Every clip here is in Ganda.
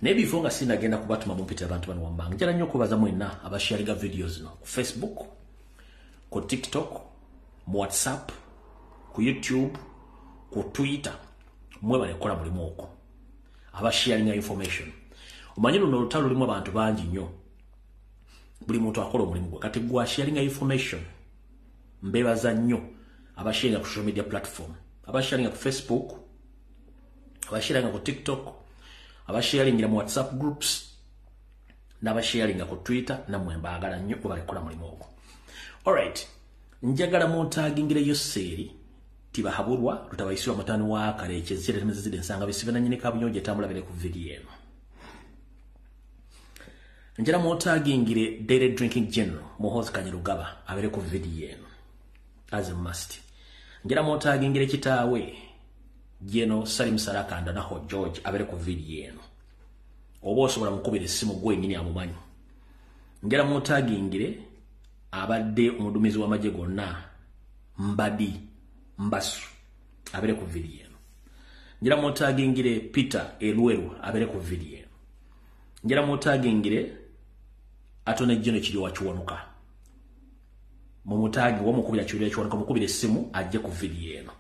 Naye bifo nga sinagenda kubatuma mumpita abantu bano wammanga, njala nnyo okubaza mwenna abasharinga videos zino ku Facebook, ku TikTok, mu WhatsApp, ku YouTube, ku Twitter. Mwebale kukola mulimu okwo, abasharinga information. Omanyi luno olutalo lulimu abantu bangi nnyo, buli muntu akola omulimu gwe. Kati gwe asharinga information, mbebaza nnyo abasharinga ku social media platform, abasharinga ku Facebook, abasharinga ku TikTok, abasharingira mu WhatsApp groups n'abasharinga ku Twitter. Nammwe mbaagala nnyo, mwebale kukola mulimu ogwo. Alright, njagala muntagingire Yoseeri Tibahaburwa Lutabayisirwa mutani wa Kaleekye zetemezezidde ensanga bisibe na nnyini kabunyonjo etambula bere ku vidiyo eno. Njala muntagingire Daily Drinking General Muhoozi Kainerugaba abere ku vidiyo eno as a must. Njala muntagingire kitaawe General Salim Saleh Kandanaho George abere ku vidiyo eno, oba osobola mukubira essimu gwe yennyini amumanyi. Njala muntagingire abadde omuduumizi w'amagye gonna Mbadi Mbasu abere ku vidiyo eno. Njala muntagingire Peter Elweru abere ku vidiyo eno. Njala muntagingire Attorney General Kiryowa Kiwanuka, mumutagi wamukubira Kiryowa Kiwanuka, mukubira essimu ajje ku vidiyo eno.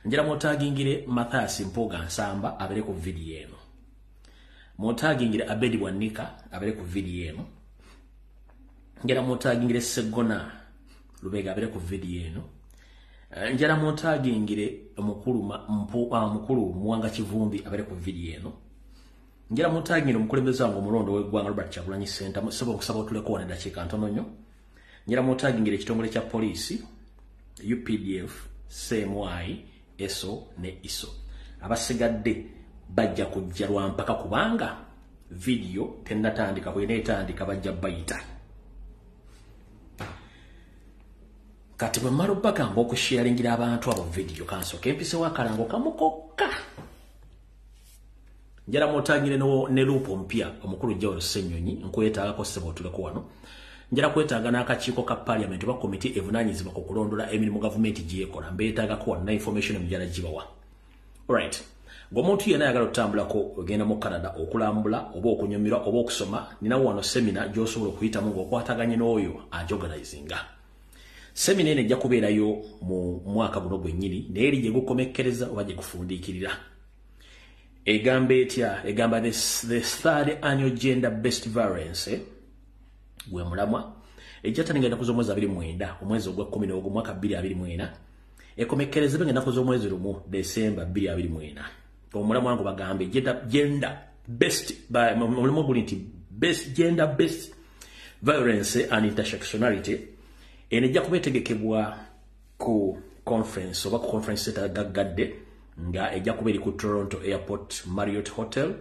Njala muntagingire Mathias Mpuuga Nsamba abere ku vidiyo eno. Muntagingire Abedi Bwanika abere ku vidiyo eno. Njala muntagingire Segona Lubega abere ku vidiyo eno. Njala muntagingire omukulu Muwanga Kivumbi abere ku vidiyo eno. Njala muntagingire omukulembeze wange omulondo w'eggwanga Robert Kyagulanyi Ssentamu, ssebo nkusaba otuleko wano eddakiika ntono nnyo. Njala muntagingire ekitongole kya poliisi, UPDF, CMI, ESO ne ISO. Abasigadde bajja kujja lwampaka kubanga vidiyo tennatandika, bw'eneetandika bajja bayita. Kati bwe mmala obbagamba okusharingira abantu abo vidiyo, kansooke empisewo akalango kamukokka. Njala muntangire ne luupu omupya omukulu Joel Ssenyonyi, nkwetaagako ssebo otuleko wano. Njala kwetaaga n'akakiiko ka parliament oba komiti evunaanyizibwa ku kulondola emirimu gavumenti gyekola, mbeetaagako wano na information emujala gibawa. Alright, ng'omuntu yenna ayagala okutambulako ogenda mu Canada okulambula oba okunyumirwa oba okusoma, ninawo wano semina gy'osobola okuyitamu ng'okwataganye n'oyo agyorganizinga. Semina eno ejja kubeerayo mu mwaka guno gwennyini, naye eri gye gukomekkereza oba gye gufundiikirira. Egamba etya? Egamba the third annual gender based violence gwe mulamwa, ejja tandika ennaku z'omwezi 29 omwezi ogwa 11 mwaka 2024, ekomekkerezebwe ng'ennaku z'omwezi 1 Desemba 2024. Omulamwa ngo bagambe gender based, omulamwa guli nti best gender based violence and intersectionality. Eno ejja kuba etegekebwa ku conference oba ku conference center gaggadde, nga ejja kuba eri ku Toronto Airport Marriott Hotel,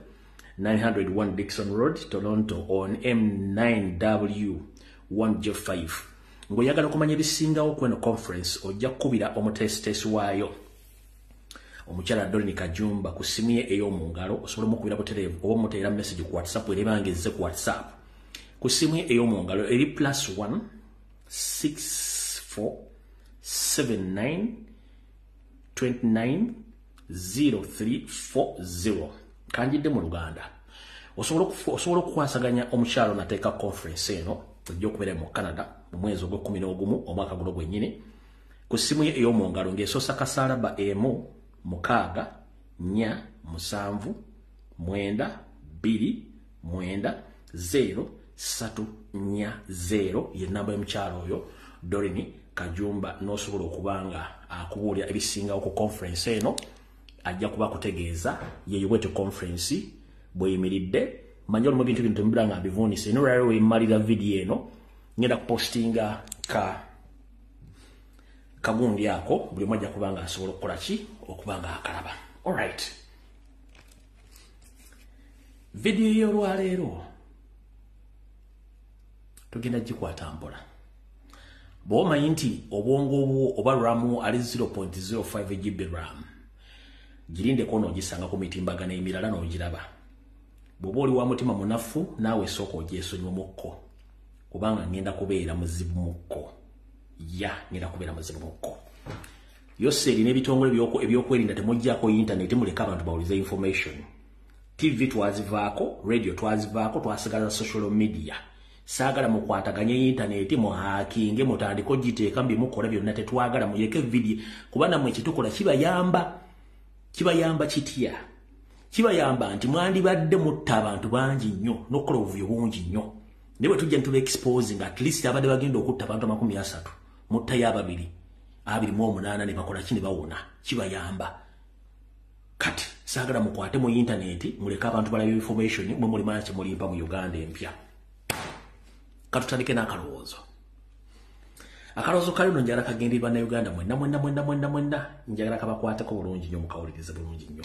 901 Dixon Road, Toronto on M9W 1J5. Ng'oyagala okumanya ebisingawo ku eno conference, ojja kukubira omuteesiteesi waayo omukyala Doreen Kajumba ku ssimu ye ey'omu ngalo. Osobola omukubira butereevu oba omuteera message ku WhatsApp, era ebanga ezze ku WhatsApp ku ssimu ye ey'omu ngalo eri +1 64 79 29 0340. Kanjidde mu Luganda, osobola okukwasaganya omukyalo nateeka conference eno ejja okubeera mu Canada mu mwezi ogw'11 omwaka guno gwennyini ku ssimu ye ey'omu ngalo ng'esoosa kasaalaba 1 6 4 7 9 2 9 0 3 4 0, ye namba y'omukyalo oyo Doreen Kajumba, n'osobola okuba nga akubuulira ebisingawo ku conference eno. Ajja kuba kutegeeza yeyo bwetyo conference bweyimiridde. Manye olumu ebintu bino temubira nga mbivuunise. Eno olwaleero wemmalira vidiyo eno, ngenda kupostinga ka kagundi ako, buli omu ajja kuba nga asobola okukola ki, okuba nga akalaba. Alright, vidiyo y'olwaleero tugenda gikwata mpola. Bw'omanyi nti obwongo bwo oba RAM ali 0.05 GB RAM, girindeko n'ogisanga ku mitimbagano emirala n'ogiraba. Bw'oba oli wa mutima munafu, naawe sooka ogyesonyiwemukko, kubanga ngenda kubeera muzibu mukko. Ya ngenda kubeera muzibu mukko. Yoseeri n'ebitongole ebyokwerinda, temuggyako internet, muleke abantu bawulize information. TV twazivaako, radio twazivaako, twasigala social media. Saagala mukwataganye internet, muhakinge, mutandike ogiteeka mbimukola byonna, tetwagala muyeke video kuba nammwe kyetukola kibayamba. Kibayamba kitya? Kibayamba nti mwandibadde mutta abantu bangi nnyo n'okukola obuvuyo bungi nnyo, naye bwe tujja nituba exposing, at least abadde bagenda okutta abantu 30 muttayo ababiri 28 ne bakola ki, ne bawona. Kibayamba. Kati saagala mukwate mu internet, muleke abantu balabe information, mwe mulimanya kye mulimpa mu Uganda empya. Katutandike n'akalowoozo. Akalowoozo kali no njagala kagende bannayuganda mwenna mwenna mwenna mwenna mwenna, njagala kabakwateko bulungi nnyo, mukawulirize bulungi nnyo.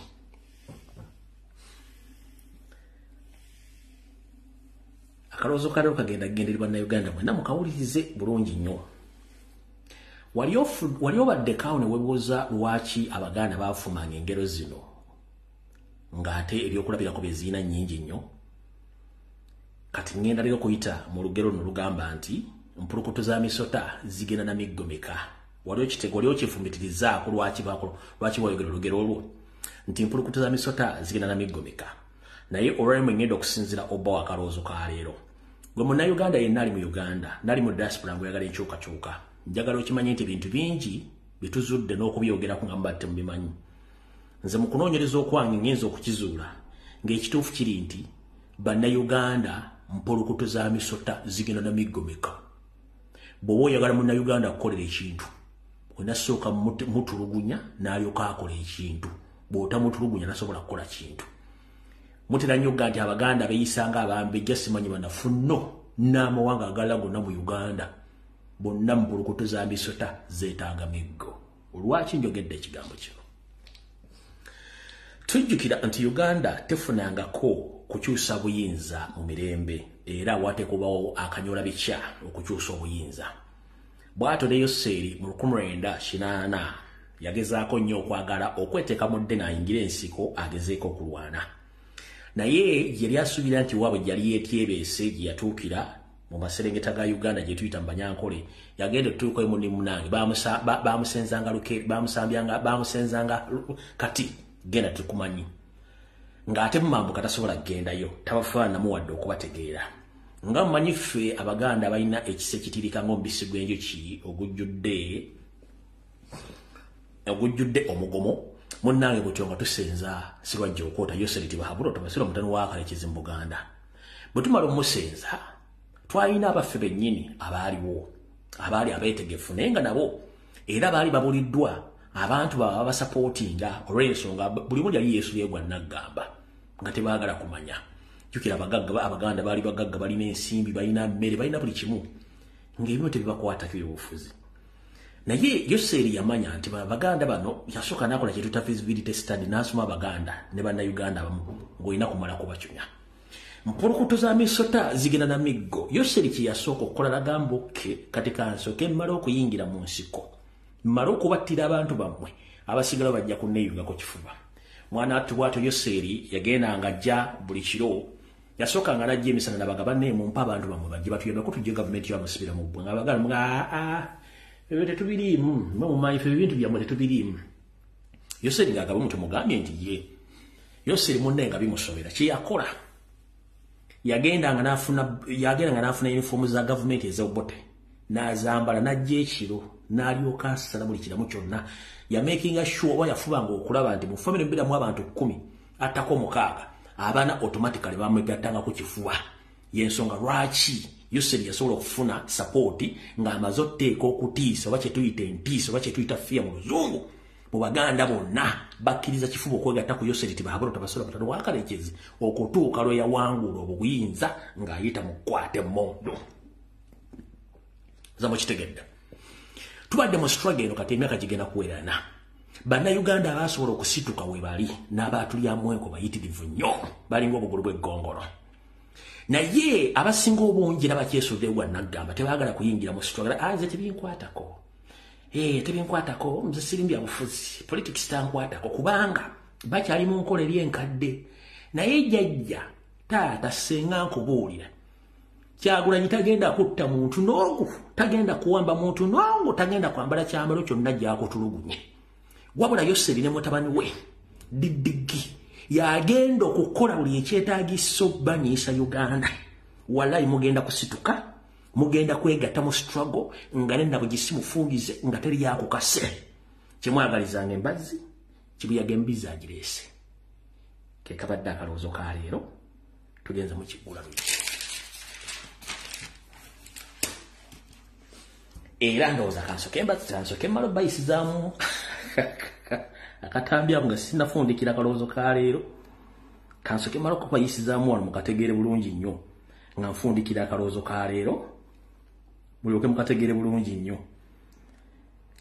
Akalowoozo kali kagenda gendera bannayuganda mwenna, mukawulirize bulungi nnyo. Wali obaddekaawo ne weebuuza lwaki Abaganda baafumanga engero zino ng'ate ebyokulabirako bye zirina nnyingi nnyo? Kati ngenda leero kuyita mu lugero luno lugamba nti mpulukutu za misota zigenda na miggo meka. Wali okifumitirizaako lwaki wayogera olugero olwo nti mpulukutu za misota zigenda na miggo meka? Naye olwaleero ngenda okusinziira obba akalowoozo ka leero. Gwe munnayuganda yenna ali mu Uganda nali mu diaspora ng'oyagala enkyukakyuka, njagala okimanye nti ebintu bingi bituzudde n'okubyogerako nga mubadde mubimanyi. Nze mu kunoonyereza okwange ngenza okukizuula ng'ekituufu kiri nti bannayuganda mpulukutu za misota zigenda na miggo meka. Bw'oba oyagala munnayuganda akukolera ekintu, onasooka mutulugunya n'alyoka akola ekintu. Bw'otamutulugunya nasobola kukola kintu. Mutera nnyo okugaa nti Abaganda beeyisanga abambejja, simanyi banafu nno n'amawanga agalala gonna mu Uganda bonna mpulukutu za misota zeetaaga miggo. Olwaki njogedde ekigambo kino? Tujjukira nti Uganda tefunangako kukyusa buyinza mu mirembe, era wateekubawo akanyola bikya okukyusa obuyinza. Bw'atyo ne Yoseri mu 1980 yagezaako nnyo okwagala okweteeka mu ddene ayingire ensiko agezeeko okulwana. Naye yali asuubira nti waabwe gyali yeetyebeese gye yatuukira mu maserengeta ga Uganda gye tuyita mu Banyankole, yagenda otuukayo munni munnange bamusenzanga kati genda tukumanyi, ng'ate mumambuka tasobola kugendayo, tabafaananamu wadde okubategeera. Nga mumanyi ffe Abaganda balina ekisa ekitirika ng'omubisi gw'enjuki ogujjudde omugomo, munnange gutyo nga tusenza Sirwajja Okwota Yoseri Tibahabulwa Tabasirwa mutani wa Kalekezi mu Buganda. Bwe tumala omusenza, twalina abaffe bennyini abaaliwo, abaali abeetegefu, naye nga nabo era baali babuliddwa abantu baba babasapootinga olw'ensonga buli omu yali yeesulye gwa naggamba nga tebaagala kumanya. Jjukira abagagga, Abaganda baali bagagga, balina ensimbi, balina mmere, balina buli kimu, ng'ebimu tebibakwatako ebyobufuzi. Naye Yoseri yamanya nti Abaganda bano, yasooka n'akola kye tuyita feasibility study, n'asoma Abaganda ne bannayuganda abamu ng'olina kumala kubacunya. Mpulukutu za misota zigenda na miggo. Yoseri kye yasooka okukola nagamba, okay, kati kansooke mmale okuyingira mu nsiko, mmale okubattira abantu bammwe, abasigala bajja kunneeyugako kifuba. Mwana attu bw'atyo Yoseri yagenda ng'ajja buli kiro, yasooka nga n'ajja emisana n'abaga banne, mumpe abantu bammwe bajje batuyambeko tujje gavumenti yamusibira mu bbwe. Nga Abaganda aa ebyo tetubiriimu, mwe mumanyi ffe ebintu byammwe tetubiriimu. Yoseri ng'agaba omuntu mugambye nti ye. Yoseri munne nga bimusobera, kye yakola yagendanga n'afuna yunifoomu za gavumenti ez'obote n'azambala n'ajja ekiro n'alyoka asala buli kiramu kyonna. Yamakinga sure oba yafubanga okulaba nti mu famire mbeeramu abantu 10 attako 6 abaana automatically bamwegattangako kifuba. Y'ensonga lwaki Yoseri yasobola okufuna support ng'amaze otteeka okutiisa oba kye tuyita entiisa oba kye tuyita fear mu luzungu mu Baganda bonna bakkiriza kifuba okwegatta ku Yoseri Tibahabulwa Tabasirwa mutano wa Kalekezi okutuuka lwe yawangula obuyinza ng'ayita mu kkwata emmondo. Nza mukitegedde. Tubadde mu struggle eno kati emyaka gigenda kuwerana. Bannayuganda abasobola okusituka we bali n'abaatulyamu enko bayitirivu nnyo, balinga obugulu bw'eggongolo. Naye abasinga obungi era bakyesudde gwa naggamba tebaagala kuyingira mu struggle. Nze tebinkwatako. Tebinkwatako, nze siri bya bufuzi, politics tankwatako, kubanga bakyali mu nkola eri enkadde. Naye jjajja taata ssenga nkubuulira, Kyagulanyi tagenda kutta muntu n'ogu, tagenda kuwamba muntu n'ogu, tagenda kwambala kyambalo kyonna gy'akutulugunye. Wabula Yoseri ne mutabani we Didigi Yagenda okukola buli ekyetaagisa obbanyisa Uganda. Wallahi mugenda kusituka, mugenda kwegatta mu struggle nga nenda bugisi mufungize nga teri yakukase. Kyemwagalizanga embazzi, kibuyaga embizi agireese. Ke kabadde akalowoozo ka leero, tugenze mu kiggula luggi. Era ndowooza kansoke embazzi, kansoke mmala obbayisizaamu akatambi ako nga sinnafundikira akalowoozo ka leero. Kansoke mmala okubayisizaamu wano mukategeere bulungi nnyo nga nfundikira akalowoozo ka leero, mulyoke mukategeere bulungi nnyo.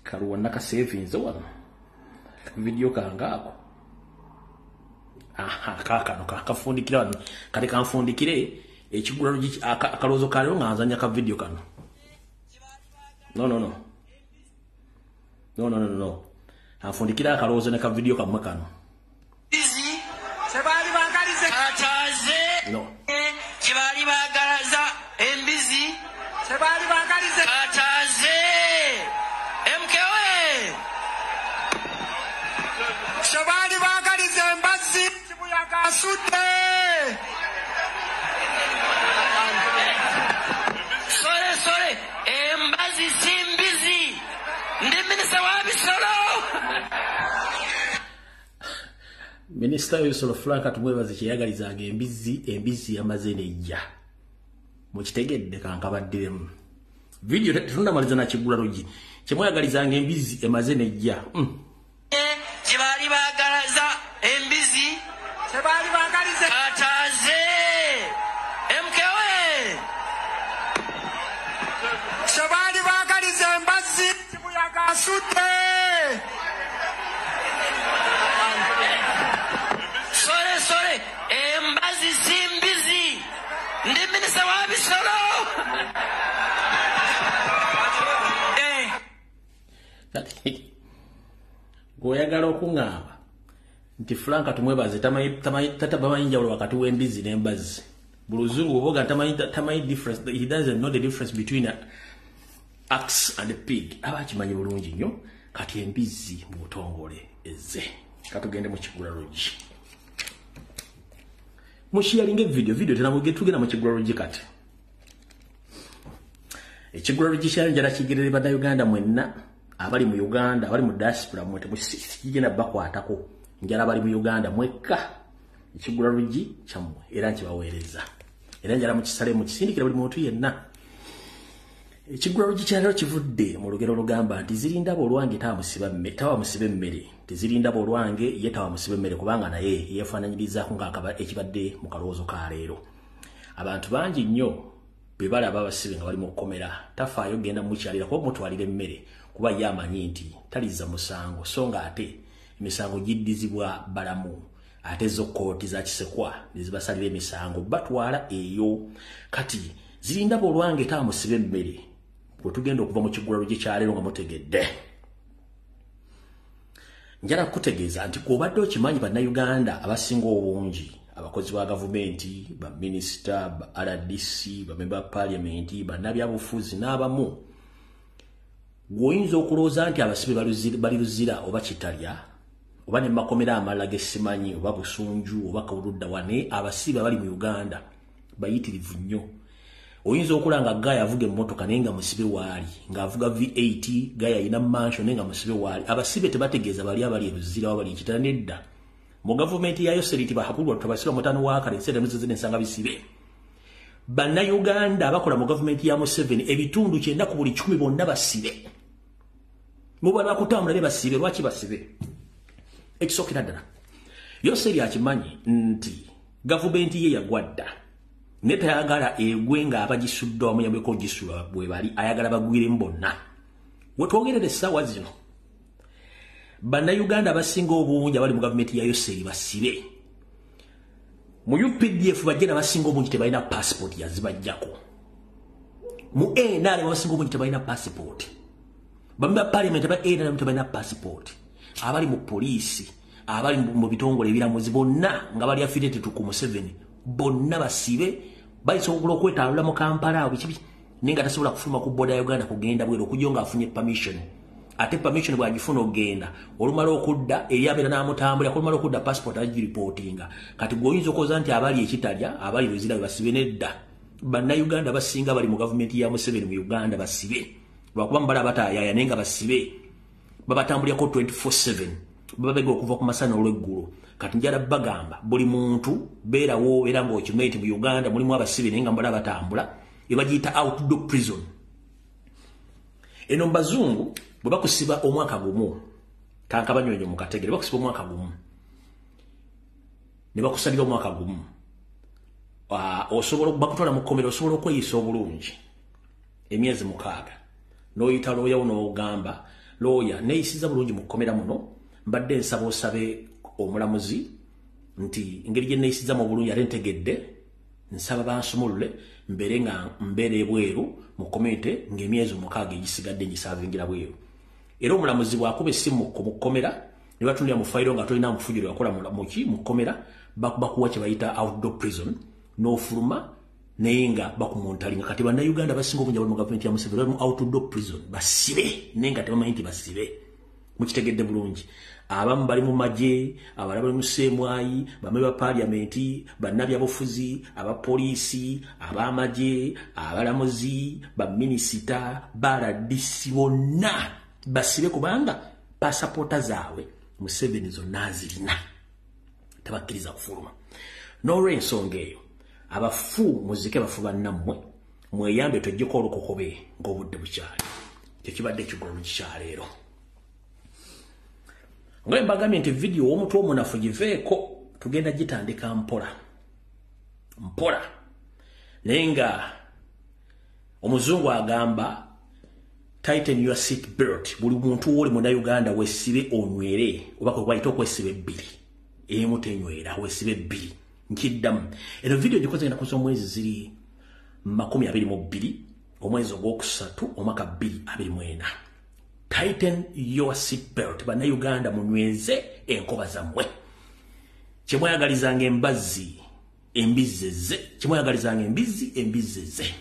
Kaluwa nakasevinze wano vidiyo kange ako. Aha, kaakano kakafundikira wano. Kati kanfundikire ekigula luggi akalowoozo ka leero nga nzannya ka vidiyo kano. No, no, no. No, no, no, no. Anfundikira akalowoozo ne ka vidiyo kammwe kano. Kataze. No. Kyebaali baagalaza embizi. Kyebaali baagaliza. Kataze. MKwe. Kyebaali baagaliza embazzi. Kibuyaga asudde. Sole, sole. Embazi si mbizi. Ndi minisita wa bisolo. Minisita w'ebisolo Frank Tumwebaze kyeyagalizanga embizzi, embizzi yamaze nejja. Mukitegedde kankabaddiremu. Vidiyo tetunnamaliza na kiggula luggi. Kyemwagalizanga embizzi emaze nejja. Kyebaali baagalaza embizi. Kyebaali baagaliza. Kataze. MKwe. Kyebaali baagaliza embazzi. Kibuyaga asudde. Sole, sole. Embazi si mbizi. Ndi minisita wa bisolo. Gw'oyagala okuŋŋamba nti Frank Tumwebaze tamanyi njawulo wakati w'embizzi n'embazzi. Buluzungu bw'oboga tamanyi difference, he doesn't know the difference between an axe and a pig. Aba akimanyi bulungi nnyo. Kati embizzi mu butongole ezze. Katugende mu kiggula luggi. Musharinga video, video tena tugenda mu kiggula luggi kati. Ekiggula luggi kyanjala kigerere bannayuganda mwenna abali mu Uganda, abali mu diaspora mwe temusigenda bakwatako. Njala bali mu Uganda mwekka ekiggula luggi kyammwe era nkibaweereza. Era njala mukisale mukisindikira buli muntu yenna. Ekiggula luggi kya leero kivudde mu lugero olugamba nti zirindaba olwange tawa musiba emmere. Tezirindaba olwange ye tawa musiba emmere kubanga naye yeefaananyirizaako ng'akaba ekibadde mu kalowoozo ka leero. Abantu bangi nnyo be balaba abasibe nga bali mu kkomera tafaayo genda mukyalira kuba mutwalira emmere kuba ye amanyi nti talizza musango, so nga ate emisango giddizibwa balamu, ate zo kkooti za kisekwa ne zibasalira emisango batwala eyo. Kati zirindaba olwange tawa musiba emmere. Bwe tugenda okuva mu kiggula luggi kya leero nga mutegedde, njala kukutegeeza nti gw'obadde okimanyi bannayuganda abasinga obungi, abakozi ba gavumenti, baminisita, ba RDC, bamemba ba paalamenti, bannabyabufuzi n'abamu, gw'oyinza okulowooza nti abasibe bali Luzira oba Kitalya oba ne makomera amalala ge simanyi oba Busunju oba Kawuludda wane, abasibe abali mu Uganda bayitirivu nnyo. Oyinza okulanga gaya avuga emmotoka naye nga musibe waali, ng'avuga V8, gaya alina mansion naye nga musibe waali. Abasibe tebategeeza bali abali e Luzira oba bali e Kitalya, nedda. Mu gavumenti ya Yoseriti bahapulwa tabasiba mutano wa kale ensente muzo ensanga bisibe. Bannayuganda abakola mu gavumenti ya Museveni ebitundu 90 ku buli 10 bonna basibe. Mubala bakutambula be basibe, lwaki basibe? Ekisookera ddala, Yoseri akimanyi nti gavumenti ye yagwa dda. Ne tayagala egwe nga abagisudde wamuyambeko ogisula bwe bali, ayagala bagwiremu bonna. We twogerera essaawa zino, bannayuganda abasinga obungi abali mu gavumenti ya Yoseri basibe. Mu UPDF bajje n'abasinga obungi tebalina passport yazibajjako. Mu NRM abasinga obungi tebalina passport. Bamemba parliament aba NRM tebalina passport. Abali mu poliisi, abali mu bitongole ebiramuzi bonna nga bali affiliated ku Museveni, bonna basibe. Bayisobola okwetalula mu Kampala awo biki, naye nga tasobola kufuluma ku border ya Uganda kugenda bweru okujja ng'afunye permission. Ate permission bw'agifuna ogenda, olumala okudda eri abeera n'amutambulira, olumala okudda passport agiripootinga. Kati gw'oyinza okoza nti abali ekitalya, abali lwezira basibe nedda. Bannayuganda basinga bali mu gavumenti ya Museveni mu Uganda basibe. Lwakuba mubala bataayaaya naye nga basibe. Babatambulirako 24/7. Bababega okuva ku masana olw'eggulo. Kati njala bagamba buli muntu beerawo era ng'okimanyi nti mu Uganda mulimu abasibe naye nga mbala batambula, ebagiyita outdoor prison. Eno mbazungu bwe bakusiba omwaka gumu, kankabanyonyo mu kategere, bakusiba omwaka gumu ne bakusalira omwaka gumu, osobola bakutwala mu kkomera, osobola okweyisa obulungi emyezi 6, n'oyita looya wo n'ogamba looya neeyisiza bulungi mu kkomera muno, mbadde nsaba osabe omulamuzi nti engeri gye neeyisiza mu bulungi ate ntegedde, nsaba bansumulule mbeere nga mbeera ebweru mu komite ng'emyezi 6 egisigadde ngisaavingira bweru. Era omulamuzi bw'akuba essimu mu kkomera ne batundira mu fayiro nga tolina mufujiro yakola muki mu kkomera, bakuwa kye bayita outdoor prison n'ofuluma naye nga bakumontalinga. Kati bannayuganda basinga obungi abali mu gavumenti ya Museveni bali mu outdoor prison, basibe naye nga tebamanyi nti basibe. Mukitegedde bulungi. Abamu bali mu magye, abalala bali mu CMI, bamwe ba parliament, bannabyabufuzi, abapoliisi, ab'amagye, abalamuzi, baminisita, baladisi bonna basibe kubanga pasapoota zaabwe Museveni zonna azirina, tebakkiriza kufuluma. N'olw'ensonga eyo abafu muzike bafu bannammwe, mweyambe tweggyeko olukokobe ng'obudde bukyali. Kyekibadde ekigolo kikyaleero. Nga mbagambye nti vidiyo w'omutwe omunafu giveeko, tugenda gitandika mpola mpola, naye nga omuzungu agamba tighten your seat belt. Buli muntu w'oli munnayuganda weesibe onywere, oba kwe bayita okwesiba ebbiri, emu tenywera, weesibe ebbiri. Nkiddamu, eno vidiyo gikoze ennaku z'omwezi ziri 22 omwezi ogwokusatu omwaka 2024. Tighten your seat belt. Bannayuganda munyweze enkoba zammwe. Kyemwayagalizanga embazzi embizzi ezze, kyemwayagalizanga embizzi embizzi ezze.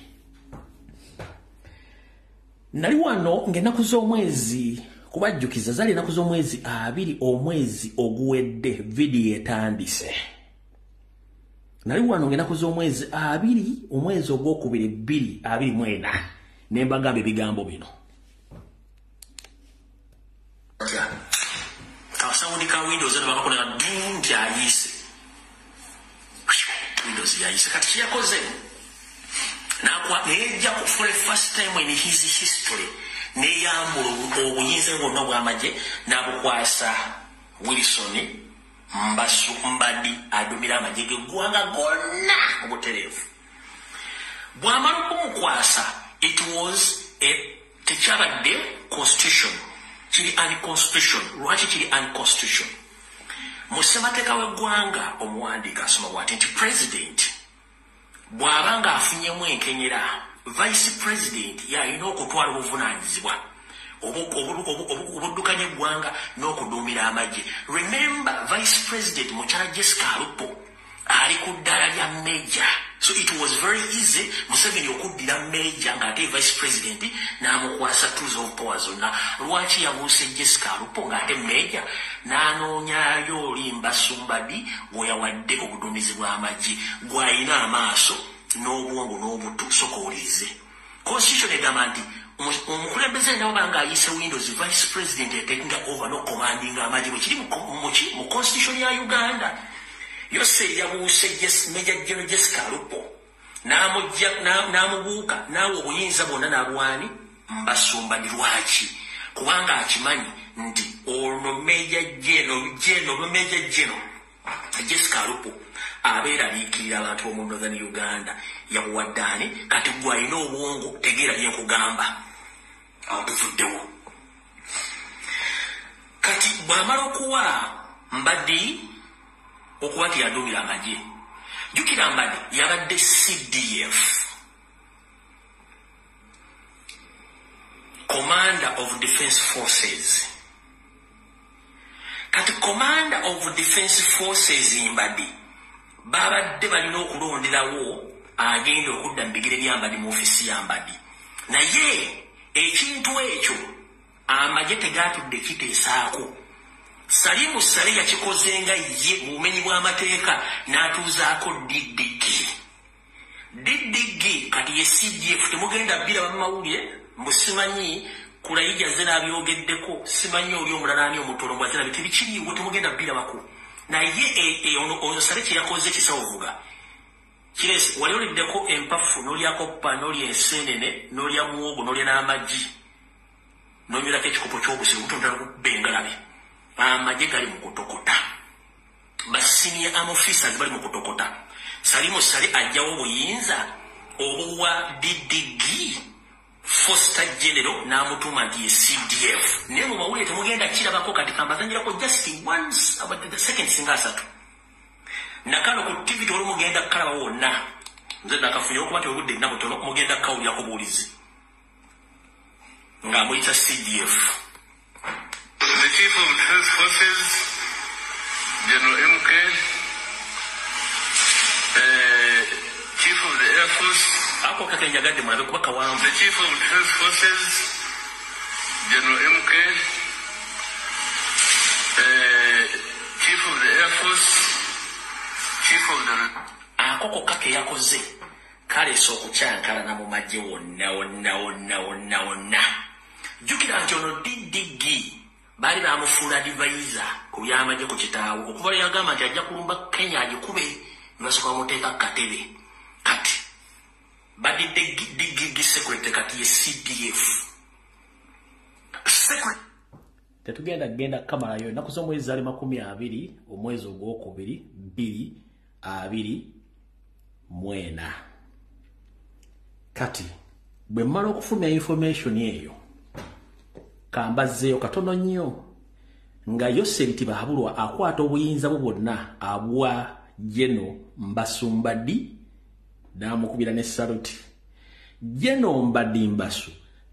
Nali wano ng'ennaku z'omwezi kubajjukiza zaali ennaku z'omwezi 2 omwezi oguwedde vidiyo etandise. Nali wano ng'ennaku z'omwezi 2 omwezi ogwokubiri 2024 ne mbagamba ebigambo bino. Akasawundi ka Windows eno bakakolera nti ayiise. Windows yayiise. Kati kyeyakoze neyejja for the first time in his history neyambula obuyinza bwonna obw'amagye n'abukwasa Wilson Mbasu Mbadi adumira amagye g'eggwanga gonna mu butereevu. Bw'amala okumukwasa, it was a tekyabadde constitution, kiri unconstitution. Lwaki kiri unconstitution? Mu ssemateeka w'eggwanga omuwandiika asoma bw'ati nti president bw'aba ng'afunyemu enkenyera, vice president y'alina okutwala obuvunaanyizibwa obuddukanya eggwanga n'okuduumira amagye. Remember, vice president mukyala Jessica Alupo ali ku ddala lya major, so it was very easy Museveni okuddira major ng'ate vice president n'amukwasa tools of power zonna. Lwaki yabuuse Jessica Alupo ng'ate major n'anoonyaayo oli Mbasumbadi gwe yawadde obuduumizi bw'amagye, gw'alina amaaso n'obwongo n'obutu? Soka owulirize. Constitution egamba nti omukulembeze yenna baba ng'ayiise windows, vice president etakinga over n'ocommandinga amagye. Bwe kiri mu constitution ya Uganda. Yose yabuuse Major General Jessica Alupo n'amubuuka n'awa obuyinza bwonna n'abwani Mbasumbadi. Lwaki? Kubanga akimanyi nti ono Major General Jessica Alupo abeeraliikirira abantu omu Northern Uganda. Yabuwadde ani? Kati gwe alina obwongo tegeera byenkugamba. Awo tuvuddewo. Kati bw'amala okuwa Mbadi okuba nti yaduumira amagye, jjukira Mbadi yabadde CDF, Commander of Defense Forces. Kati Commander of Defense Forces Mbadi babadde balina okulonderawo agenda okudda mu bigere bya Mbadi mu ofiisi ya Mbadi, naye ekintu ekyo Amagye tegaatudde kiteesaako. Salimu Sale yakikoze nga ye mu bumenyi bw'amateeka n'atuuzaako DDG. DDG kati ye CDF. Temugenda bbira bamawulire mbu simanyi Kulayija ze n'abyogeddeko, simanyi oli omulala ani omutono mbw azira tebikiriiwo, temugenda bbirabako. Naye ono Sale kye yakoze kisawovuga kiresi. Wali oliddeko empafu n'olyako ppa n'olya enseenene n'olya muwogo n'olya n'amagi n'onywerako ekikopo ky'obusiru butontala kukuba engalabi. Amagye gali mu kutokota, ba senior army officers bali mu kutokota. Salimu Sale ajjawo obuyinza obuwa DDG Foster General n'amutuuma nti ye CDF. Naye mu mawulire temugenda kirabako. Kati kambazanyirako just once about the second singa asatu nakano ku TV tewali mugenda kukalaba wonna. Nze nakafunye okuba nti obudde nna butono, mugenda kukawulirako buwulizi ng'amuyita CDF. The Chief of Defense Forces, General MK, Chief of the Air Force, ako kakenjagadde mulabe kuba kawanvu. The Chief of Defense Forces, General MK, Chief of the Air Force, Chief of the... Ako kokka ke yakoze kaleese okukyankalana mu magye wonna wonna wonna wonna wonna. Jjukira nti ono DDG baali bamufuula advisor ku by'amagye ku kitaawe okuva lwe yagamba nti ajja kulumba Kenya agikube, ne basooka bamuteeka ku katebe. Kati badidde DDG secretary, kati ye CDF. Tetugenda kugenda kukamalayo. Ennaku z'omwezi zaali 20 omwezi ogwokubiri 2024. Kati bwe mmala okufumya information eyo kambazzeeyo katono nnyo nga Yoseri Tibuhaburwa akwata obuyinza bwe bwonna abwa Geno Mbasu Mbadi n'amukubira ne saluti. Geno Mbadi Mbasu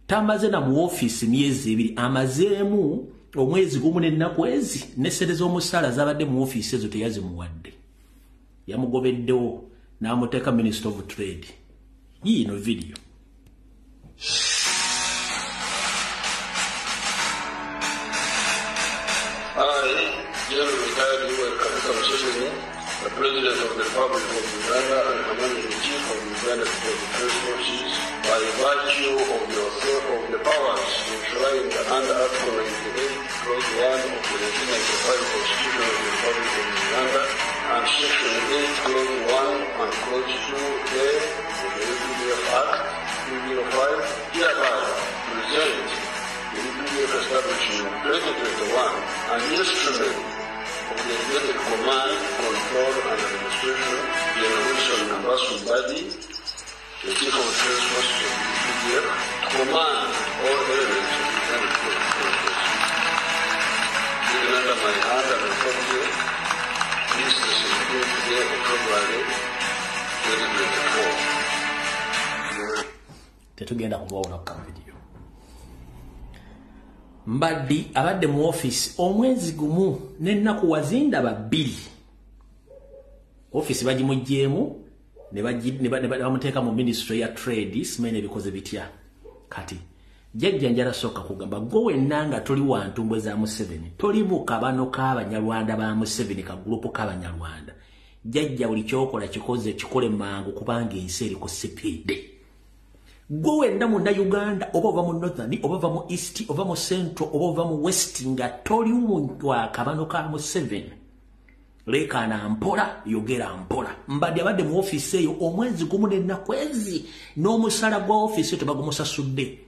tamaze na mu ofiisi myezi ebiri, amazeemu omwezi gumu n'ennaku ezi, n'essente z'omusaala zabadde mu ofiisi ezo teyazimuwadde. Yamugobeddewo n'amuteeka Minister of Trade. Yiino video. I, General Retired Yoweri Kaguta Museveni, the President of the Republic of Uganda and Commander-in-Chief of Uganda People's Defense Forces, by virtue of the authority of the powers enshrined under Article 98, Clause 1 of the 1995 Constitution of the Republic of Uganda, and Section 8, Clause 1 and Clause 2A of the UPDF Act 205, hereby present the UPDF established in 2021 an instrument of the Executive Command, Control and Administration, General Wilson Mbasu Mbadi, the Chief of Defense Forces of the UPDF, to command all elements of the Uganda People's Defense Forces. Given under my hand and authority, this is the 17th day of February 2024. Tetugenda kubawona ku video. Mbadi abadde mu ofiisi omwezi gumu n'ennaku wazindaba bbiri. Ofiisi bagimuggyeemu ne bamuteeka mu Ministry ya Trade, simanyi ebikoze bitya. Kati jjajja njala sooka kugamba gwe wenna nga toli wa ntumbwe za Museveni, toli mu kabano k'Abanyarwanda ba Museveni, kagurupu k'Abanyarwanda. Jjajja buli ky'okola kikoze kikole mangu kubanga ensi eriko sipiidi. Gwe wenna munnayuganda oba ova mu Northern, oba ova mu East, oba mu Central, oba ova mu West nga toli wa kabano ka Museveni, leekaana mpola, yogera mpola. Mbadde abadde mu ofiisi eyo omwezi gumu n'ennaku ezi n'omusala gwa ofiisi eyo tebagumusasudde.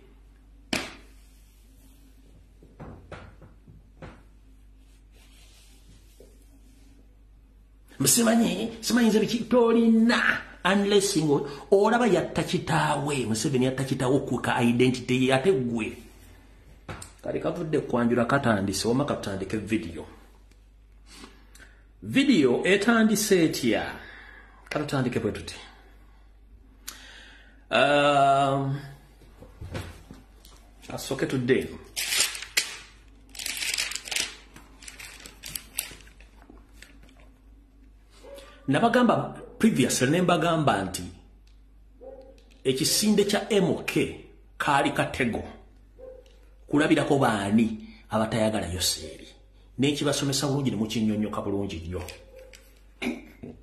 Simanyi nze biki tolina unless ngo olaba yatta kitaawe. Museveni yatta kitaawe okuka identity ye ate ggwe. Kale kavudde kwanjula katandise, wamma katutandike video. Video etandise etya? Katutandike bwe tuti. Asooke tudde. Nabagamba previously ne mbagamba nti ekisinde kya MK kaali katego Kulabirako baani abatayagala Yoseeri. N'ekibasomesa bulungi ne mukinnyonnyoka bulungi nnyo.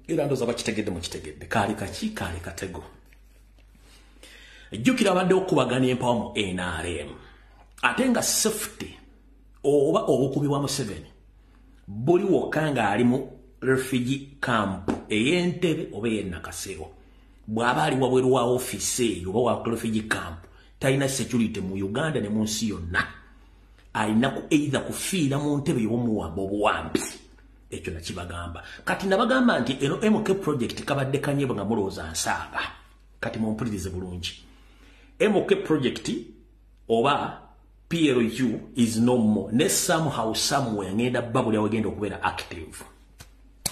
Era ndowooza bakitegedde mukitegedde. Kaali kaki? Kaali katego. Jjukira abadde okukubagana empawa mu NRM. Ate nga safety oba obukubi bwa Museveni buli wokka ng'ali mu refugee camp ey'Entebbe oba ey'e Nakasero. Bw'aba ali wabweru wa ofiisi eyo oba wa refugee camp, talina security mu Uganda ne mu nsi yonna. Alina ku either kufiira mu ntebe y'omuwamba obuwambi. Ekyo nakibagamba. Kati nabagamba nti eno MK project kabadde kanyebwa nga mulowooza nsaaga. Kati mumpulirize bulungi. MK project oba PLU is no more. Ne somehow somewhere ngenda babuli awegenda okubeera active.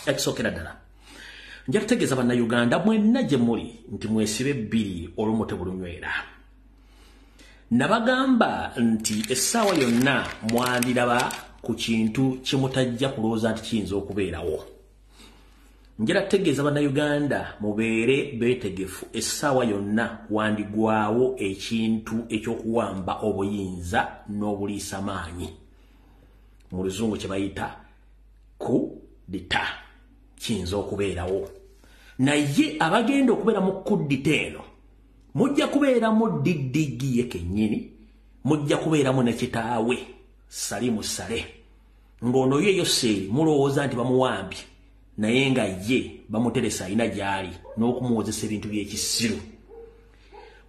Ekisookera ddala, nja kutegeeza Bannayuganda mwenna gye muli nti mwesibe bbiri olw'omutwe bulunywera. Nabagamba nti essaawa yonna mwandiraba ku kintu kye mutajja kulowooza nti kiyinza okubeerawo. Njala kutegeeza Bannayuganda mubeere beetegefu, essaawa yonna wandigwawo ekintu ekyokuwamba obuyinza n'obuliisa maanyi. Mu luzungu kye bayita coup d'etat kiyinza okubeerawo. Naye abagenda okubeera mu coup d'etat eno mujja kubeeramu DDG ye kennyini, mujja kubeeramu ne kitaawe Salimu Saleh. Ng'ono ye Yoseeri mulowooza nti bamuwambye, naye nga ye bamuteresa alina gy'ali n'okumuwozesa ebintu by'ekisiru.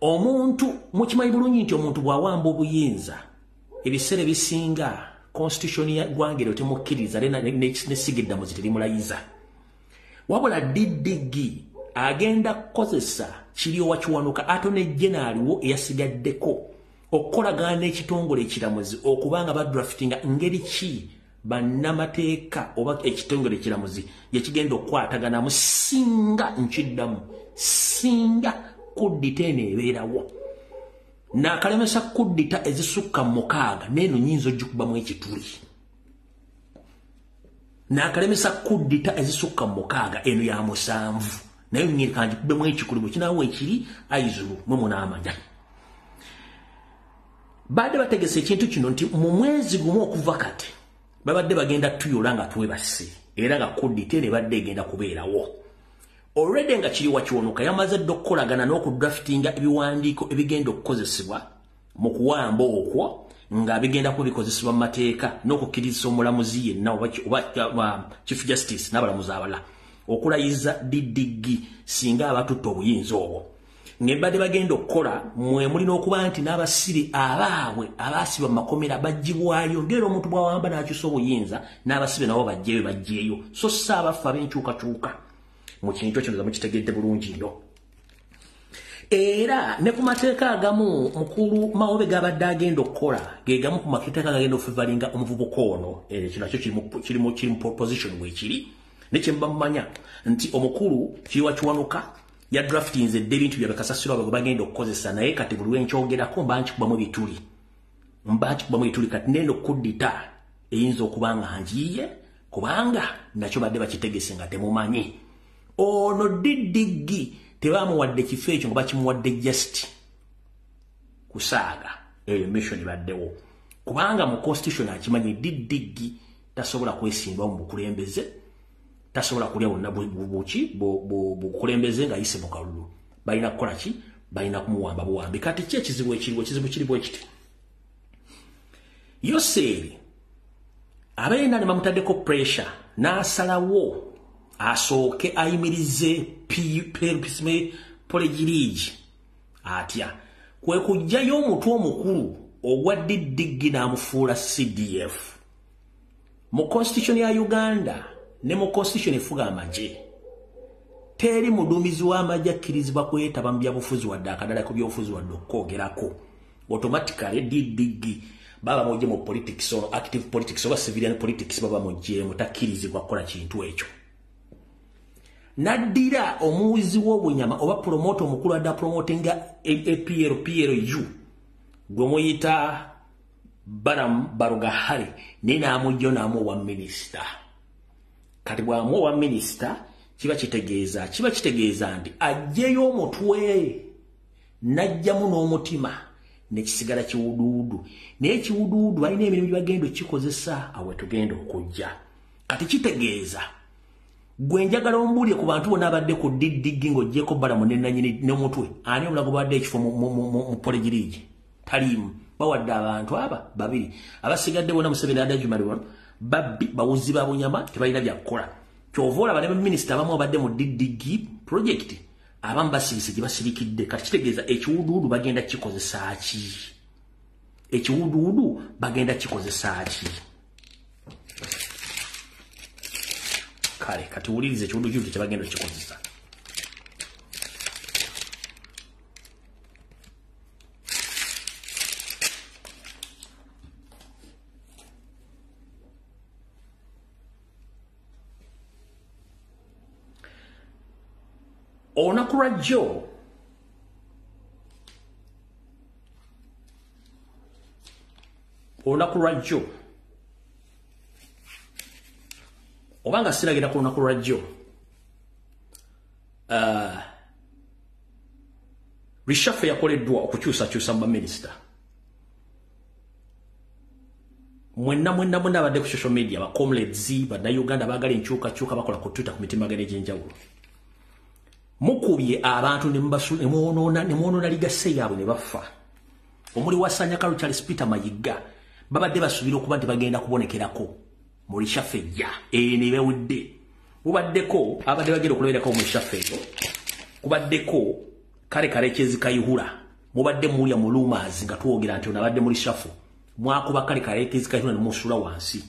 Omuntu mukimanyi bulungi nti omuntu bw'awamba obuyinza ebiseera ebisinga constitution ya ggwanga eryo temukkiriza ne sigiddamuzi terimulayiza. Wabula DDG agenda kukozesa Kiryowa Kiwanuka attorney general wo eyasigaddeko okukolagana n'ekitongole ekiramuzi okubanga badraftinga ngeri ki bannamateeka oba ekitongole ekiramuzi gyekigenda okukwataganamu singa nkiddamu singa coup d'état eno ebeerawo. Naakalemesa coup d'état ezisukka mu 6 n'eno nnyinza ogikubamu ekituli. Naakalemesa coup d'état ezisukka mu 6, eno ya 7, naye nyirika ngikubemu ekikulu bwe kinaawo ekiri aizulu mwe munaamanya. Badde bategese ekintu kino nti mu mwezi gumu okuva kati babadde bagenda tuyola nga twebase, era nga coup d'état eno ebadde egenda kubeerawo. Already nga Kiryowa Kiwanuka yamaze dda okukolagana n'okudraftinga ebiwandiiko ebigenda okukozesebwa mu kuwamba okwo, nga bigenda kuba bikozesebwa mu mateeka n'okukkirizisa omulamuzi yenna oba Chief Justice n'abalamuzi abalala okulayiza DDG singa abatutta obuyinza obwo. Ng'ebadde bagenda okukola mwe mulina okuba nti n'abasiri abaabwe abaasibwa mu makomera baggyibwayo, ng'era omuntu bw'awamba n'akyusa obuyinza n'abasibe nabo bajjeeyo bajjeeyo, so si abaffe ab'enkyukakyuka mu kintu ekyo. Mukitegedde bulungi nnyo. Era ne ku mateeka agamu mukulu Mawobe gabadde agenda okukola ge gamu ku mateeka agagenda okufavoringa omuvubuka ono. Ekyo nakyo kiri mu position bwekiri ne kye mba mumanya nti omukulu Kiryowa Kiwanuka ya draftinze dde ebintu byabwe kasasiro abo bagenda okukozesa. Naye kati buli lwenkyogerako mba nkikubamu ebituli, mba nkikubamu ebituli. Kati neno coup d'état eyinza okuba nga njiye kubanga nakyo badde bakitegese nga temumanyi. Ono DDG tebamuwadde kifo ekyo nga bakimuwadde just kusaaga. Eyo mission baddewo kubanga mu constitution akimanyi DDG tasobola kwesimbawo mu bukulembeze, tasobola kulya bonna buki bukulembeze nga ayise mu kalulu. Balina kukola ki? Balina kumuwamba buwambi. Kati ki ekizibu ekiriwo? Ekizibu kiri bwe kiti: Yoseeri abeena ne bamutaddeko pressure n'asalawo asooke ayimirize pledge league. Atya? Kwe kuggyayo omutwe omukulu ogwa DDG n'amufuula CDF. Mu constitution ya Uganda ne mu constitution efuga amagye, teri muduumizi w'amagye akkirizibwa kwetaba mu byabufuzi wadde akadala ku byobufuzi wadde okwogerako. Automatically DDG baba mujje mu politics or active politics oba civilian politics, baba mujjeemu, takkirizibwa kukola kintu ekyo. Naddira omuwizi w'obunyama oba promoter omukulu adda promotinga APL PLU gwe muyita Baram Barugahare, naye n'amugjayo n'amuwa minisita. Kati bw'amuwa minisita kiba kitegeeza nti aggyeyo omutwe n'ajjamu n'omutima. Nekisigala kiwuduudu. Naye kiwuduudu balina emirimu gye bagenda okukikozesa awe tugenda okujja. Kati kitegeeza gwe njagala ombuulire ku bantu bonna abadde ku DDG ng'oggyeko Balamu ne nannyini n'omutwe, ani omulala gwe bawadde ekifo mu polegirigi? Taliimu. Bawadde abantu aba babiri. Abasigadde bonna Museveni adajumali wano babbi, bawuzi ba bunyama, tebalina bya kukola. Ky'ova olaba ne baminisita abamu abadde mu DDG project abamu basirise gye basirikidde. Kati kitegeeza ekiwuduudu bagenda kikozesa ki? Ekiwuduudu bagenda kikozesa ki? Kale kati wulirize ekiwuduudu kye bagenda kikozesa. Olunaku lwa jjo obanga siragira ku lunaku lwa jjo, reshuffle yakoleddwa okukyusakyusa mu baminisita. Mwenna mwenna mwenna abadde ku social media, ba comrades bannayuganda baagala enkyukakyuka bakola ku Twitter ku mitimagano egy'enjawulo, mukubye abantu ne mwonoona ligase yaabwe ne bafa. Omuli wasanya Kalo Charles Peter Mayiga babadde basuubira okuba nti bagenda kubonekerako mu reshuffle ejja eno ebewudde. Mubaddeko abadde bagenda okuloberako mu reshuffle eyo, kubaddeko kale Karekezi Kayihura, mubadde mulya mu rumors nga twogera nti ono abadde mu reshuffle. Mwakuba kale Karekezi Kayihura ne musuula wansi.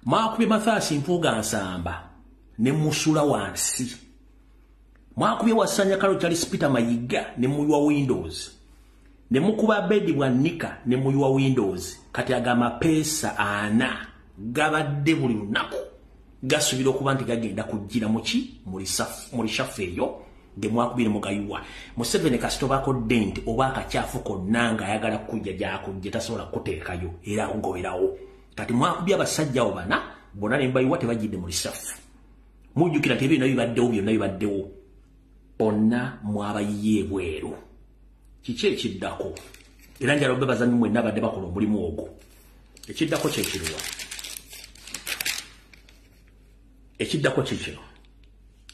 Mwakubye Mathias Mpuuga Nsamba ne musuula wansi. Mwakubye wasanya Kalo Charles Peter Mayiga ne muyiwa Windows. Ne mukuba Bedi Bwanika ne muyiwa Windows. Kati agama pesa ana gabadde buli lunaku gasubira okuba nti gagenda kujjira muki mu reshuffle eyo ge mwakubire mugayiwa. Museveni kasitobako dent oba akakyafu konna ng'ayagala kujja gy'akujja tasobola kuteekayo era akugoberawo. Kati mwakubye abasajja abo bana bonna ne mbayiwa tebajjidde mu reshuffle. Mujjukira nti ebyo bibaddewo byonna bibaddewo. Bonna mwabayiye ebweru. Kiki ekiddako? Era njala obebaza nnyo mwenna abadde bakola omulimu ogwo. Ekiddako kye kiruwa? Ekiddako kye kino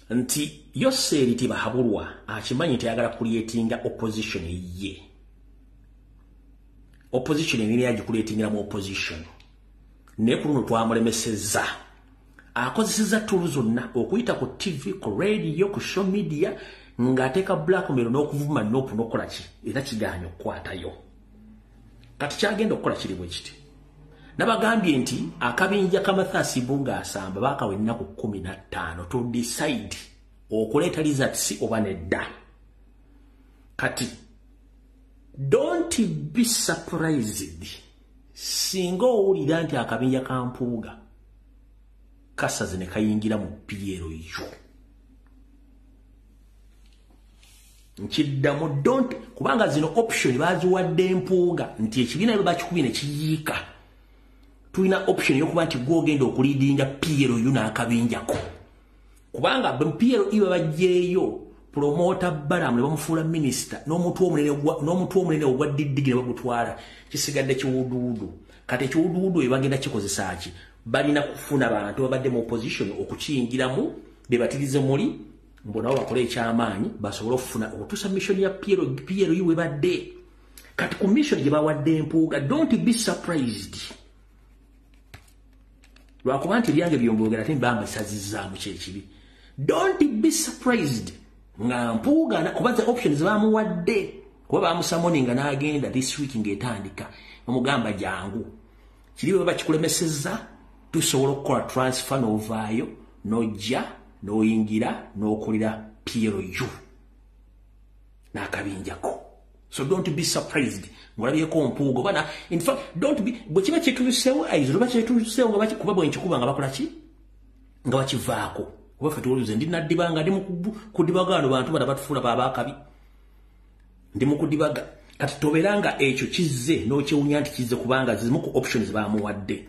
nti Yoseri Tibahabulwa akimanyi nti ayagala kuliyetinga opposition ye. Opposition engeri yagikuleetingira mu opposition. Naye ku luno twamulemesezza. Akozesezza tools zonna okuyita ku TV, ku radio, ku social media ng'ateeka blackmail n'okuvuma n'oku n'okukola ki era kigaanye okukwatayo. Kati kyagenda okukola kiri bwe kiti. Nabagambye nti akabinja ka Mathias Mpuuga Nsamba baakawa ennaku 15 to decide okuleeta results oba nedda. Kati don't be surprised singa owulira nti akabinja ka Mpuuga kasaze ne kayingira mu PLU. Nkiddamu don't, kubanga zino option baziwadde Mpuuga nti ekibiina bwe bakikubye ne kiyiika. Tulina option y'okuba nti gw'ogenda okuliidinga PLU n'akabinjako. Kubanga PLU bwe baggyeeyo promoter Balamu ne bamufuula minisita n'omutwe omunene ogwa DDG ne bagutwala, kisigadde kiwuduwudu. Kati ekiwuduwudu ebyo bagenda kikozesa ki? Balina kufuna bantu babadde mu opposition okukiyingiramu bebatirize muli mbu nabo bakole ekyamaanyi basobole okufuna okutuusa mission ya PLU we badde. Kati ku mission gye bawadde Mpuuga, don't be surprised. Lwakuba nti ebyange byombyogera ate mba mbisazizzaamu kyekibi. Don't be surprised nga Mpuuga kuba the options bamuwadde kuba bamusamoninga n'agenda this week ng'etandika bamugamba jangu. Kiri bwe bakikulemesezza tusobola okukola transfer n'ovaayo n'ojja n'oyingira n'okolera PLU n'akabinjako. So don't be surprised ng'olabyeko Mpuuga bana. In fact don't be, bwe kiba kyetuuseewo aizo oba kyetuuseewo nga bakikuba bwe nkikuba nga bakola ki nga bakivaako. Kuba ffe tuwulize ndi naddibanga ndi mu kudibaga wano bantu bana batufuula babaakabi ndi mu kudibaga. Kati tobeeranga ekyo kizze n'okyewuunya nti kizze kubanga zimu ku options bamuwadde.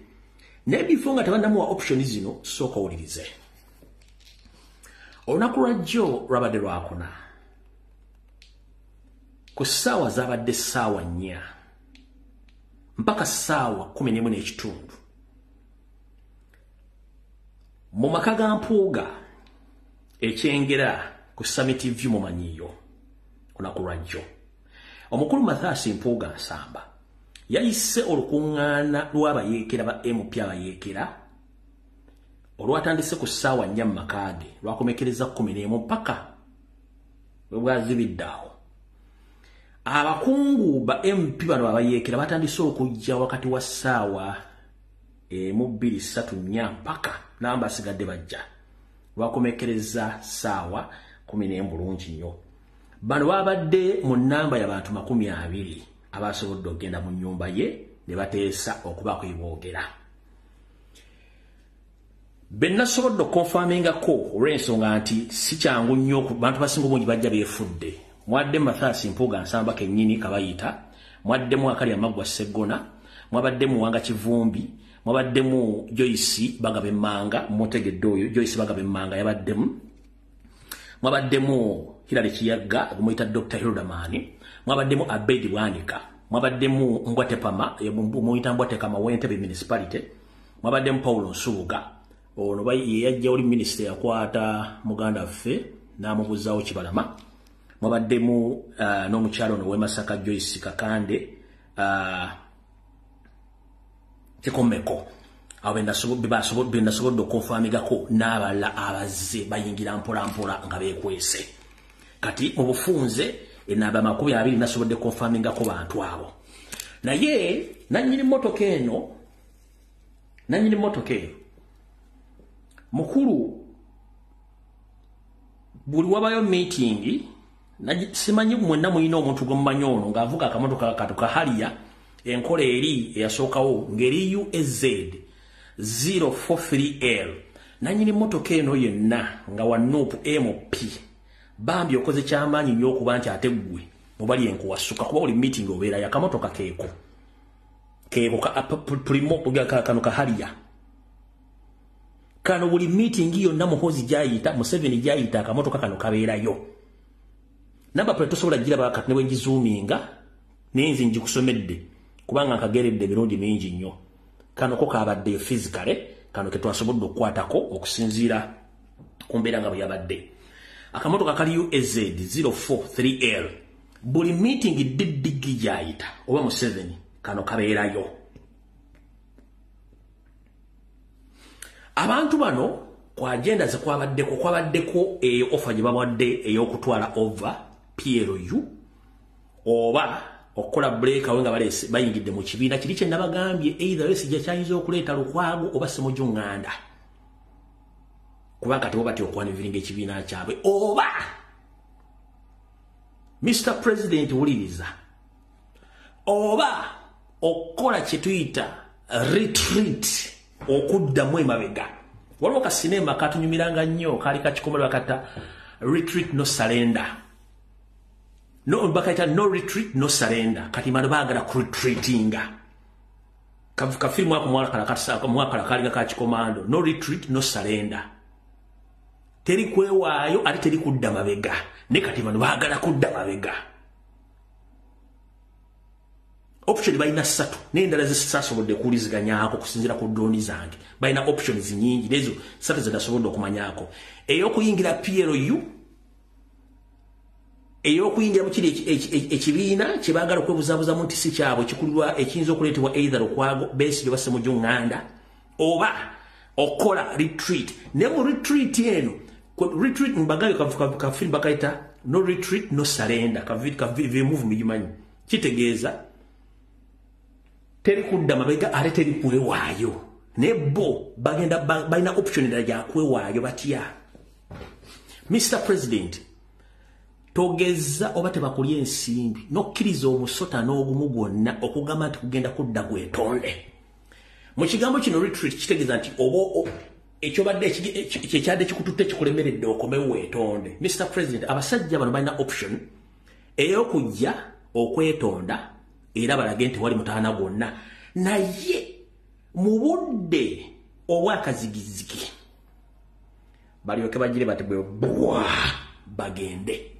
Naye before nga tebannamuwa option zino, sooka owulirize. Olunaku lwa jjo lwabadde lwakuna. Ku ssaawa zaabadde ssaawa 4 mpaka ssaawa 11:15 mu maka ga Mpuuga ekyengera ku Summit View mumanyiyo kunaku lwajjo, omukulu Mathias Mpuuga Nsamba yayise olukuŋŋaana lw'abayeekera ba MP abayeekera olwatandise ku ssaawa 4 mu maka ge, lwakomekereza 11 mpaka bwe bwazibidde awo. Abakungu ba MP bano abayeekera batandise okujja wakati wa ssaawa 1, 2, 3, 4 mpaka namba asigadde bajja, lwakomekereza ssaawa 11 bulungi nnyo. Bano babadde mu nnamba y'abantu 20 abasobodde okugenda mu nnyumba ye ne bateesa okubaako eboogera. Be nasobodde okukonfamingako olw'ensonga nti si kyangu nnyo, bantu basinga obungi bajja beefudde. Mwaddemu Mathias Mpuuga Nsamba kennyini kabayita, mwaddemu Akali Amaggwa Sseggona, mwabaddemu Wanga Kivumbi, mwabaddemu Joyce Bagaba Emmanga, mutegedde oyo Joyce Bagaba Emmanga yabaddemu, mwabaddemu Hilary Kiyaga gumuyita Dr. Hilderman, mwabaddemu Abedi Bwanika, mwabaddemu Mbwatepama, muyita Mbwatekama w'Entebbe Municipality, mwabaddemu Paulo Nsubuga, ono ye yajja oli minisita yakwata muganda waffe n'amubuzaawo Kibalama, mwabaddemu n'omukyalo ono w'e Masaka Joyce Kakande Kikomeko. Abo be nasobodde okukonfamigako n'abalala abazze bayingira mpola mpola nga beekwese. Kati mu bufunze enamba 20 nasobodde okukonfamingako bantu abo. Naye nannyini mmotoka eno, nannyini mmotoka eno mukulu, buli wabayo meeting, simanyi mwenna mulina omuntu gwe mumanyi ono ng'avuga akamotoka kato ka Harrier, enkola eri eyasookawo ng'eri USZ 043L. Nannyini mmotoka eno yenna nga wa NUP MP, bambi okoze kyamaanyi nnyo okuba nti ate ggwe mubali enkuwasuka, kuba buli meeting obeerayo akamotoka keeko keeko primo kano ka Harrier kano, buli meeting yonna Muhoozi gy'ayita, Museveni gy'ayita, akamotoka kano kabeerayo. Namba plate tosobola giraba kati ne bwe ngizoominga, naye nze ngikusomedde kubanga nkageredde emirundi mingi nnyo. Kano ko kabaddeyo physically, kano ke twasobodde okukwatako okusinziira ku mbeera nga bwe yabadde. Akamotoka kali UAZ 043L, buli meeting DDG gy'ayita oba Museveni, kano kabeerayo. Abantu bano ku agenda ze kwabaddeko, kwabaddeko eyo offer gye babawadde ey'okutwala over PLU oba okukola break awe nga balese bayingidde mu kibiina kiri kye nabagambye, either Besigye kyayinza okuleeta Lukwago oba Ssemujju Nganda, kubanga kati bo batya okwaniviringa ekibiina kyabwe. Oba Mr. President wuliriza, oba okukola kye tuyita retreat, okuddamu emabega. Waliwo ka sinema katunyumiranga nnyo kaali kakikomole bakata retreat no surrender, no bakayita no retreat no surrender. Kati bano baagala ku retreatinga. Kafirimu ako mwakala kalinga ka kikomando, no retreat no surrender, teri kwewaayo ate teri kudda mabega. Ne kati bano baagala kudda mabega. Option balina 3 n'endala zisasobodde kuwuliziganyaako kusinziira ku drone zange. Balina options nnyingi n'ezo 3 ze nasobodde okumanyaako. Ey'okuyingira PLU, ey'okuyingira mu kiri ekibiina kye baagala okwebuzaabuzamu nti si kyabwe kikulirwa, ekiyinza okuleetebwa either Lukwago, Besigye oba Ssemujju Nganda, oba okukola retreat. Naye mu retreat eno, retreat mbagayo kafirimu bakayita no retreat no surrender, move mugimanyi, kitegeeza teri kudda mabega ate teri kwewaayo. Naye bo bagenda balina option endala gya kwewaayo batya. Mr. President, togeza oba tebakulya ensimbi n'okkiriza omusota n'ogumu gwonna okugamba nti kugenda kudda gwetonde. Mu kigambo kino retreat kitegeeza nti oba ekyobadde kyekyadde kikututte kikulemeredde okomewo weetonde. Mr. President, abasajja bano balina option ey'okujja okwetonda era balage nti wali mutaana gwonna, naye mu budde obwakazigizigi balyoke bagire bati bwe bwa bagende.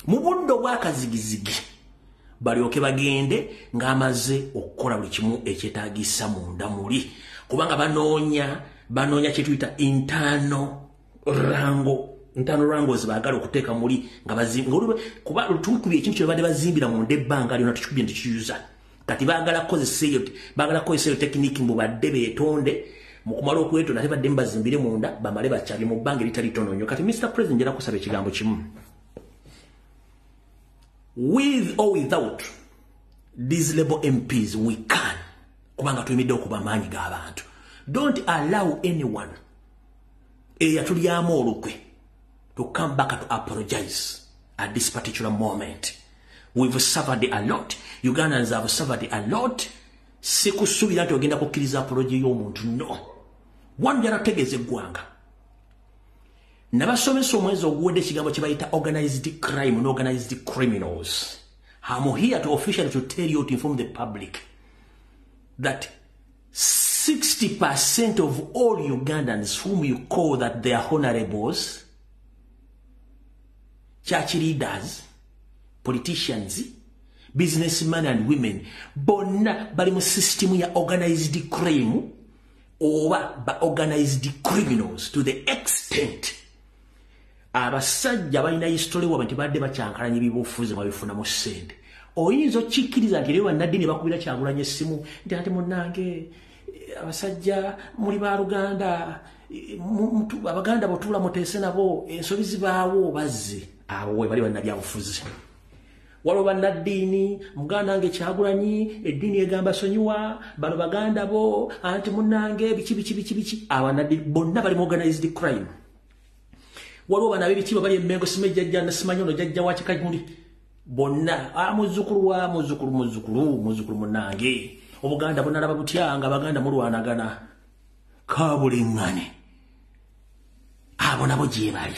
Mu budde obwakazigizigi balyoke bagende ng'amaze okukola buli kimu ekyetaagisa munda muli, kubanga banoonya kye tuyita internal wrangles baagala okuteeka muli nga kuba tukubye ekintu kye babadde bazimbira munda ebbanga lyonna, tukikubye nti kiyuza. Kati baagala kukozesa eyo tekiniki mbu badde beetonde. Mu kumala okwetonda ate badde mubazimbire munda, bamale bakyabye mu bbanga eritali ttono nnyo. Kati Mr. President, njala kusaba ekigambo kimu: with or without these Labour MPs, we can, kubanga tuyimidde okuba amaanyi g'abantu. Don't allow anyone eyatulyamu olukwe to come back to apologize at this particular moment. We've suffered a lot. Ugandans have suffered a lot. Sikusuubira nti ogenda kukkiriza apology y'omuntu, no. Wano njala tutegeeza eggwanga. Nabasomesa omwezi oguwedde ekigambo kye bayita organized crime and organized criminals. I'm here to officially to tell you, to inform the public that 60% of all Ugandans whom you call that they are honorables, church leaders, politicians, businessmen and women, bonna bali mu system ya organized crime oba ba organized criminals, to the extent abasajja balina history wabwe nti badde bakyankalanya ebyobufuzi nga bifunamu ssente. Oyinza okikkiriza nti rero bannaddiini bakubira Kyagulanyi essimu nti, "Ate munnange, abasajja muli baluganda, abaganda botuula muteese nabo, ensobi zibaawo," bazze abo we bali bannabyabufuzi. Waliwo bannaddiini, "Muganda wange Kyagulanyi, eddiini egamba sonyiwa bano baganda bo, anti munnange biki biki biki biki." Abannaddiini bonna bali mu organized crime. Waliwo bano ab'ebitiibwa bali emmengo, simanyi jjajja, simanyi ono jjajja wa kikaguli, bonna muzzukulu wa muzzukulu, muzzukulu, muzzukulu, munnange, obuganda bunalaba butya nga abaganda mulwanagana kabuliŋŋane? Abo nabo gye bali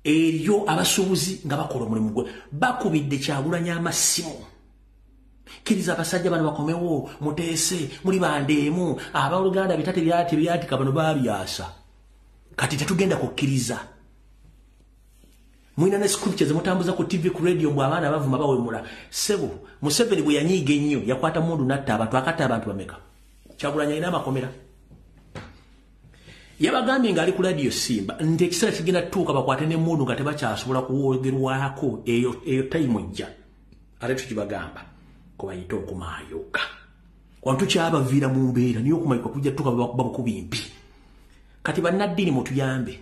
eryo. Abasuubuzi nga bakola omulimu gwe bakubidde Kyagulanyi amasimu, "Kkiriza abasajja bano bakomewo, muteese, muli bandeemu, abooluganda, bitate byatika bano babyasa." Kati tetugenda kukkiriza. Mulina ne scriptures mutambuza ku TV, ku radio, mbw abaana bavuma, bawemula. Sebo, Museveni bwe yanyiiga ennyo yakwata mundu natta abantu. Akatta abantu bameka? Kyagulanyi alina amakomera. Yabagambye ng'ali ku Radio Simba nti ekiseera kigenda tutuuka bakwate n'emmundu nga tebakyasobola kuwoogerwako. Eyo time ejja, ate tukibagamba kubayite okumaayuka. Wano tukyabaviira mu mbeera, naye okumayuka kujja tutuuka babukubimpi. Kati bannaddiini, mutuyambe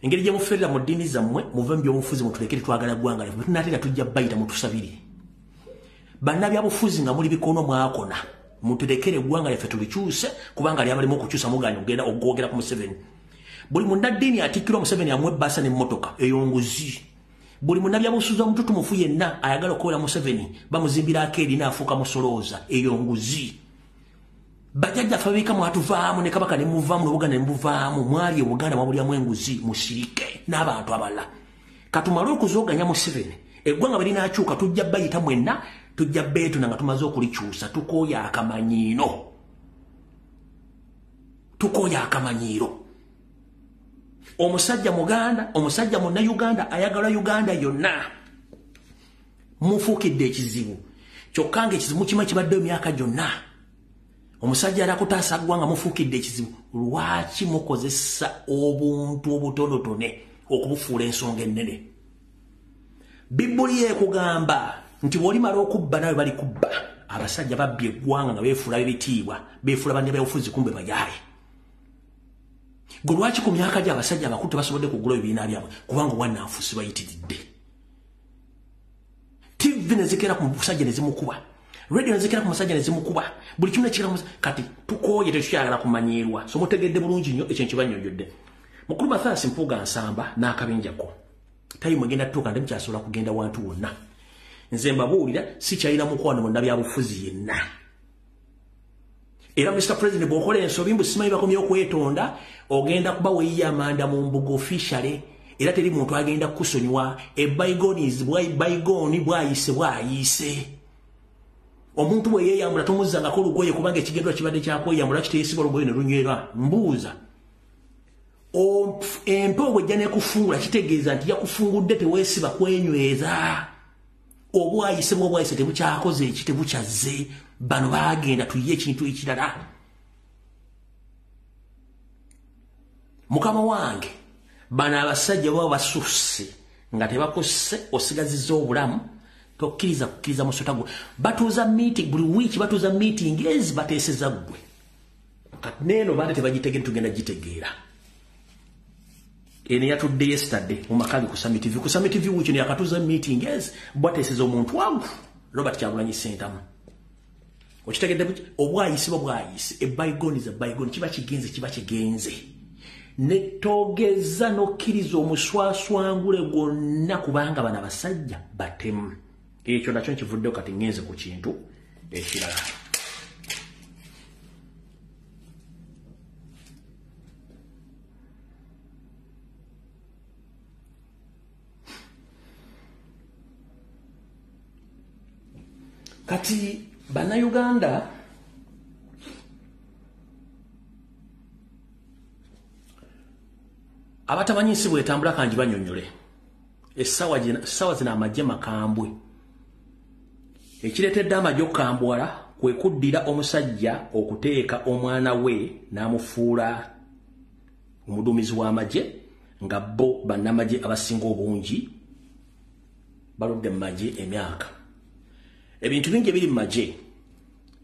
engeri gye muferera mu ddiini zammwe, muve mu byobufuzi, mutulekere, twagala ggwanga lyaffe. Tunaatera tujja bayita, mutusabire. Bannabyabufuzi nga muli bikono mwakona, mutulekere eggwanga lyaffe tulikyuse, kubanga lyabalimu okukyusa. Muganya ogenda ogwogera ku Museveni. Buli munnaddiini atikkirwa Museveni amuwa ebbaasa n'emmotoka, eyo nguzi. Buli munnabyabufuzi omututumufu yenna ayagala okukolera Museveni bamuzimbirako erina, afuuka musolooza, eyo nguzi. Bajjajjaffe abiika mwatuvaamu ne kabaka ne muvaamu n'Obuganda ne muvaamu, mwali Obuganda mwabulyamu enguzi, musirike n'abantu abalala. Katumale okuzooganya Museveni, eggwanga bwe linaakyuka tujja bayita mwenna, tujja beetuna nga tumaze okulikyusa. Tukooya akamanyiiro, tukooya akamanyiiro. Omusajja muganda, omusajja munnayuganda ayagala Uganda yonna, mufuukidde ekizibu. Kyokka nga ekizibu kimu kibaddeyo emyaka gyonna. Omusajja alakutaasa ggwanga mufuukidde ekizibu. Lwaki mukozesa obuntu obutonotone okubufuula ensonga ennene? Bibuli ekugamba nti bw'olimala okubba nawe bali kubba. Abasajja babbye eggwanga nga beefuula b'ebitiibwa, beefuula bannabyabufuzi, kumbe bayaaye. Gwe lwaki ku myaka gy'abasajja abakulu tebasobodde kugula ebibiina byabwe? Kubanga obwannanfuusi bayitiridde. TV ne zikeera ku musajja ne zimukuba, radio ne zikeera ku musajja ne zimukuba, buli kimu nekikera. Kati tukooye, tetukyagala kumanyiirwa. So mutegedde bulungi nnyo ekyo nkibannyonnyodde. Mukulu Mathias Mpuuga Nsamba n'akabinjako, time egenda tutuuka nti mukyasobola kugenda wantu wonna. Nze mbabuulira, sikyalina mukwano munnabyabufuzi yenna. Era Mr. President, bw'okola ensobi mbu simanyi bakomye okwetonda, ogenda kuba weeyiye amanda mu mbuga officially, era teri muntu agenda kukusonyiwa. E bygones bygone, bwayise bwayise. Omuntu bwe yeeyambula tomuzzangako olugoye, kubanga ekigendwa kibadde kyakweyambula, kiteesiba olugoye ne lunywera. Mbuuza, Empewo bw'ejja n'ekufungula kitegeeza nti yakufungudde teweesiba kwenyweza. Obwayise bw'obwayise tebukyakoze eki tebukyazze. Bano baagenda tuyiye ekintu ekirala. Mukama wange, bano abasajja baba basusse nga tebakusse osigazizza obulamu, tokkiriza kukkiriza musota gwe. Batuuza meeting buli wiiki, batuuza meeting ezi bateeseza ggwe. Kati neeno baade tebagitegere, tugenda gitegeera. Eno yatudde yesterday mu maka ge ku Summit TV. Ku Summit TV wiiki eno yakatuuza meeting ezi bwateeseza omuntu wangu Robert Kyagulanyi Ssentamu. Okitegedde buki? Obwayise bwayise, a bygone is a bygone, kiba kigenze kiba kigenze. Netogeza n'okkiriza omuswaswangule gwonna kubanga bano abasajja batemu. Ekyo nakyo nkivuddeyo kati ngenze ku kintu ekirala. Kati Bannayuganda abatamanyi nsi bwetambula kangi banyonnyole. Essaawa zino amagye makambwe. Ekireetedde amagye okukambwala kwe kuddira omusajja okuteeka omwana we n'amufuula omuduumizi w'amagye, nga bo bannamagye abasinga obungi baludde mu magye emyaka. Ebintu bingi ebiri mu magye.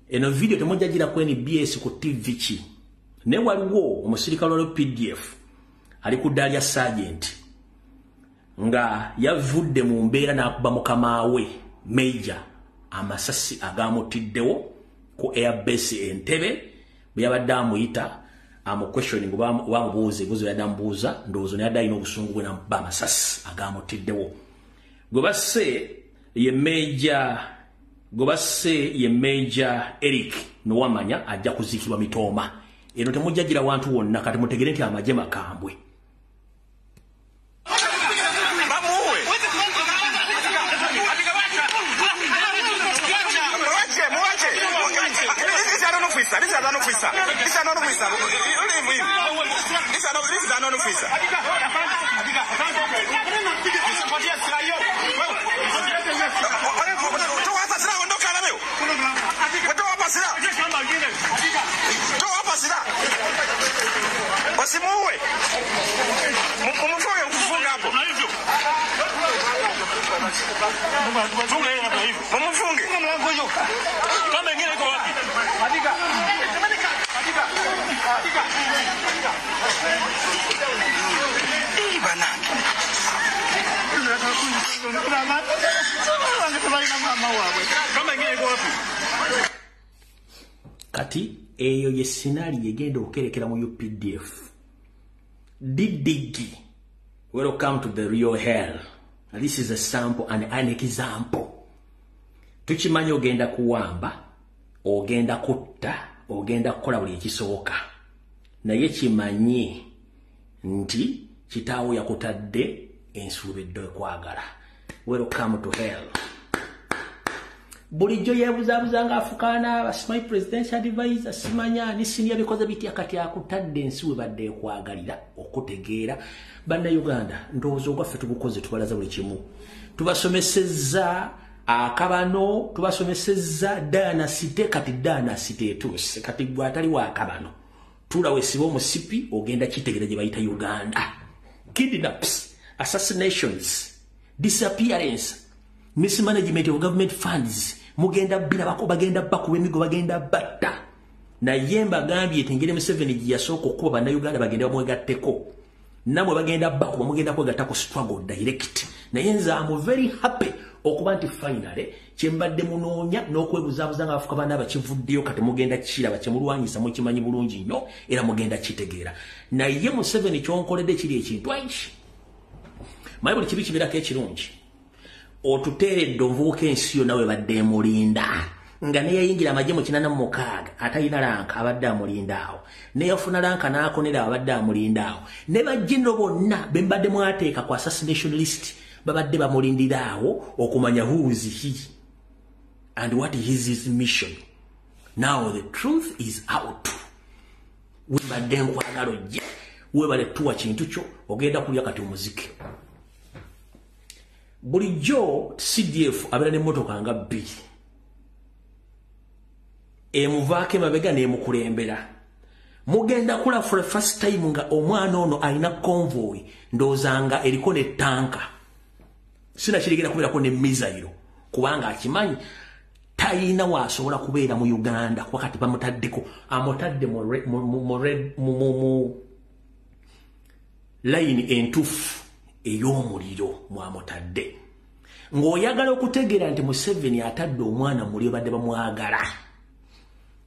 Eno video temujja gira ku NBS ku TV ki. Ne waliwo omusirikale wa PDF ali ku ddaala lya sergeant nga yavudde mu mbeera n'akuba mukama we Major amasasi agamutiddewo ku airbase Entebbe bwe yabadde amuyita amuquestioning oba amubuuza ebibuuzo byadde amubuuza, ndowooza naye adde alina obusungu bwe n'amukuba amasasi agamutiddewo. Gwe basse ye Major Eric Nowamanya ajja kuziikibwa Mitooma. Eno temujja gira wantu wonna, kati mutegere nti amagye makambwe. Wasimuue. Mumfunge kufunga hapo. Mumfunge. Mlango hiyo. Kama ingine iko wapi? Andika. Andika. Andika. Eh bana. Kama ingine iko wapi? Kati eyo ye sinali egenda okukerekera mu UPDF. Didigi, welcome to the real hell. This is a sample and an example. Tukimanyi ogenda kuwamba, ogenda kutta, ogenda kukola buli ekisoboka. Naye kimanyi nti kitaawo yakutadde ensuubidde okwagala. Welcome to hell. Bulijjo yeebuzaabuza ng'afukaana simanyi presidential advisor, simanya ni senior bikoze bitya, kati akutadde ensi we badde ekwagalira okutegeera. Bannayuganda ndowooza ogwaffe tugukoze, tubalaza buli kimu. Tubasomesezza akabano, tubasomesezza dynasty, kati dynasty etuuse. Kati gwe atali wa akabano tuula weesibe omusipi ogenda kitegeera gye bayita Uganda. Kidnaps, assassinations, disappearance, mismanagement of government funds, mugenda birabako, bagenda bakuba emigo, bagenda batta. Naye mbagambye nti engeri Museveni gye yasooka okukuba Bannayuganda bagende bamwegatteko, nammwe bagenda bakuba, mugenda kwegatta ku struggle direct. Naye nze am very happy okuba nti finally kye mbadde munoonya n'okwebuzaabuza nga bafuka banna bakivuddeyo, kati mugenda kiraba kye mulwanyisa mukimanyi bulungi nnyo era mugenda kitegeera. Naye Museveni kyonkoledde kiri ekintu eki. Maye buli kibi kibeerako ekirungi. Otuteeredde omuvubuka ensi yonna we badde emulinda, nga neyayingira amagye mu 86 atalina ranka abadde amulinda awo, neyafuna ranka n'akonera abadde amulinda awo, ne bajjinno bonna be mbadde mwateeka ku assassination list babadde bamulindira awo okumanya who is he and what is his mission. Now the truth is out. We mbadde nkwagala ojje Webale tuwa kintu kyo ogenda kulya kati omuziki. Bulijjo CDF abeera n'emmotoka nga bbiri, emuvaako emabega n'emukulembera. Mugenda kula for the first time nga omwana ono alina convoy, ndowooza nga eriko ne tanka, sinakirigenda kubeerako ne missile, kubanga akimanyi tayina waasobola kubeera mu Uganda kuba kati bamutaddeko, amutadde mu layini entuufu ey'omuliro mwamutadde. Ng'oyagala okutegeera nti Museveni atadde omwana muli badde bamwagala.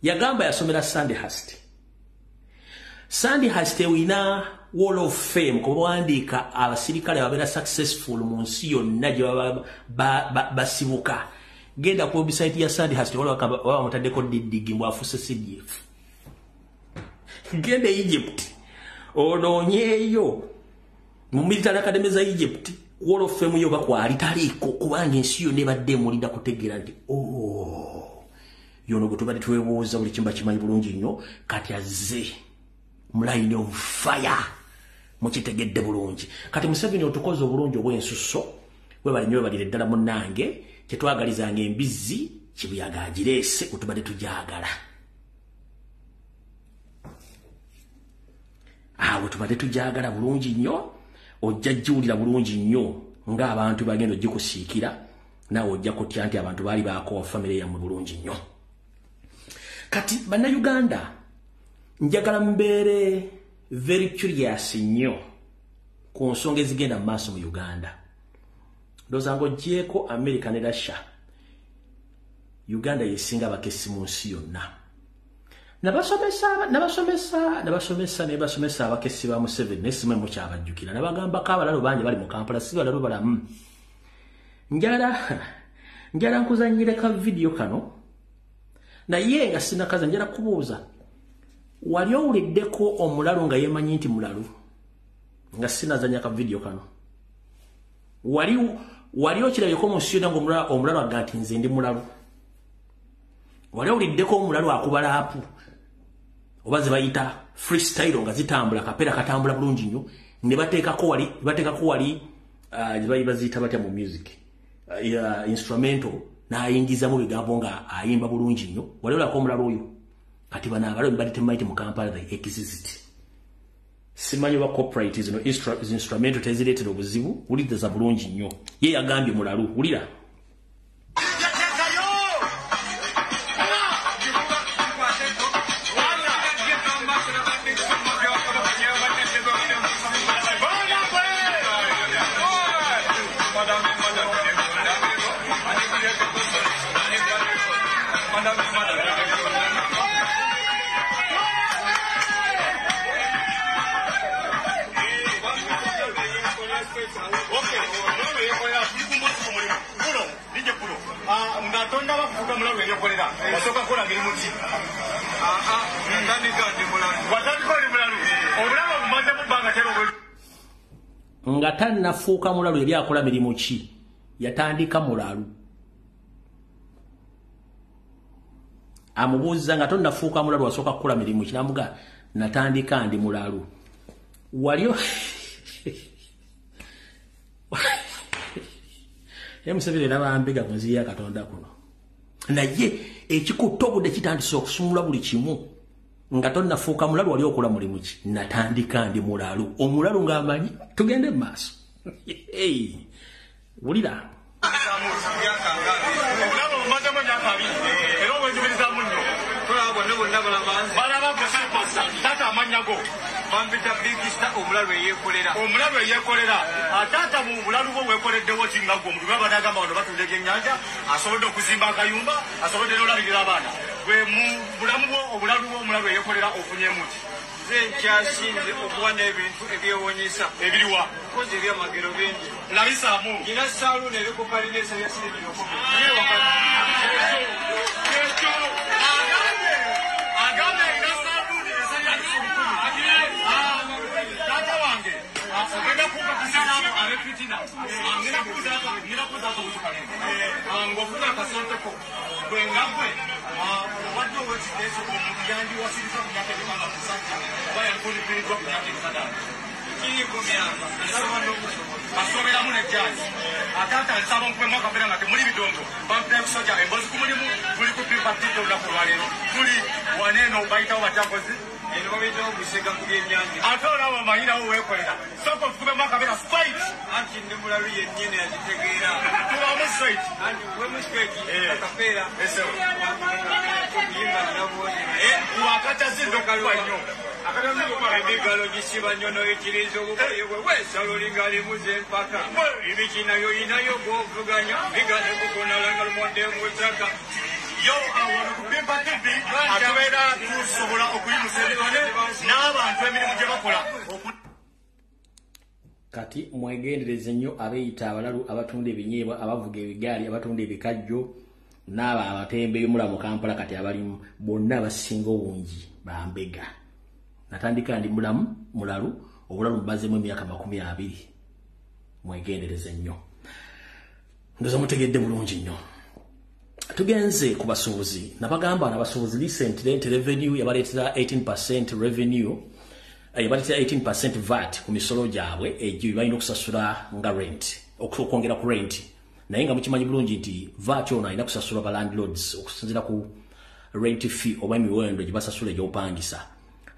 Yagamba yasomera Sandhurst. Sandhurst ewina Wall of Fame kubawandiika abasirikale ababeera successful mu nsi yonna gye baba basibuka. Genda ku website ya Sandhurst waba bamutaddeko diddigi mbwafuse CDF. Genda e Egypt onoonyeeyo mu military academy za Egypt, Wall of Fame yo bakwali taliiko, kubanga ensi yonna ebadde emulinda kutegeera nti oh, yono gwe tubadde twebuuza buli kimba kimanyi bulungi nnyo, kati azze mu line of fire. Mukitegedde bulungi. Kati Museveni otukoze obulungi obw'ensusso, webale nnyo, webalire ddala munnange. Kyetwagalizanga embizzi kibuyaga agireese, kwe tubadde tugyagala. Awo tubadde tugyagala bulungi nnyo. Ojja giwulira bulungi nnyo ng'abantu bagenda ogikusiikira, naawe ojja kutya nti abantu baali baakoowa famire yammwe bulungi nnyo. Kati Bannayuganda, njagala mbeere very curious nnyo ku nsonga ezigenda mu maaso mu Uganda. Ndowooza ng'oggyeeko America ne Russia, Uganda yesinga abakessi mu nsi yonna. Nabasomesa, nabasomesa, nabasomesa, nebasomesa abakessi ba Museveni, naye simanyi mukyabajjukira. Nabagambako abalalo bangi bali mu Kampala, si balalo balamu. Njagala nkuzannyire ka vidiyo kano, naye nga sinakaza njagala kubuuza, wali owuliddeko omulalu nga yeemanyi nti mulalu? Nga sinazannya ka vidiyo kano, wali okirabyeko mu nsi yonna nga omulalu aga nti nze ndi mulalu? Wali owuliddeko omulalu akuba rap oba ze bayita freestyle nga zitambula, kapeera katambula bulungi nnyo, ne bateekako wali baziyita batya mu music, instrumental, n'ayingizamu bigambo nga ayimba bulungi nnyo? Wali olako omulalu oyo? Kati bano abalalu bali temumanyi mu Kampala they exist. Simanyi oba copyright zino instrumental tezireetera obuzibu. Wuliriza bulungi nnyo, ye yagambye mulalu. Wulira. Nga tonnaba kufuuka mulalu eyekolera, wasooka kukola mirimu ki? Watandika oli mulalu, obulamu obumazemu bbanga tera? Nga tannafuuka mulalu yali akola mirimu ki? Yatandika mulalu. Amubuuza nga tonnafuuka mulalu wasooka kukola mirimu ki, namuga natandika ndi mulalu. Walio Museveni era bambega ku nsi ya Katonda kuno, naye ekikutta obudde kitandise okusumula buli kimu. Nga tonnafuuka mulalu wali okola mulimu ki? Natandika ndi mulalu. Omulalu ng'amanyi. Tugende mu maaso. Wulira. Obulamu obumazemu emyaka 20 era obwenyumirizaamu nnyo. Balaba taata, amannya go? Bampita Big Star, omulalu eyeekolera. Omulalu eyeekolera. Taata, mu bulalu bwo weekoleddewo ki nga gwe omuntu? Baba nagamba bano batunda ebyennyanja, asobodde okuzimba akayumba, asobodde n'olabirira abaana. Gwe mu bulamu bwo, obulalu bwo, omulalu eyeekolera, ofunyemu ki? Nze nkyasinze okuba n'ebintu ebyewuunyisa. Ebiriwa? Kozi ebyamagero bingi. Labisaamu. Nina saaluuni eri ku kalina esabya siringi 1000. Ekyo agambye alina saaluuni esabya 1000. Taata wange, ogenda kunkakasa abo ab'efitina. Ngenda kubuuzaako obutukalenge ng'ofuna akasente ko gwe nga gwe obadde Yandiwasiriza ku myaka emikaaga musajja oba yandifunikiriddwa ku myaka emikaaga basomeramu nejjazi atata nsaba nkubemu akabeera nga temuli bidongo bampira kusajja emboozi ku mulimu tuli ku Pimpa TV olunaku olwaleero tuli waneeno bayitawo batyakozi eno babiyitawo busega ku byennyanja ate olaba omanyirawo weekolera sooka okukubemu akabeera straight anti ndi mulalu yennyini akitegeera tubamu straight anti nkubemu straight akapeera okuyimba nabonye naye wakatazinza okukuba nnyo emigalo gisiba nnyo noyikiriza obugoye bwe weesalo lingalimu z'empaka ebiki nayo yinayo gwovuganya bigane kukunalanga lumonde mu ttaka. Yo wano ku Pimpa TV atubeera tusobola okuyimusa ebitone n'abantu emirimu gye bakola. Kati mwegendereze nnyo abeeyita abalalu abatunda ebinyeebwa, abavuga ebigaali, abatunda ebikajjo n'abo abatembeeyi mu Kampala kati abalimu bonna abasinga obungi bambega. Natandika ndi mulamu mulalu obulalu mbazeemu emyaka 20. Mwegendereze nnyo. Ndoza mutegedde bulungi nnyo. Tugenze ku basuubuzi. Nabagamba n'abasuubuzi recent rent revenue yabaleetera 18% revenue, yabaleetera 18% VAT ku misolo gyabwe egyo balina okusasula nga rent, okwongera ku rent. Naye nga mukimanyi bulungi nti VAT ono alina kusasula ba landlords okusinziira ku rent fee oba emiwendo gye basasula egy'opangisa.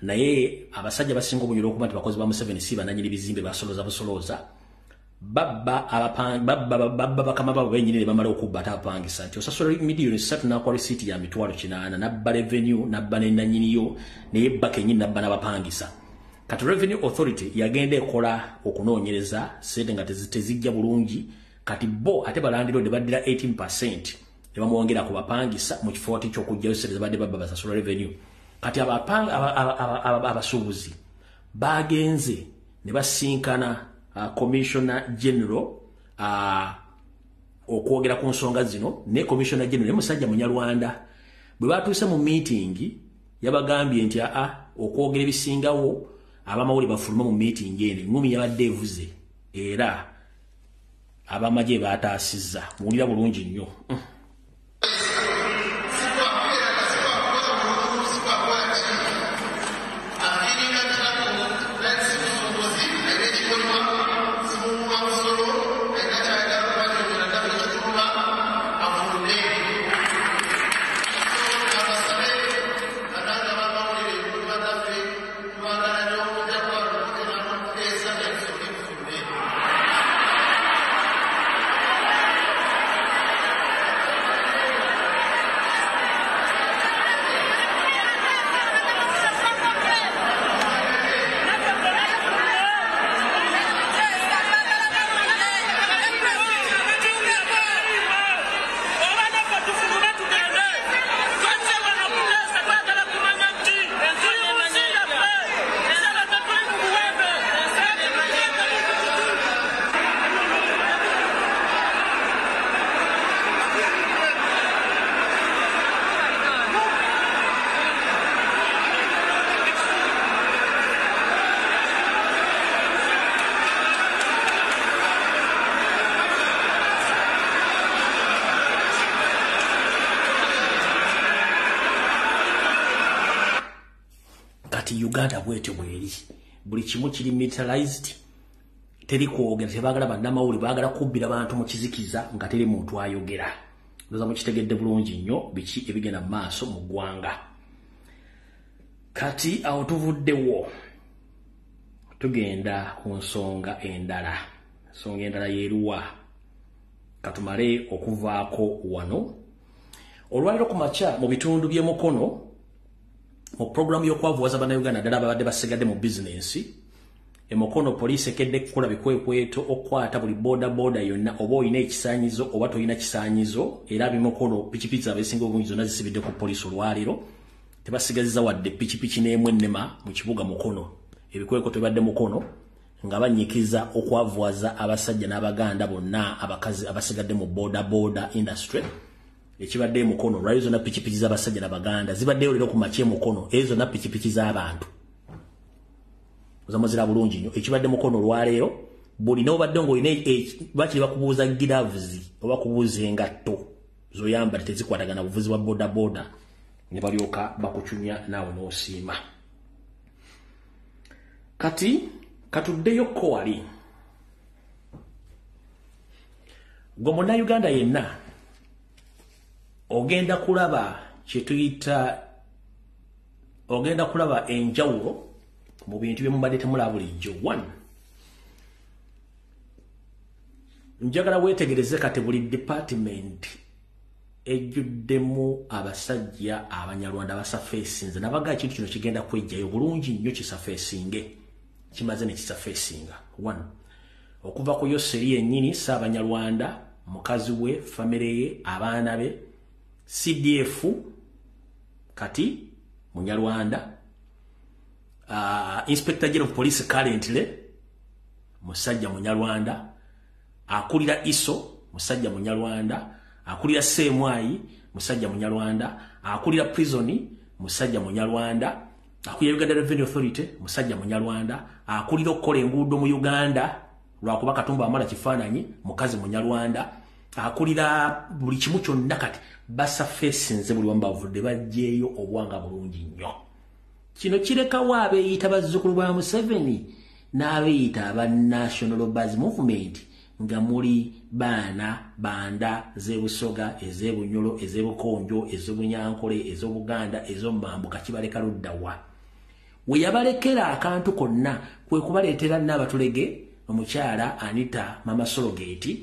Naye abasajja basinga obungi olw'okuba nti bakozi ba Museveni si bannannyini bizimbe basolooza busolooza, babba bakama baabwe bennyini ne bamala okubba ate abapangisa nti osasula miliyoni 3 n'akuwa risiiti ya 800,000 n'abba revenue n'abba ne nannyiniyo naye ebba kennyini n'abba n'abapangisa. Kati Revenue Authority yagenda ekola okunoonyereza ssente nga tezijja bulungi. Kati bo ate balandiroodi baddira 18% ne bamwongera ku bapangisa mu kifo ky'okuggyayo ssente zebadde babba basasula revenue. Kati abasuubuzi bagenze ne basinkana Commissioner General okwogera ku nsonga zino ne Commissioner General ne musajja Munyarwanda. Bwe batuuse mu meeting yabagambye nti okwogera ebisingawo abamawulire bafuluma mu meeting eno. Engumi yabadde evuze era abamagye baataasizza. Muwulira bulungi nnyo. Uganda bwetyo bweri buli kimu kiri militarized, teri kwogera, tebaagala bannamawulire, baagala kubbira bantu mu kizikiza nga teri muntu ayogera. Ndoza mukitegedde bulungi nnyo biki ebigenda mu maaso mu ggwanga. Kati awo tuvuddewo tugenda ku nsonga endala. Ensonga endala yeeruwa? Katumale okuvaako wano olwaleero ku makya mu bitundu by'e Mukono mu programu y'okwavuwaza bannayuganda ddala ababadde basigadde mu bizinensi. E Mukono poliisi ekedde kukola bikwekweto okukwata buli boda boda yonna, oba olina ekisaanyizo oba tolina kisaanyizo. Era ab'e Mukono pikipiki zaabwe ezisinga obungi zonna zisibidde ku poliisi olwaleero, tebasigazizza wadde pikipiki n'emu ennema mu kibuga Mukono. Ebikwekweto bibadde Mukono nga banyikiza okwavuwaza abasajja n'abaganda bonna abakazi abasigadde mu boda boda industry. Ekibadde Mukono lwali zonna pikipiki z'abasajja n'abaganda zibaddeyo leero ku makya e Mukono, ezo zonna pikipiki z'abantu ozamuzira bulungi nnyo. Ekibadde Mukono olwaleero buli n'obadde ng'olina bakiri bakubuuza gloves oba kubuuza engatto zoyambala tezikwatagana buvuzi bwa boda boda Ne balyoka bakucunya naawe n'osiima. Kati katuddeyo ko wali. Gwe munnayuganda yenna ogenda kulaba kye tuyita, ogenda kulaba enjawulo mu bintu bye mubadde temulaba bulijjo. One, njagala weetegereze kati buli department ejjuddemu abasajja abanyarwanda abasafeesinze. Nabaga ekintu kino kigenda kwejjayo bulungi nnyo kisafeesinge, kimaze ne kisafeesinga. One, okuva ku Yoseri yennyini Ssaabanyarwanda, mukazi we, famire ye, abaana be, CDF kati munyarwanda, Inspector General of Police currently musajja munyarwanda, akulira ISO musajja munyarwanda, akulira CMI musajja munyarwanda, akulira prison musajja munyarwanda, akulira Uganda Revenue Authority musajja munyarwanda, akulira okukola enguudo mu Uganda lwakuba Katumba amala kifaananyi mukazi munyarwanda, akulira buli kimu kyonna. Kati basafeesinze buli wamu, bavudde bajjeeyo obwanga bulungi nnyo. Kino kirekawo abeeyita bazzukulu ba Museveni n'abeeyita aba National Buzz Movement nga muli baana banda z'Ebusoga, ez'Ebunyolo, ez'Ebukonjo, ez'Obunyankole, ez'Obuganda, ez'Omumambuka. Kibaleka ludda wa? We yabalekera akantu konna kwe kubaleetera Nnaabatulege omukyala Anita Mama Sologate,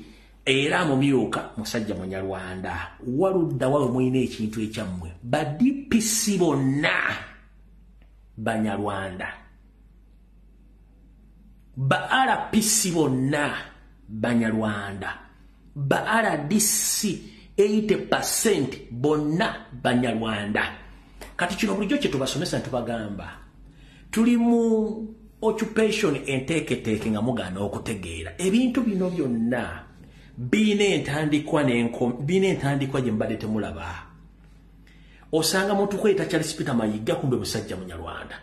era amumyuka musajja munyarwanda. Waludda wawe mulina ekintu ekyammwe? Ba DPC bonna banyarwanda, ba RPC bonna banyarwanda, ba RDC 80% bonna banyarwanda. Kati kino bulijjo kye tubasomesa, ntubagamba tuli mu occupation enteeketeeke nga mugaana okutegeera. Ebintu bino byonna biina entandikwa, biina entandikwa gye mubadde temulaba. Osanga muntu kweyita Charles Peter Mayiga, kumbe musajja munyarwanda.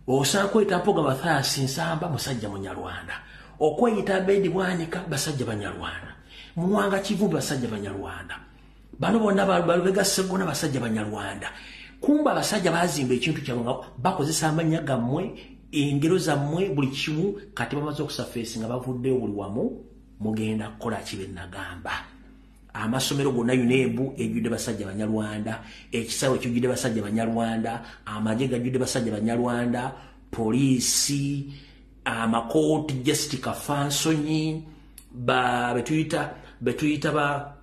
Osanga kweyita Mpuuga Mathias Nsamba, musajja munyarwanda. Okweyita Abedi Bwanika, basajja banyarwanda. Muwanga Kivumbi, basajja banyarwanda. Bano bonna Balubega Sseggona, basajja banyarwanda. Kumba abasajja bazimba ekintu kyabwe nga bakozesa amannya gammwe, engero zammwe, buli kimu. Kati bamaze okusafeesi nga bavuddeyo buli wamu. Mugenda kukola ki? Nagamba amasomero gonna, UNEB ejjudde basajja banyarwanda, ekisaawe kijjudde basajja banyarwanda, amagye gajjudde basajja banyarwanda, poliisi, amakooti, Justice Kafansonyi, ba betuyita ba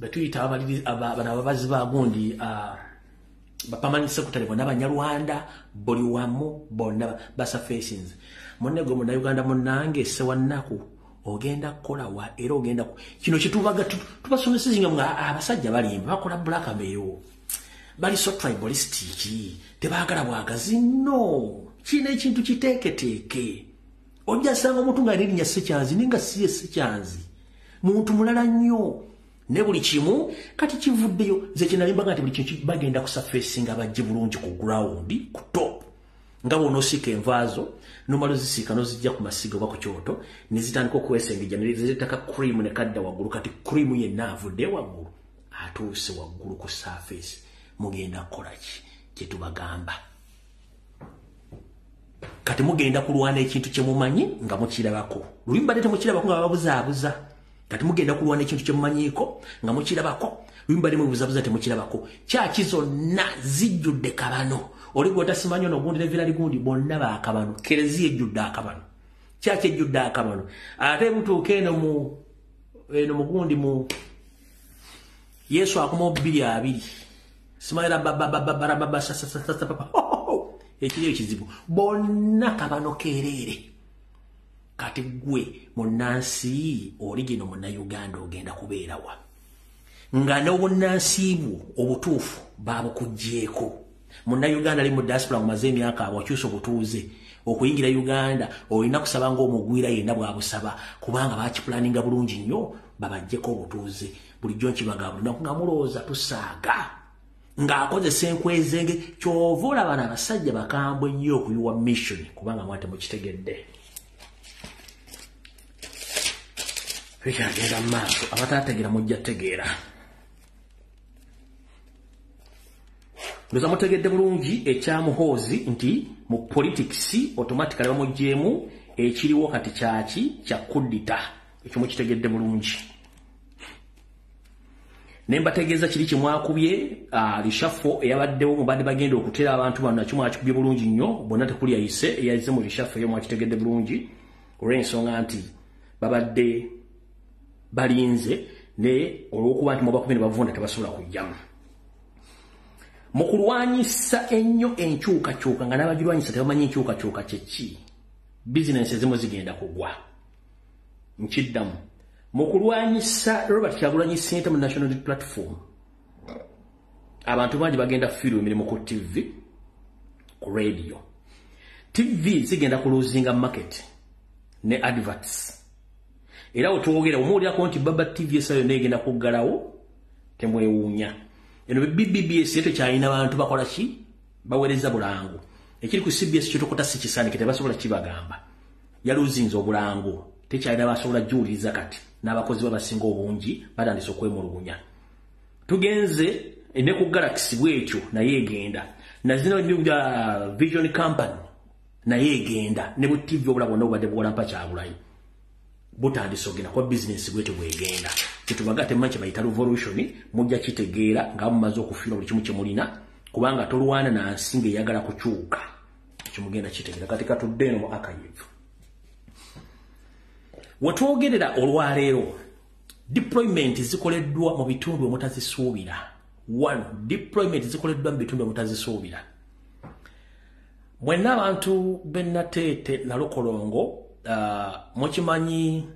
betuyita bano ababazi ba gundi, ba permanent secretary, bonna banyarwanda. Buli wamu bonna basafeesinze. Munne gwe munnayuganda munnange, ssewannaku, ogenda kukola wa? Era ogenda kino kyetubaga tubasomeseza nga abasajja balimba, bakola blackmail, bali so tribalistic, tebaagala bwagazi. No, kino ekintu kiteeketeeke. Ojja sanga omuntu nga erinnya Ssekyanzi naye nga si ye Ssekyanzi, muntu mulala nnyo. Ne buli kimu kati kivuddeyo. Nze kyenalimbaga nti buli kintu bagenda kusafeesinga bajje bulungi ku ground, ku top, nga bw'onoosiika envaazo nomala ozisiika n'ozijja ku masiga oba ku kyoto ne zitandika okwesengejja ne zireetaka cream ne kadda waggulu. Kati cream yenna avudde waggulu, atuuse waggulu ku surface. Mugenda kukola ki? Kye tubagamba kati mugenda kulwana ekintu kye mumanyi nga mukirabako. Luli mbadde temukirabako nga babuzaabuza. Kati mugenda kulwana ekintu kye mumanyiiko nga mukirabako. Luli mbadde mubuzabuza, temukirabako. Kyaki zonna zijjudde kabano. Oli gwotasimanyi ono gundi nevirali gundi, bonna bakabano. Kereziya ejjudde akabano, kyaki ejjudde akabano. Ate butuuka eno mu eno mugundi mu Yesu akoma 2020 simayira babababababa ekiri ekizibu, bonna kabano kereere. Kati gwe munnansi oli gino munnayuganda ogenda kubeerawa nga n'obunnansi bwo obutuufu babukuggyeeko? Munnayuganda ali mu diaspora, mumaze emyaka abo okyusa obutuuze, okuyingira Uganda olina kusaba ng'omugwira yenna bw'abusaba, kubanga bakipulaninga bulungi nnyo babaggyeko obutuuze. Bulijjo nkibaga buli lunaku nga mulowooza tusaaga ng'akozesa enkwezenge. Kyova olaba abasajja bakambwe nnyo okuyiwa mission, kubanga mwa temukitegedde. Bikyagenda mu maaso, abataategeera mujja tegeera. Ndoza mutegedde bulungi ekya Muhoozi nti mu politics automatically bamugyemu ekiriwo kati kyaki kya kuddita. Ekyo mukitegedde bulungi. Ne mbategeeza kiri kimwakubye reshuffle eyabaddewo mubadde bagenda okutera abantu bano nakyo mwakikubye bulungi nnyo bonna tekuli yayise eyazze mu reshuffle eyo mwakitegedde bulungi olw'ensonga nti babadde balinze ne olw'okuba nti mubakubye ne bavunda tebasobola kujjamu. Mu kulwanyisa ennyo enkyukakyuka nga n'abagirwanyisa tebamanyi enkyukakyuka kye ki, bizinensi ezimu zigenda kugwa. Nkiddamu. Mu kulwanyisa Robert Kyagulanyi Ssentamu National Platform, abantu bangi bagenda kufiirwa emirimu ku TV, ku radio. TV zigenda kuluzinga market ne adverts. Era otwogera omuwulirako nti Baba TV esayo negenda kuggalawo, temwewuunya. Eno BBBS tekyalina bantu bakola ki? Baweereza bulango. Ekiri ku CBS kyotokota si kisaanike tebasobola kibagamba. Yaluzinze obulango. Tekyalina basobola juwuliriza kati n'abakozi babasinga obungi batandise okwemulugunya. Tugenze ne ku Galaxy bwetyo naye egenda. Na zino Vision Company naye egenda. Ne bu TV obula bwonna obubadde buwalampa Kyagulanyi. Butandise ogenda kwa business bwetyo bwegenda. Kyetubaga temumanyi kye bayita revolution, mujja kitegeera nga mumaze okufiirwa buli kimu kye mulina, kubanga tolwana na nsi ng'eyagala kukyuka. Ekyo mugenda kitegeera. Kati katudde eno mu archive. Wetwogerera olwaleero, deployment zikoleddwa mu bitundu omutazisuubira. One, deployment zikoleddwa mu bitundu omutazisuubira. Mwenna abantu b'e Nateete Nalukolongo, mukimanyi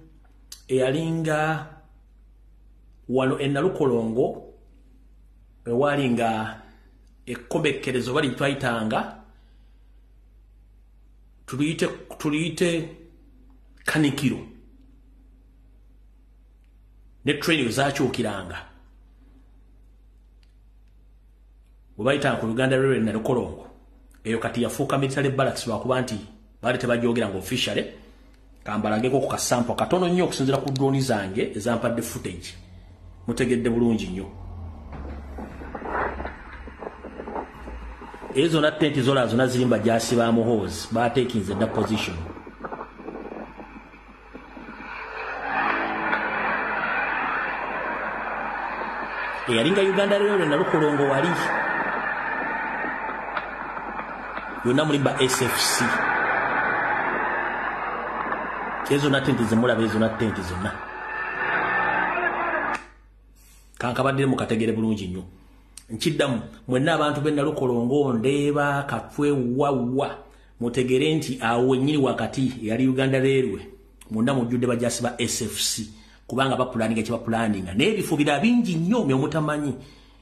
eyalinga wano e Nalukolongo ewalinga ekkomekkerezo bali twayitanga tuliyite kanikiro ne training zakyukiranga bwe bayitanga ku Uganda Railway Nalukolongo. Eyo kati yafuuka military barracks lwakuba nti baali tebajogera nga officially. Kambalageko ku kasampo katono nnyo okusinziira ku drone zange ezampadde footage. Mutegedde bulungi nnyo. Ezo na tenti zola zonna zirimba jasi ba Muhoozi batekinze that position. Eyalinga Uganda Railway Nalukolongo wali yonna mulimba SFC. Ezo na tenti zemulaba, ezo na tenti zonna. Kankabadde mukategere bulungi nnyo. Nkiddamu mwenna abantu b'e Nalukolongo ndeeba Katwe wawa mutegere nti awo wennyini wakati eyali Uganda Railway munda mujjudde bajasi ba SFC kubanga bapulaninga kye bapulaninga n'ebifo bira bingi nnyo mwe mutamanyi.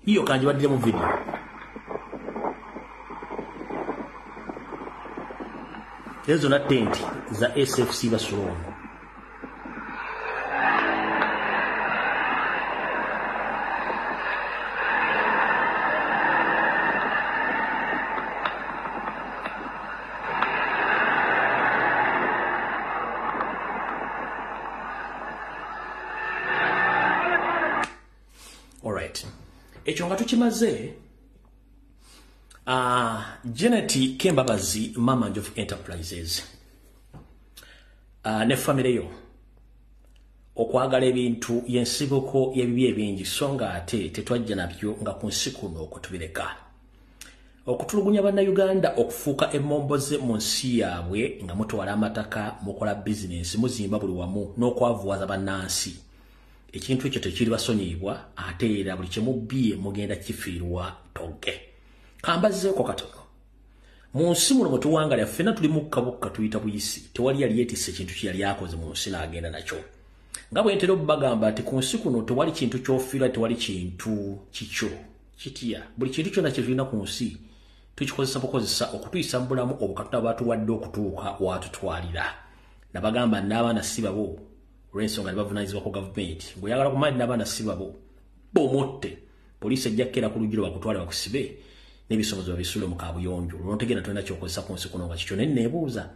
Iyo kanje baddire mu video. Ezo na tenti za SFC basulongo. Alright. Ekyo nga tukimaze, Janet Kembabazi, Mama of Enterprises, ne family yo okwagala ebintu y'ensibuko y'ebibi ebingi so nga ate tetwajja nabyo nga ku nsi kuno okutubireka. Okutulugunya bannayuganda okufuuka emmomboze mu nsi yaabwe nga mutwala amataka, mukola bizinensi, muzimba buli wamu n'okwavuwaza bannansi. Ekintu ekyo tekiri basonyiyibwa ate era buli kye mubbye mugenda kifiirwa togge. Kambazzeeko katono. Mu nsi muno mwe tuwangalira ffenna tuli mukka tuyita buyisi. Tewali yali yeetisse ekintu kye yali akoze mu nsi n'agenda nakyo. Nga bwe ntera obbagamba nti ku nsi kuno tewali kintu ky'ofiirwa, tewali kintu kikyo. Kitya. Buli kintu kyonna kye tulina ku nsi tukikozesa bukozesa okutuyisa mu bulamu obwo Katonda bw'atuwadde okutuuka w'atutwalira. Nabagamba n'abaana si babo olw'ensonga ne bavunaanyizibwa ku gavumenti. Bw'oyagala kumanya n'abaana si babo, bomutte. Poliisi ejja kukeera ku luggi bakutwale bakusibe n'ebisomozo babisuule mu kaabuyonjo. Olw'onotegeera tolina ky'okozesa ku nsi kuno nga kikyo. Naye neebuuza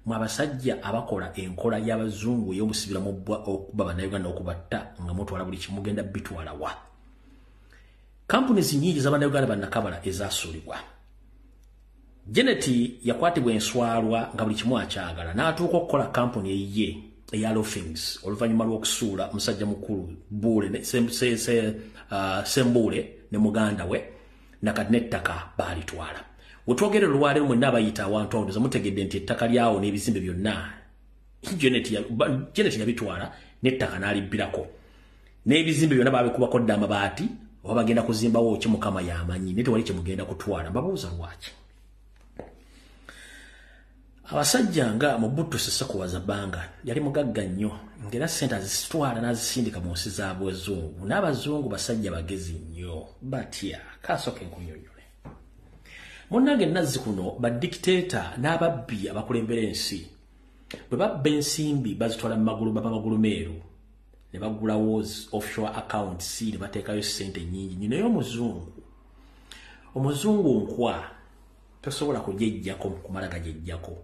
mwe abasajja abakola enkola y'abazungu ey'omusibira mu bbwa okuba bannayuganda okubatta nga mutwala buli kimu mugenda bitwala wa? Companies nyingi z'abannayuganda bannakabala ezasuulibwa. Janet yakwatibwa enswalwa nga buli kimu akyagala n'atuuka okukola kampuni eyiye eya Roofings oluvannyuma lw'okusuula musajja mukulu Buule Sembuule ne muganda we nakati n'ettaka baalitwala. Wetwogere olwaleero mwenna abayita awantu awo ndoza mutegedde nti ettaka lyawo n'ebizimbe byonna Janet yabitwala n'ettaka n'alibbirako n'ebizimbe byonna baabikubako dda amabaati oba bagenda kuzimbawo ki Mukama y'amanyi naye tewali kye mugenda kutwala. Mbabuuza lwaki? Abasajja nga Mobutu Sese Seko yali mugagga nnyo ng'era ssente azitwala n'azisindika mu nsi z'abazungu, n'abazungu basajja bagezi nnyo batya. Kasooke nkunnyonnyole munnange, nazzi kuno badikiteeta n'ababbi abakulembera ensi bwe babba ensimbi bazitwala mu magulu baba meeru ne bagulawo offshore accounts ne bateekayo ssente nnyingi nnyo. Naye omuzungu nkwa tosobola kugyejjako kumala gagyejjako.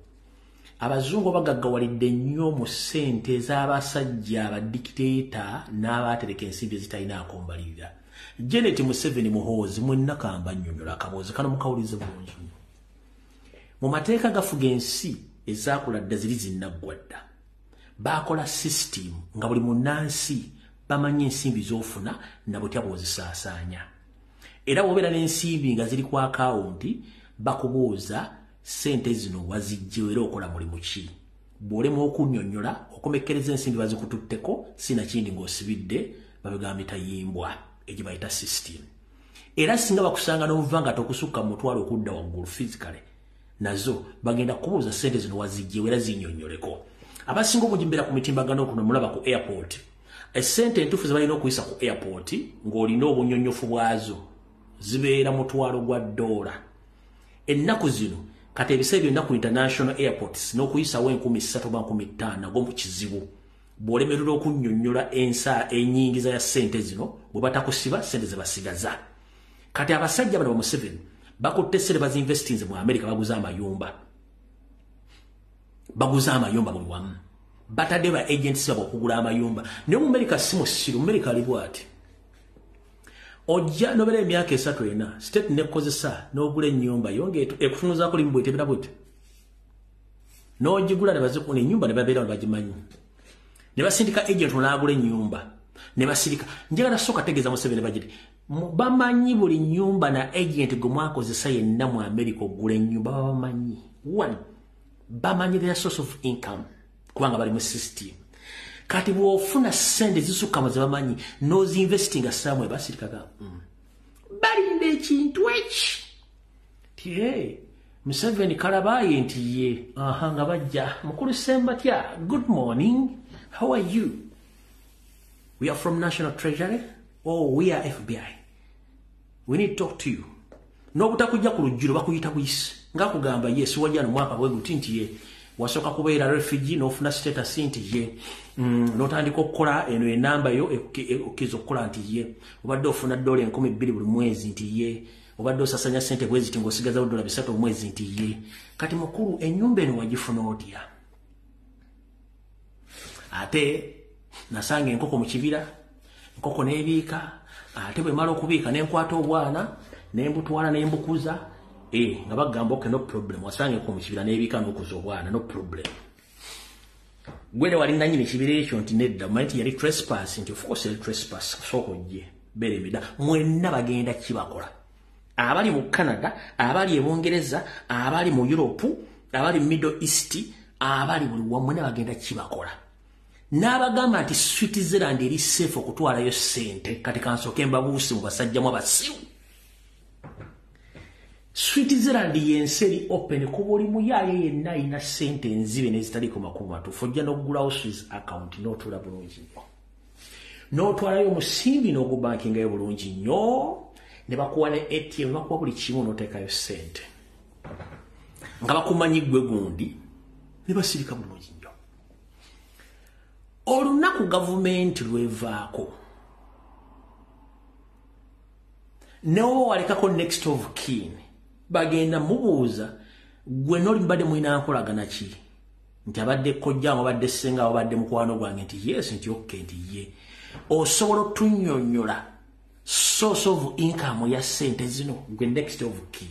Abazungu bagaggawalidde nnyo mu ssente ez'abasajja abadikiteeta n'abaatereka ensimbi ezitalinaako mbalirira. Janet Museveni Muhoozi mwenna kamba nnyonnyola akaboozi kano mukawulize bulungi nnyo. Mu mateeka gafuga ensi ezaakula dda ziri zinnaggwa dda, baakola system nga buli munnansi bamanyi ensimbi z'ofuna na butya bw'ozisaasaanya. Era bw'obeera n'ensimbi nga ziri ku akawunti bakubuuza ssente zino wazijje era okola mulimu ki. Bw'olema okunnyonnyola okomekkereza ensimbi bazikututteko sinakindi ng'osibidde babigamba mitayimbwa egye bayita system. Era singa bakusanga n'omuva nga tokusukka mu mutwalo okudda waggulu physically nazo bagenda kubuuza ssente zino wazijje era zinnyonnyoleko. Abasinga obungi mbeera ku mitimbagano kuno mulaba ku airport essente entuufu ze balina okuyisa ku airport ng'olina obunnyonnyofu bwazo zibeera $1,000. Ennaku zino kati ebiseera byonna ku international airports n'okuyisawo 3,000 oba 5,000 nago mu kizibu. Bw'olemererwa okunnyonnyola ensa ennyingiza ya ssente zino bwe batakusiba ssente ze basigaza. Kati abasajja bano ba Museveni bakutte ssente bazinvestinze mu America, baguze amayumba buli wamu, batadde ba agents baabwe okugula amayumba. Naye mu America si musiru, mu America ali bw'ati: ojja nobeera emyaka 3 4 state nekozesa n'ogula ennyumba yo ng'ekutunuzaako limu bwetebera bwete n'ogigula ne bazikuna ennyumba ne babeera ne bagimanyi ne basindika agent n'agula ennyumba ne basirika. Njagala sooka tegeeza Museveni bagiri bamanyi buli nnyumba na agent gwe mwakozesa yenna mu America ogula ennyumba babamanyi. One, bamanyi their source of income kubanga bali mu system. Kati bw'ofuna ssente zisukka mu ze bamanyi n'ozinvestinga somewhere basirikaga balinda ekintu eki ti Museveni kalabaye nti ye aha nga bajja mukulu Sembatya, good morning, how are you? We are from National Treasury. Oh, we are FBI. We need to talk to you. N'obutakujja ku lujjiro bakuyita buyisi nga kugamba yes wajja no mwaka bwe guti nti ye wasooka kubeera refugee n'ofuna status nti ye n'otandika okukola eno enamba yo okkiriza okukola nti ye obadde ofuna $2,000 buli mwezi nti ye obadde osasanya ssente bwezi ti ng'osigazawo $300 omwezi nti ye. Kati mukulu ennyumba eno wagifuna otya? Ate nasanga enkoko mu kibira, enkoko n'ebiika, ate bwe mala okubiika n'enkwata obwana n'embutwala n'embukuza nga bagamba okay no problem, wasanga enkoko mu kibira n'ebiika n'okuza obwana no problem. Gwe ne wali nannyini kibira ekyo nti nedda, omanyi nti yali trespass, nti of course yali trespass, sooka ojje beera emida. Mwenna bagenda kibakola, abali mu Canada, abali e Bungereza, abali mu Europe, abali mu Middle East, abali buli wamu mwenna bagenda kibakola. N'abagamba nti Switzerland eri safe okutwalayo ssente. Kati kansooke mbabuuse mu basajjamu abasiru. Switzerland y'ensi eri open ku buli muyaaye yenna alina ssente enzibe n'ezitaliiko makubo matuufu. Ojja n'oggulawo Swiss account n'otuula bulungi nnyo, n'otwalayo omusimbi n'ogubankingayo bulungi nnyo, ne bakuwa ne ATM, bakuwa buli kimu n'oteekayo ssente nga bakumanyi ggwe gundi ne basirika bulungi nnyo. Olunaku gavumenti lwevaako newoba walekako next of kin bagenda mubuuza gwe noli mbadde mulina nkolagana ki, nti abadde kojja abadde ssenga abadde mukwano gwange nti yes nti okay nti ye osobola otunnyonnyola Source of income ya sente zino, gwe next of kin,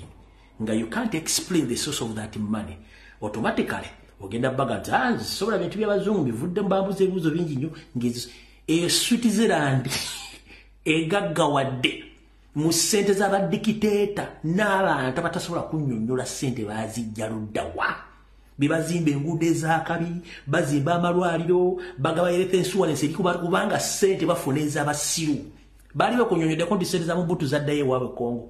nga you can't explain the source of that money, automatically ogenda baga nti ah, sobola bintu by'abazungu bivudde mu bambuza ebibuuzo bingi nnyo. Ng'ezo e Switzerland egaggawadde mu ssente z'abadikiteeta n'abantu abatasobola kunnyonnyola ssente baazijja luddawa. Bebazimba enguudo ez'akabi, bazimba amalwaliro, bagaba health insurance eri kubanga ssente bafuna ez'abasiru. Baali bakunnyonnyoddeko nti ssente za Mobutu zaddayo ewaabwe Congo.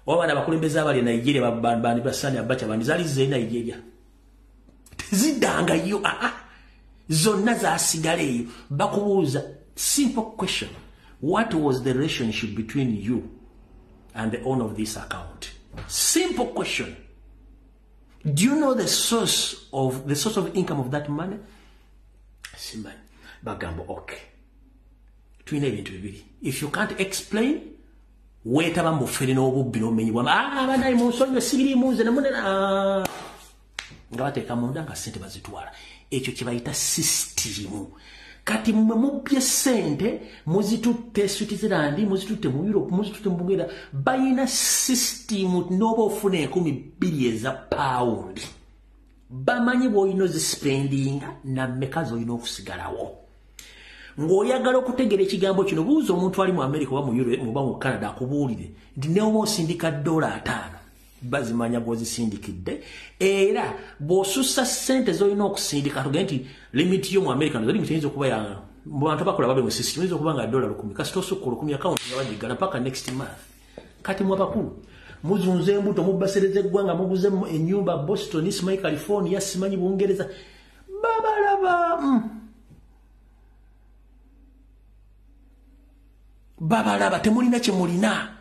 Oba bano abakulembeze abali e Nigeria, bandi basani Abacha, bandi zaali zze Nigeria, teziddangayo. Aa, zonna zasigala eyo. Bakubuuza simple question: what was the relationship between you and the owner of this account? Simple question. Do you know the source of income of that money? Simanyi. Bagamba okay, tulina ebintu bibiri. If you can't explain, weetaba mu bufere n'obubbi n'obumenyi bwama. Ah, banayi munsonyiwe, sibiriimu nze nemunena. Nga bateeka munda nga ssente bazitwala. Ekyo kye bayita system. Kati mmwe mubbye ssente, muzitutte Switzerland, muzitutte mu Europe, muzitutte mu Bungereza. Balina system, n'oba ofuna 2000 eza pawundi, bamanyi bw'olina ozispendinga nammeka z'olina okusigalawo. Ng'oyagala okutegera ekigambo kino, buuza omuntu ali mu America oba mu Europe oba mu Canada, akubuulire nti neoba osindika $50, bazimanya gw'ozisindikidde. Era bw'osussa ssente z'olina okusindika, tugende nti limit yo mu America, limit eyinza okuba ya mu bantu abakola babe mu system, eyinza okuba nga $1,000. Kasita osukka 1,000, akawunti nga bagigala paka next month. Kati mwe abakulu muzunza embuto, mubasereza eggwanga, muguze ennyumba Boston, simanyi California, simanyi Bungereza. Babalaba. Babalaba, temulina kye mulina.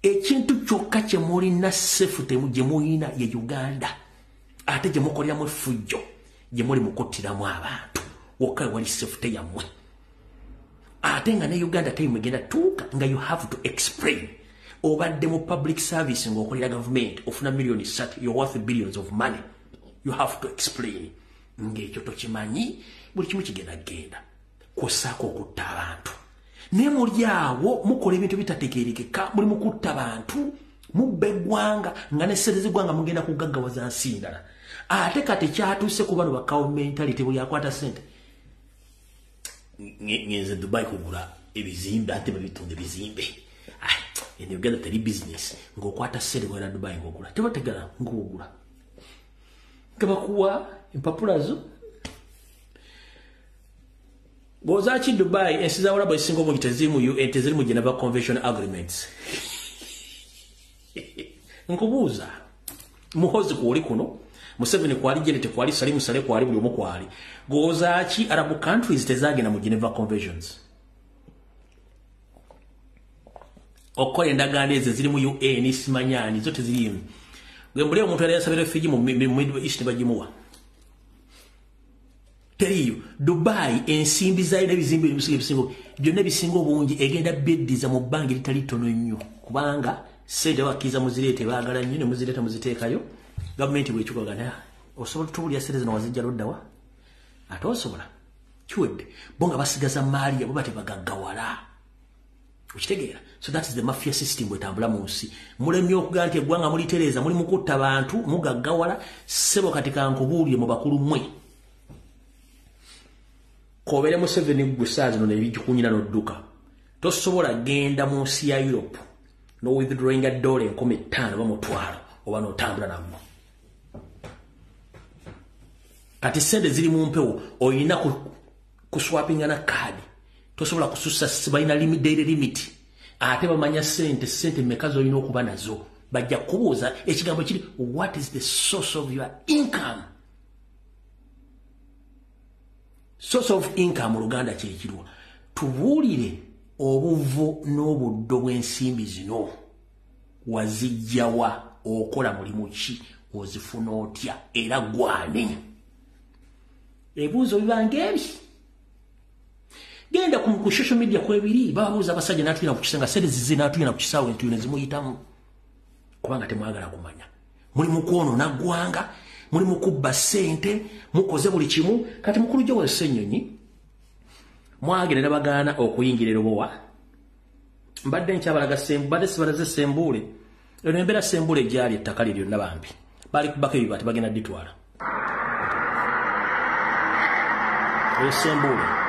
Ekintu kyokka kye mulina, safe gye mulina, ye Uganda, ate gye mukoleramu effujjo, gye muli mukuttiramu abantu, wokka wali safety yammwe. Ate nga ne Uganda teyimwegenda tuuka nga you have to explain. Obadde mu public service ng'okolera gavumenti, ofuna miliyoni 3, you're worth billions of money, you have to explain. Ng'ekyo tokimanyi, buli kimu kigenda genda kwossaako okutta abantu. Naye muli awo mukola ebintu bitategeerekeka, muli mukutta bantu, mubba eggwanga, nga ne ssente z'eggwanga mugenda kugaggawaza nsi ndala. Ate kati kyatuuse ku bano ba cow mentality, buli akwata ssente, ngenze Dubai kugula ebizimbe, ate babitunda ebizimbe. Eno Uganda teri business. Ng'okwata ssente gwena Dubai ng'ogula, tebategala ng'ogula, nga bakuwa empapula zo. Bw'ozaaki Dubai, ensi za Warabu ezisinga obungi teziri mu UN, teziri mu Geneva Convention agreements. Nkubuuza, Muhozi kwoli kuno, Museveni kwali, Janet kwali, Salimu Sale kwali, buli omu kwali. Gozaaki Arab countries tezagenda mu Geneva Conventions okukola endagaano ezo eziri mu UN? Simanyani zo teziriimu. Gwe mbuli omuntu yali yasabira refugee mu Middle East, bagimuwa, teriiyo. Dubai ensimbi zaayo n'ebizimbe ebisinga byonna ebisinga obungi egenda byeddiza mu bbanga eritali ttono nnyo, kubanga sente bakkiriza muzireete, baagala nnyo ne muzireeta, muziteekayo. Gavumenti bwekyukagana, osobola tubulya sente zino wazijja luddawa? Ate osobola kiwedde bo nga basigaza maali yabo, batebagaggawala. Okitegeera? So that is the mafia system bwetambula mu nsi. Mulemye okugaa nti eggwanga mulitereeza, muli mukutta bantu, mugaggawala. Ssebo, kati kankubuulire mu bakulu mmwe, kobere Museveni, gwe saa zino nebigikunyira n'odduka. Tosobola genda mu nsi ya Europe no withdrawinga $5,000 oba 500,000 oba n'otambula namwo. Kati sente ziri mu mpewo, oyina kuswapinga na kaadi, tosobola kusussa, balina daily limit. Ate bamanya sente meka zolina okuba nazo. Bajja kubuuza ekigambo kiri, "What is the source of your income?" Source of income mu Luganda kyekirwa? Tubuulire obuvo n'obuddo bw'ensimbi zino, wazijjawa, okola mulimu ki, ozifuna otya, era gwani? Ebibuuzo bibanga ebi. Genda ku social media kwebiri, bababuuza abasajja n'atuyina ku kisanga, sente zize n'atuyina ku kisaawe, entuyo ne zimuyitamu, kubanga temwagala kumanya. Muli mu kwonoona ggwanga, muli mu kubba ssente, mukoze buli kimu. Kati mukulu Joel Ssennyonyi, Mwagenda ne bagaana okuyingira Lubowa. Mbadde nkyabalaga mbadde sibalaze Sembule. Eno embeera Sembule gyali ettaka lye lyonna bambi. Bali kubako ebibaati bagenda dditwala. Oyo Sembule.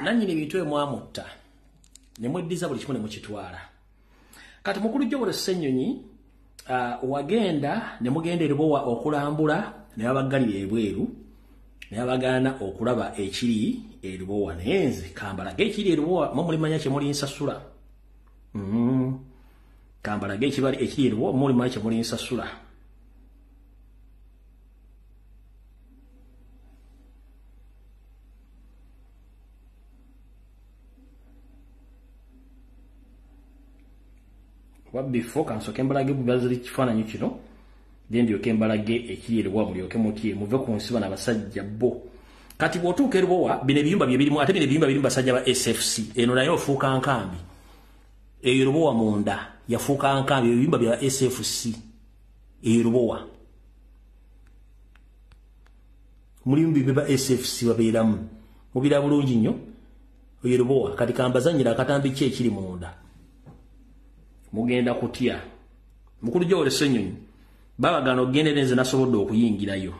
Nannyini ebintu ebyo mwamutta ne mweddiza buli kimu ne mukitwala. Kati mukulu Joel Ssenyonyi wagenda ne mugenda e Lubowa okulambula ne babaggalira ebweru ne babagaana okulaba ekiri e Lubowa. Naye nze kambalage ekiri e Lubowa mwe mulimanya kye muli nsasula. Kambalage ekiri e Lubowa mwe mulimanya kye muli nsasula. Before kansoke mbalage bubaziri kifaananyi kino then ndyoke mbalage ekiri e Lubowa mulyoke mutye muve ku nsi bano abasajja bo. Kati bw'otuuka e Lubowa bino ebiyumba bye birimu, ate bino ebiyumba birimu basajja ba SFC. Eno nayo ofuuka nkambi. Eyo Lubowa munda yafuuka nkambi, ebiyumba bya SFC eyo Lubowa mulimu bibye ba SFC babeeramu mubira bulungi nnyo. Eyo Lubowa kati kambazannyira akatambi ki ekiri munda. Mugenda kutya. Mukulu Joel Ssenyonyi babagaana okugenda nze nasobodde okuyingirayo.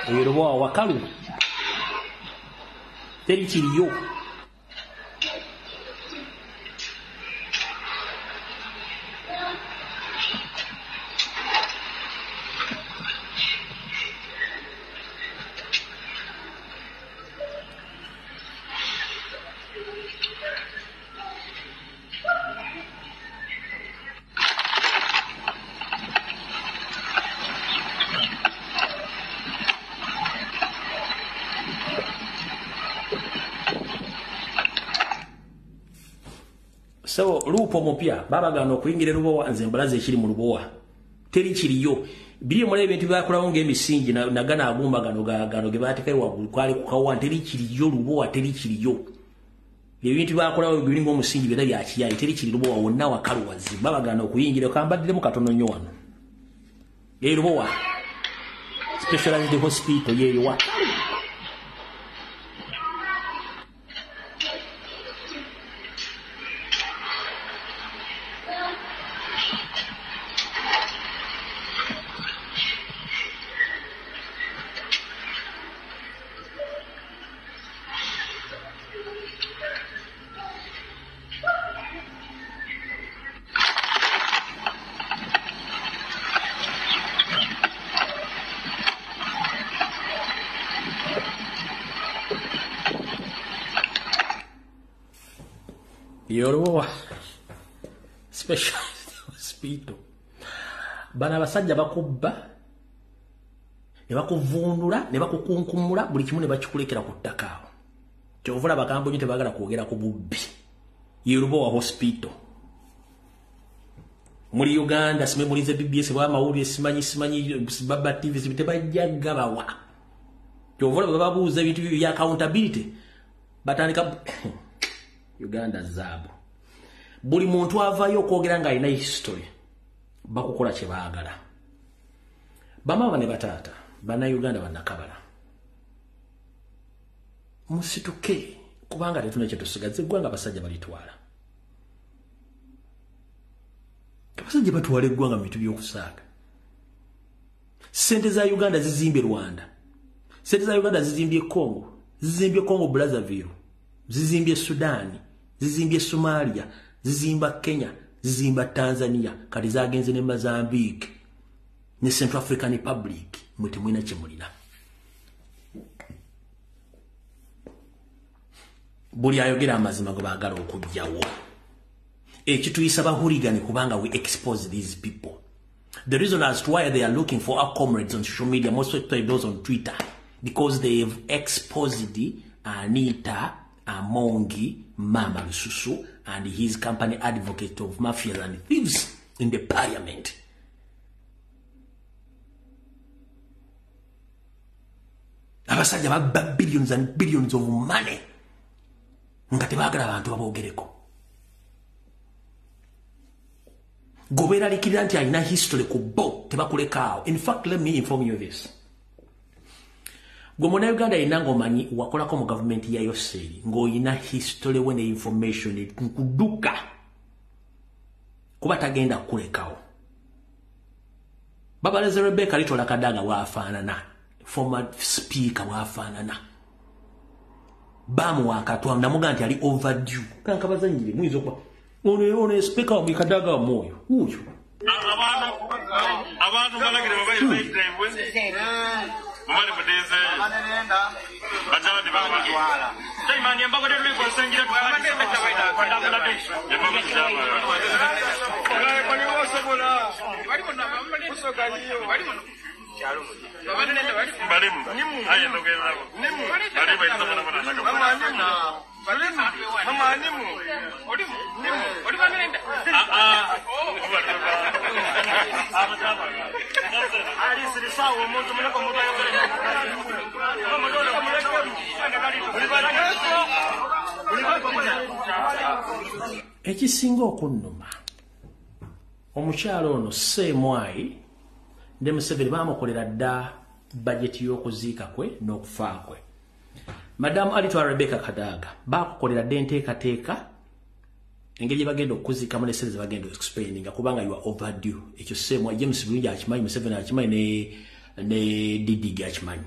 Eyo Lubowa wakalu teri kiriyo. So lupo mupya babagaana okuyingira Lubowa nze mbalaze ekiri mu Lubowa teri kiriyo. Biri muri ebintu byakulawo ng'emisingi nagana agumba gano gano ge baatekayo waggulu kwali kukawa teri kiriyo Lubowa teri kiriyo. Ebintu byakulawo biri ng'omusingi byonna bya kiyayi teri kiri Lubowa wonna wakaluwazi babagaana okuyingira. Kambaddiremu katono nnyo wano. Ye Lubowa specialized hospital yeyo wakalu. Lubowa specialized hospital. Bano abasajja bakubba ne bakuvundula ne bakukunkumula buli kimu ne bakikulekera ku ttaka awo. Kyova olaba bagamba nnyo tebaagala kwogera ku bubbi. Ye Lubowa hospital muli Uganda sime mulize BBS bw'amawulire simanyi simanyi Baba TV tebajja gabawa. Kyova olaba babuuza ebintu bya accountability batandika Uganda zaabu. Buli muntu avaayo okwogera ng'alina history bakukola kye baagala. Bamaama ne bataata bannayuganda bannakabala musituke kubanga tetulina kye tusigaza eggwanga abasajja balitwala. Abasajja batwala eggwanga mu bintu by'okusaaga. Ssente za Uganda zizimbye Rwanda, ssente za Uganda zizimbye Congo, zizimbye Congo Brazzaville, zizimbye Sudan, zizimbye Somalia, zizimba Kenya, Zizimba Tanzania, kati zagenze ne Mozambique, ne Central African Republic, mwe temulina kye mulina. Buli ayogera amazima go baagala okuggyawo. Ekituyisa ba hooligan kubanga we expose these people. The reason as to why they are looking for our comrades on social media, most especially those on Twitter, because they've exposed Anita Amongi Mama Lususu and his company advocate of mafia and thieves in the parliament. Abasajja babba billions and billions of money nga tebaagala abantu baboogereko. Gobeeralikirira nti alina history ku bo tebakulekaawo. In fact, let me inform you this. Gwe munnayuganda yenna ng'omanyi wakolako mu gavumenti ya Yoseri ng'olina history we ne information nkudduka kuba tagenda kukulekawo. Babaleze Rebecca Litola Kadaga waafaanana, former speaker waafaanana. Bamuwa akatwa namuga nti ali overdue. Kankabazannyire muyinza okuba ono speaker wa Kadaga mwoyo wuuyo. Abantu balagire babayi Ekisinga okunnuma omukyalo ono Ssemwayi ne Museveni bamukolera dda bajeti y'okuziika kwe n'okufa kwe. Madam Alitwala Rebecca Kadaga bakukolera dda enteekateeka engeri gye bagenda okuziikamu ne ssente ze bagenda okuspendinga kubanga you are overdue. Ekyo Ssemwayi James Bulungi akimanyi, Museveni akimanyi ne Didi akimanyi.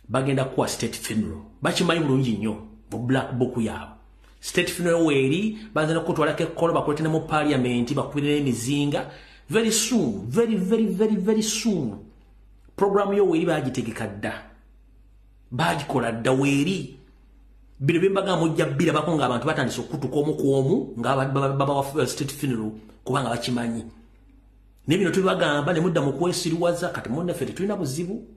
Bagenda kuwa state funeral. Bakimanyi bulungi nnyo mu black book yaabwe. State funeral weeri banza n'okutwalako ekkolo bakulete ne mu parliament bakubire n'emizinga. Very soon, very very very very soon. Program yo weeri bagitegeka dda. Bagikola dda weeri. Bino bye mbagamba mujja bbirabako ng'abantu batandise okutuka omu ku omu nga babawa state funeral kubanga bakimanyi. Naye bino tubibagamba ne mudda mu kwesiriwaza kati munnaffe tetulina buzibu.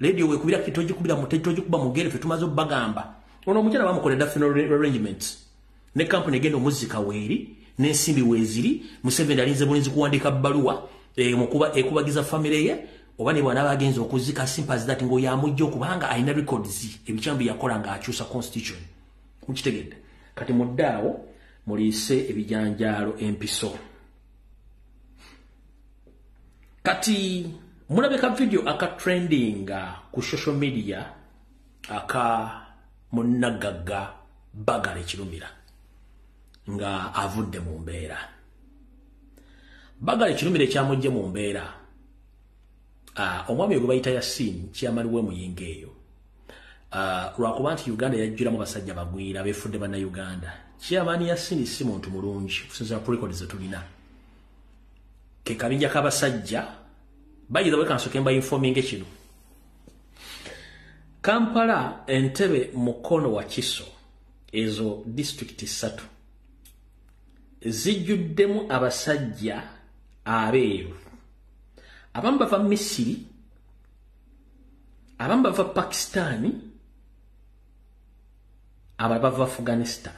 Radio wekubira kitojikubira mutetojikuba mugere ffe tumaze obbagamba. Ono omukyala bamukolera funeral arrangements. Ne company egenda omuzika weeri n'ensimbi weeziri. Museveni alinze bulinzi kuwandiika bbaluwa mukuba ekubagiza famire ye oba ne bw'anaaba agenze okuzika simple as that ng'oyo amujja okubanga alina records ebikyambi yakola ng'akyusa constitution. Mukitegedde. Kati mudde awo muliise ebijanjaalo empiso. Kati mulabe ka video aka trending ku social media aka munnagagga Bagala Ekirumira nga avudde mu mbeera. Bagala Ekirumira ekyamujje mu mbeera, omwami gwe bayita Yasin chairman we Muyinga eyo, lwakuba nti Uganda yajjulamu basajja bagwira beefudde bannayuganda. Chairman Yasin si muntu mulungi okusinziira ku records ze tulina. Ke kabinja k'abasajja bayiza bwe kansooke mba informinge kino. Kampala, Entebbe, Mukono wa Kiso, ezo disitulikiti ssatu zijjuddemu abasajja abeeru. Abamu bava Misiri, abamu bava Pakistani, abalala bava Afghanistan.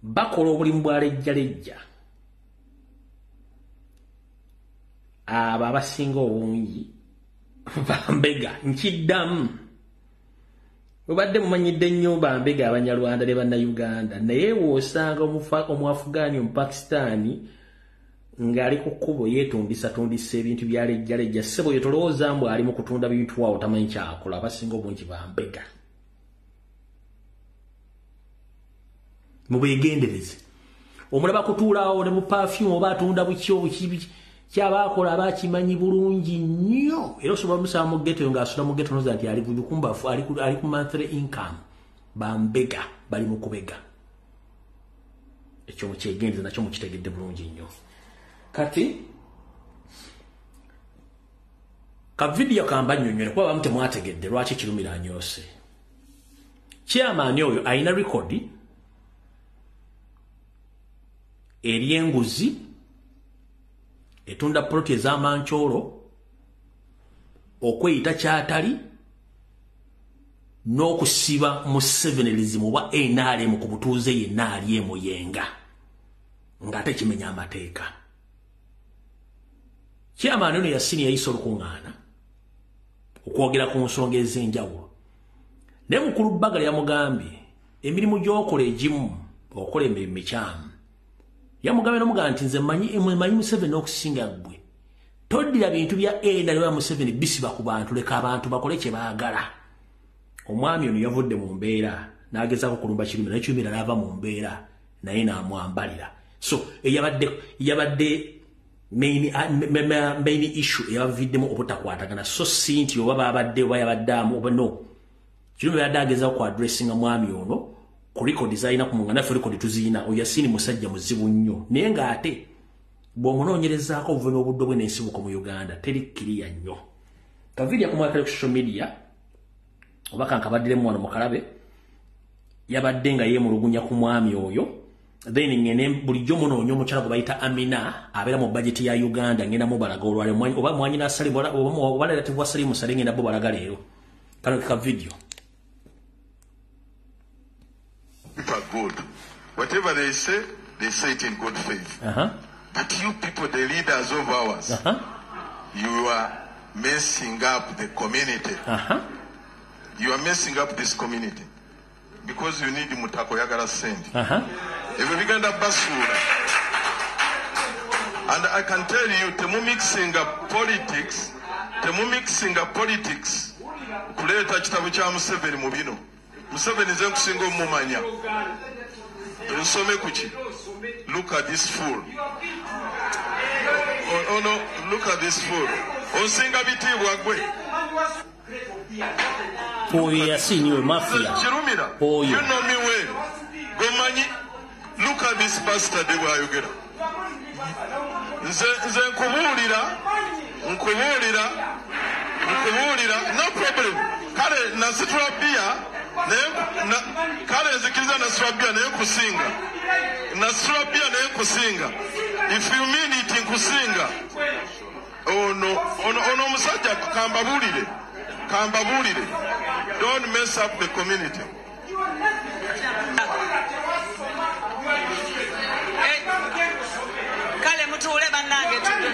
Bakola obulimu bwa lejjalejja. Abo abasinga obungi bambega. Nkiddamu, mubadde mumanyidde nnyo bambega Abanyarwanda ne Bannayuganda, naye w'osanga Omuafugani, Omupakistani ng'ali ku kkubo yeetundisatundisa ebintu bya lejjalejja, ssebo ye tolowooza mbu ali mu kutunda bintu awo tamanyi kyakola. Abasinga obungi bambega. Mubeegendereze. Omulaba kutuulaawo ne mu perfume oba atunda buki obuki kyabaakola abakimanyi bulungi nnyo. Era osobola omusaba mu ghetto ng'asula mu ghetto n'oza nti ali ku bikumbafu, ali ku monthly income. Bambega bali mu kubega. Ekyo mukyegendereze nakyo mukitegedde bulungi nnyo. Kati ka video kamba nnyonnyole kuba abamu temwategedde lwaki Kirumira anyoose. Chairman oyo alina rekodi ery'enguzi, etunda ploti ez'amankyolo, okweyita kyatali, n'okusiba Musevenism oba NRM ku butuuze yenna ali e Muyenga ng'ate kimenya amateeka. Chairman ono Yasini yayisa olukuŋŋaana okwogera ku nsonga ez'enjawulo. Naye mukulu Bagala yamugambye emirimu gy'okola egimu okola emirimu mikyamu. Yamugambye n'omugamba nti nze mmanyi Museveni okusinga ggwe. Toddira bintu bya NRM ya Museveni bisiba ku bantu, leka abantu bakole kye baagala. Omwami ono yavudde mu mbeera n'agezaako okulumba Kirumira, naye Kirumira n'ava mu mbeera naye n'amwambalira. So eyabadde main issue eyabaviddemu obutakwatagana, so si nti oba babadde oba yabadde amu oba no. Kirumira yabadde agezaako ku addressinga mwami ono ku record z'alina ku mungana, naffe record tuziyina. Oyo Yasini musajja muzibu nnyo, naye ng'ate bw'omunoonyerezaako obuve n'obuddo bwe n'ensibuko mu Uganda teri kiriya nnyo. Kavidiyo akumwakale ku social media oba kankabaddiremu wano mukalabe, yabadde nga yeemulugunya ku mwami oyo. Then ngene bulijjo munoonya omukyala gwe bayita Amina abeera mu budget ya Uganda, ngenda mubalaga olwaleero oba mwanyina Salim oba relative wa Salim Saleh, ngenda bo balaga leero. Kano ka video. People are good. Whatever they say it in good faith. But you people, the leaders of ours, you are messing up the community. You are messing up this community because you need mutako yagala sente. Ebyo bigenda basuula. And I can tell you, temumixinga politics kuleeta kitabo kya Museveni mu bino. Museveni nze nkusinga omumanya. Nsome kuki? Look at this fool. Oh no, look at this fool. Onsinga bitiibwa gwe. Oyo Yasini we mafia. Kirumira, Oyo. You know me well. Gomanyi, look at this bastard bw'ayogera. Nze nkubuulira, no problem. Kale nasitula bia, kale nzikiriza nasitula bia naye nkusinga. Nasitula bia naye nkusinga. If you mean it, nkusinga. Ono omusajja kambabuulire. Don't mess up the community. Kale mutuule bannange tude.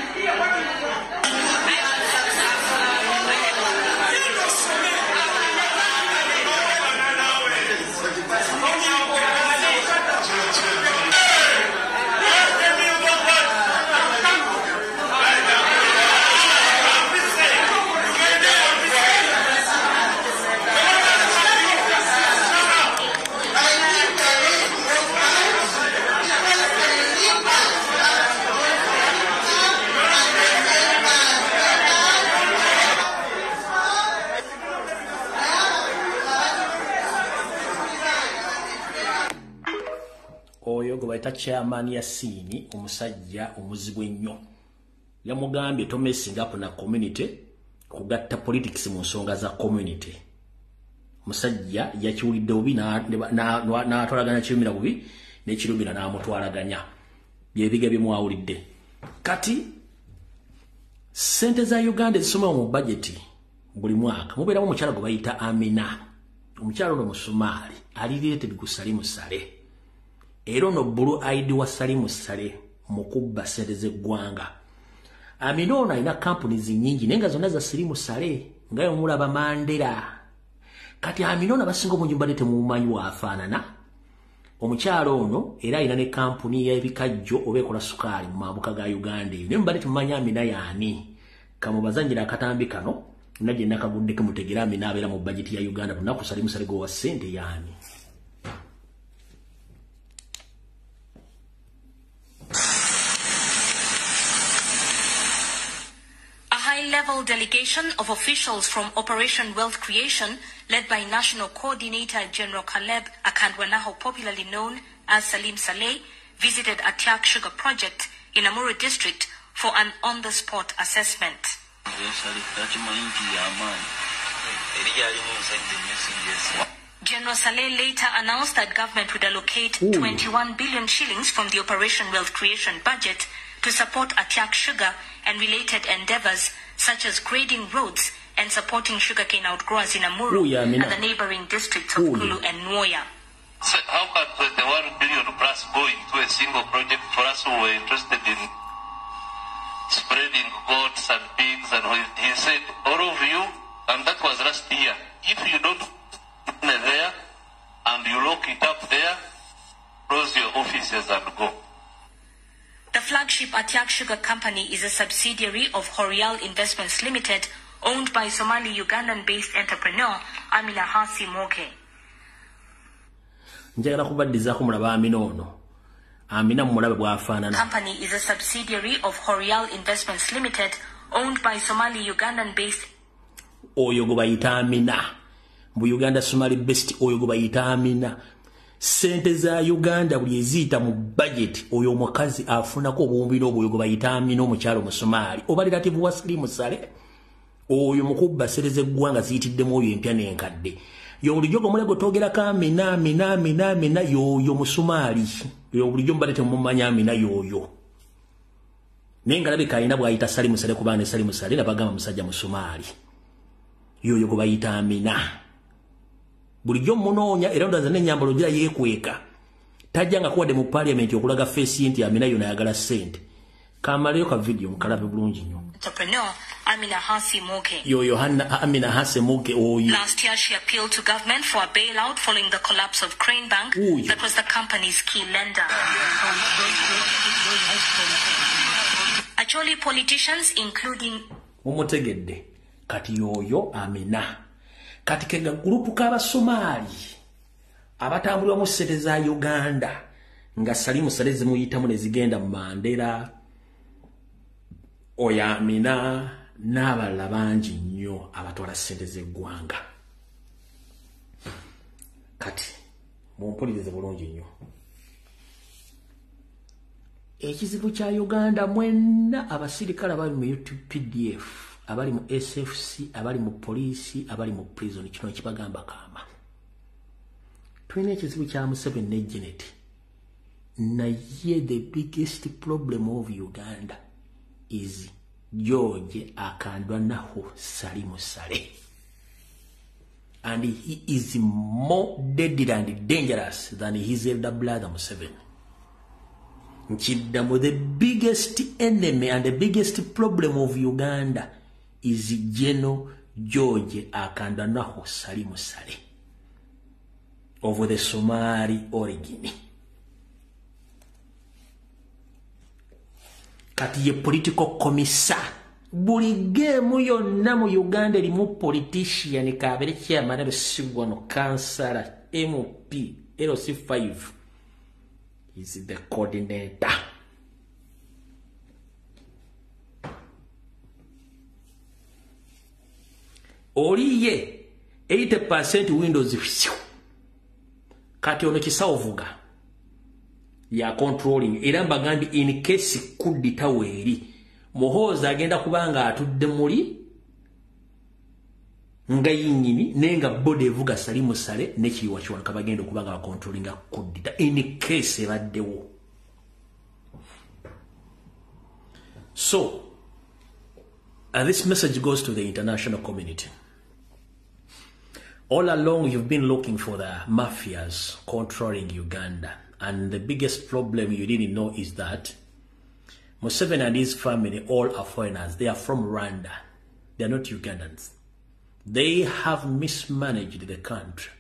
Oyo gwe bayita Chairman Yasini omusajja omuzibu ennyo yamugambye tomesinga up na community kugatta politics mu nsonga za community. Omusajja yakiwulidde bubi n'atwalaganya Kirumira bubi ne Kirumira n'amutwalaganya. Byebiga bye mwawulidde. Kati ssente za Uganda ezisomebwa mu budget buli mwaka mubeeramu omukyala gwe bayita Amina. Omukyala ono Musomaali ali related ku Salim Saleh. Era ono Blue ID wa Salim Saleh mu kubba ssente z'eggwanga. Amina ono alina companies nnyingi naye nga zonna za Salim Saleh nga yomulaba Mandela. Kati Amina ono abasinga obungi mbadde temumumanyi waafaanana. Omukyala ono era alina ne kampuni y'ebikajjo oba ekola sukaali mu mambuka ga Uganda eyo. Naye mubadde temumanyi Amina y'ani. Kamubazannyira akatambi kano najje nakaguddeko mutegere Amina abeera mu budget ya Uganda lunaku Salim Saleh gwe wa ssente y'ani. High-level delegation of officials from Operation Wealth Creation, led by National Coordinator General Caleb Akandwanaho, popularly known as Salim Saleh, visited Atiak Sugar Project in Amuru District for an on-the-spot assessment. General Saleh later announced that government would allocate 21 billion shillings from the Operation Wealth Creation budget to support Atiak Sugar and related endeavors such as grading roads and supporting sugarcane outgrowers in Amuru and the neighboring districts of Kulu and Nwoya. So how can 21 billion plus go into a single project for us who were interested in spreading goats and pigs? And he said, all of you, and that was last year, if you don't put there and you lock it up there, close your offices and go. The flagship Atiak Sugar Company is a subsidiary of Horial Investments Limited, owned by Somali Ugandan-based entrepreneur Amina Hasi Moke. Njagala kubaddizaako mulaba Amina ono. Amina mulabe bw'afaanana. Company is a subsidiary of Horial Investments Limited, owned by Somali Ugandan-based. Oyo gwe bayita Amina. Mu Uganda Somali based oyo gwe bayita Amina. Sente za Uganda buli eziyita mu budget oyo omukazi afunako obuwumbi n'obwoyo gwe bayita Amina omukyalo Omusomaali. Oba relative wa Salim Saleh. Oyo mukubba sente z'eggwanga ziyitiddemu oyo empya n'enkadde. Yo bulijjo gwe togerako Amina, Amina, Amina, Amina yoyo Musomaali. Yo bulijjo mbadde temumanya Amina yoyo. Naye nga alabika alina bw'ayita Salim Saleh kubanga ne Salim Saleh nabagamba musajja Musomaali. Yoyo gwe bayita Amina. Bulijjo munoonya era ndaza n'ennyambalo gira yeekweka. Tajja nga kuwadde mu parliament okulaga face nti Amina yo nayagala ssente. Kamaleyo ka video mukalabe bulungi nnyo. Entrepreneur Amina Hasi Moke. Yoyo Amina Hasi Moke oyo. Last year she appealed to government for a bailout following the collapse of Crane Bank that was the company's key lender. Acholi politicians including Mumutegedde kati yoyo Amina. Kati kenga grupu k'Abasomali abatambulira mu ssente za Uganda nga Salim Saleh zimuyitamu ne zigenda mu Mandela oyo Amina n'abalala bangi nnyo abatwala ssente z'eggwanga. Kati mumpulirize bulungi nnyo. Ekizibu kya Uganda mwenna abasirikale abali mu UPDF, abali mu SFC, abali mu poliisi, abali mu prison, kino ekibagamba kaama. Tulina ekizibu kya Museveni ne Janet. Naye the biggest problem of Uganda is George Akandwanaho Salim Saleh. And he is more deadly and dangerous than his elder brother Museveni. Nchiddamu, the biggest enemy and the biggest problem of Uganda is General George Akandwanaho Salim Saleh of the Somali origin. Kati ye political commissar. Buli game yonna mu Uganda erimu politician kabere chairman LC1, councillor, MP, LC5 is the coordinator. Oli ye 80% Windows. Kati ono kisawo vuga ya controlling era mbagambye in case kuddita weeri Muhoozi agenda kubanga atudde muli nga yinnyini naye nga body evuga Salim Saleh ne Kiyiwa Kiwanuka bagenda okubanga bacontrollinga kuddita in case ebaddewo. So this message goes to the international community. All along you've been looking for the mafias controlling Uganda. And the biggest problem you didn't know is that Museveni and his family all are foreigners. They are from Rwanda. They are not Ugandans. They have mismanaged the country.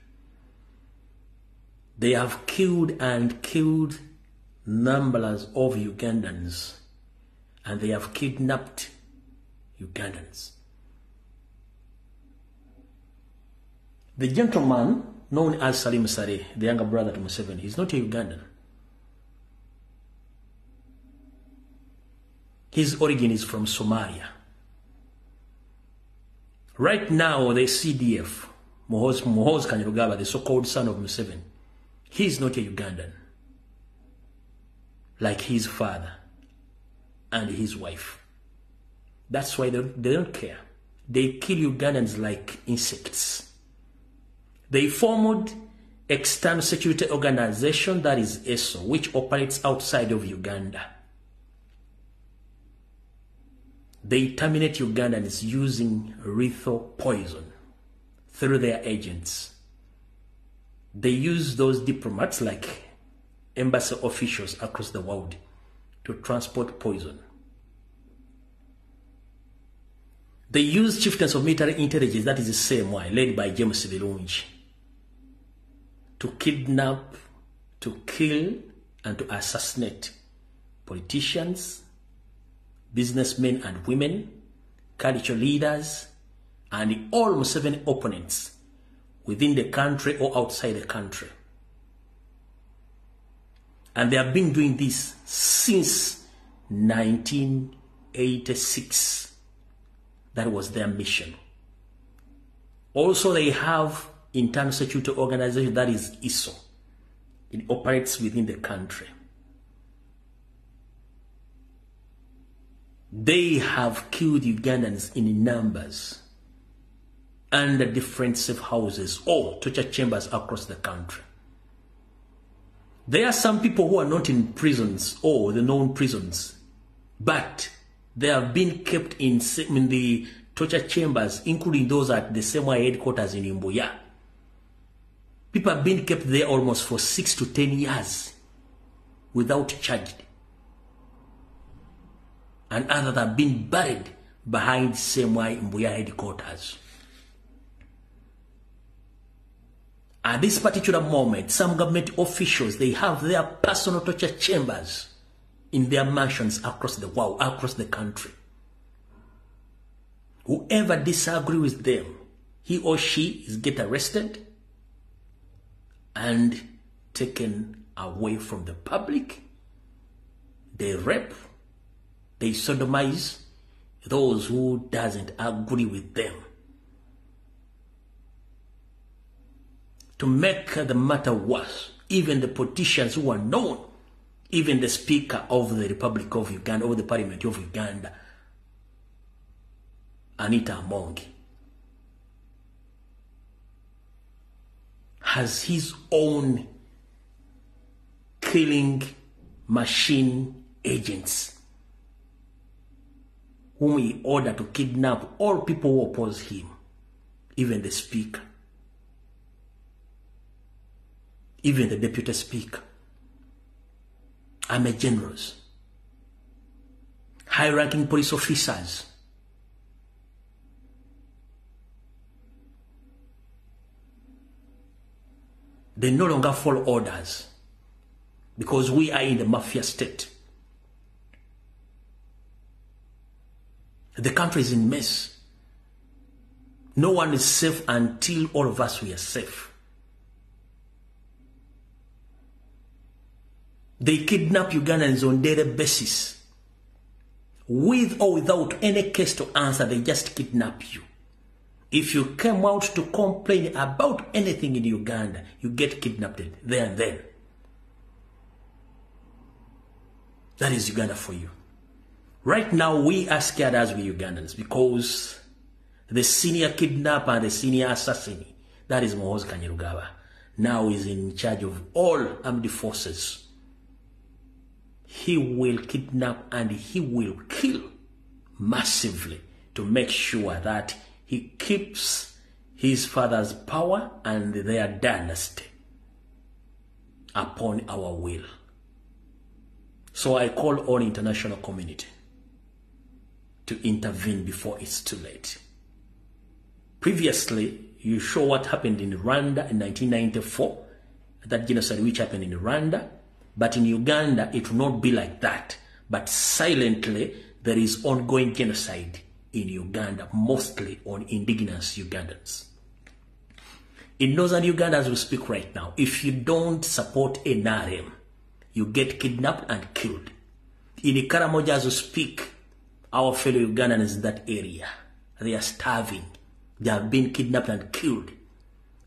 They have killed and killed numbers of Ugandans. And they have kidnapped Ugandans. The gentleman known as Salim Saleh, the younger brother to Museveni, is not a Ugandan. His origin is from Somalia. Right now, the CDF, Muhoozi Kainerugaba, the so-called son of Museveni, he is not a Ugandan. like his father and his wife. That's why they don't care. They kill Ugandans like insects. They formed external security organization, that is ESO, which operates outside of Uganda. They terminate Ugandans using lethal poison through their agents. They use those diplomats like embassy officials across the world to transport poison. They use chieftains of military intelligence, that is the same way, led by James Birungi, to kidnap, to kill, and to assassinate politicians, businessmen and women, cultural leaders, and all Museveni opponents within the country or outside the country. And they have been doing this since 1986. That was their mission. Also, they have internal security organization, that is ISO. It operates within the country. They have killed Ugandans in numbers under different safe houses or torture chambers across the country. There are some people who are not in prisons or the known prisons, but they have been kept in the torture chambers, including those at the CMI headquarters in Mbuya. People have been kept there almost for 6 to 10 years without charged. And others have been buried behind CMI Mbuya headquarters. At this particular moment, some government officials, they have their personal torture chambers in their mansions across the world, across the country. Whoever disagrees with them, he or she is get arrested and taken away from the public. They rape, they sodomize those who doesn't agree with them. To make the matter worse, even the politicians who are known, even the Speaker of the Republic of Uganda, or the Parliament of Uganda, Anita Among, has his own killing machine agents whom he ordered to kidnap all people who oppose him, even the Speaker, even the Deputy Speaker, army generals, high-ranking police officers. They no longer follow orders because we are in the mafia state. The country is in mess. No one is safe until all of us we are safe. They kidnap Ugandans on daily basis. With or without any case to answer, they just kidnap you. If you came out to complain about anything in Uganda, you get kidnapped there and then. That is Uganda for you. Right now, we are scared as we Ugandans because the senior kidnapper and the senior assassin, that is Muhoozi Kainerugaba, now is in charge of all armed forces. He will kidnap and he will kill massively to make sure that he keeps his father's power and their dynasty upon our will. So I call on international community to intervene before it's too late. Previously, you saw what happened in Rwanda in 1994, that genocide which happened in Rwanda. But in Uganda, it will not be like that. But silently, there is ongoing genocide in Uganda, mostly on indigenous Ugandans. In northern Uganda, as we speak right now, if you don't support NRM, you get kidnapped and killed. In Karamoja, as we speak, our fellow Ugandans in that area, they are starving. They have been kidnapped and killed.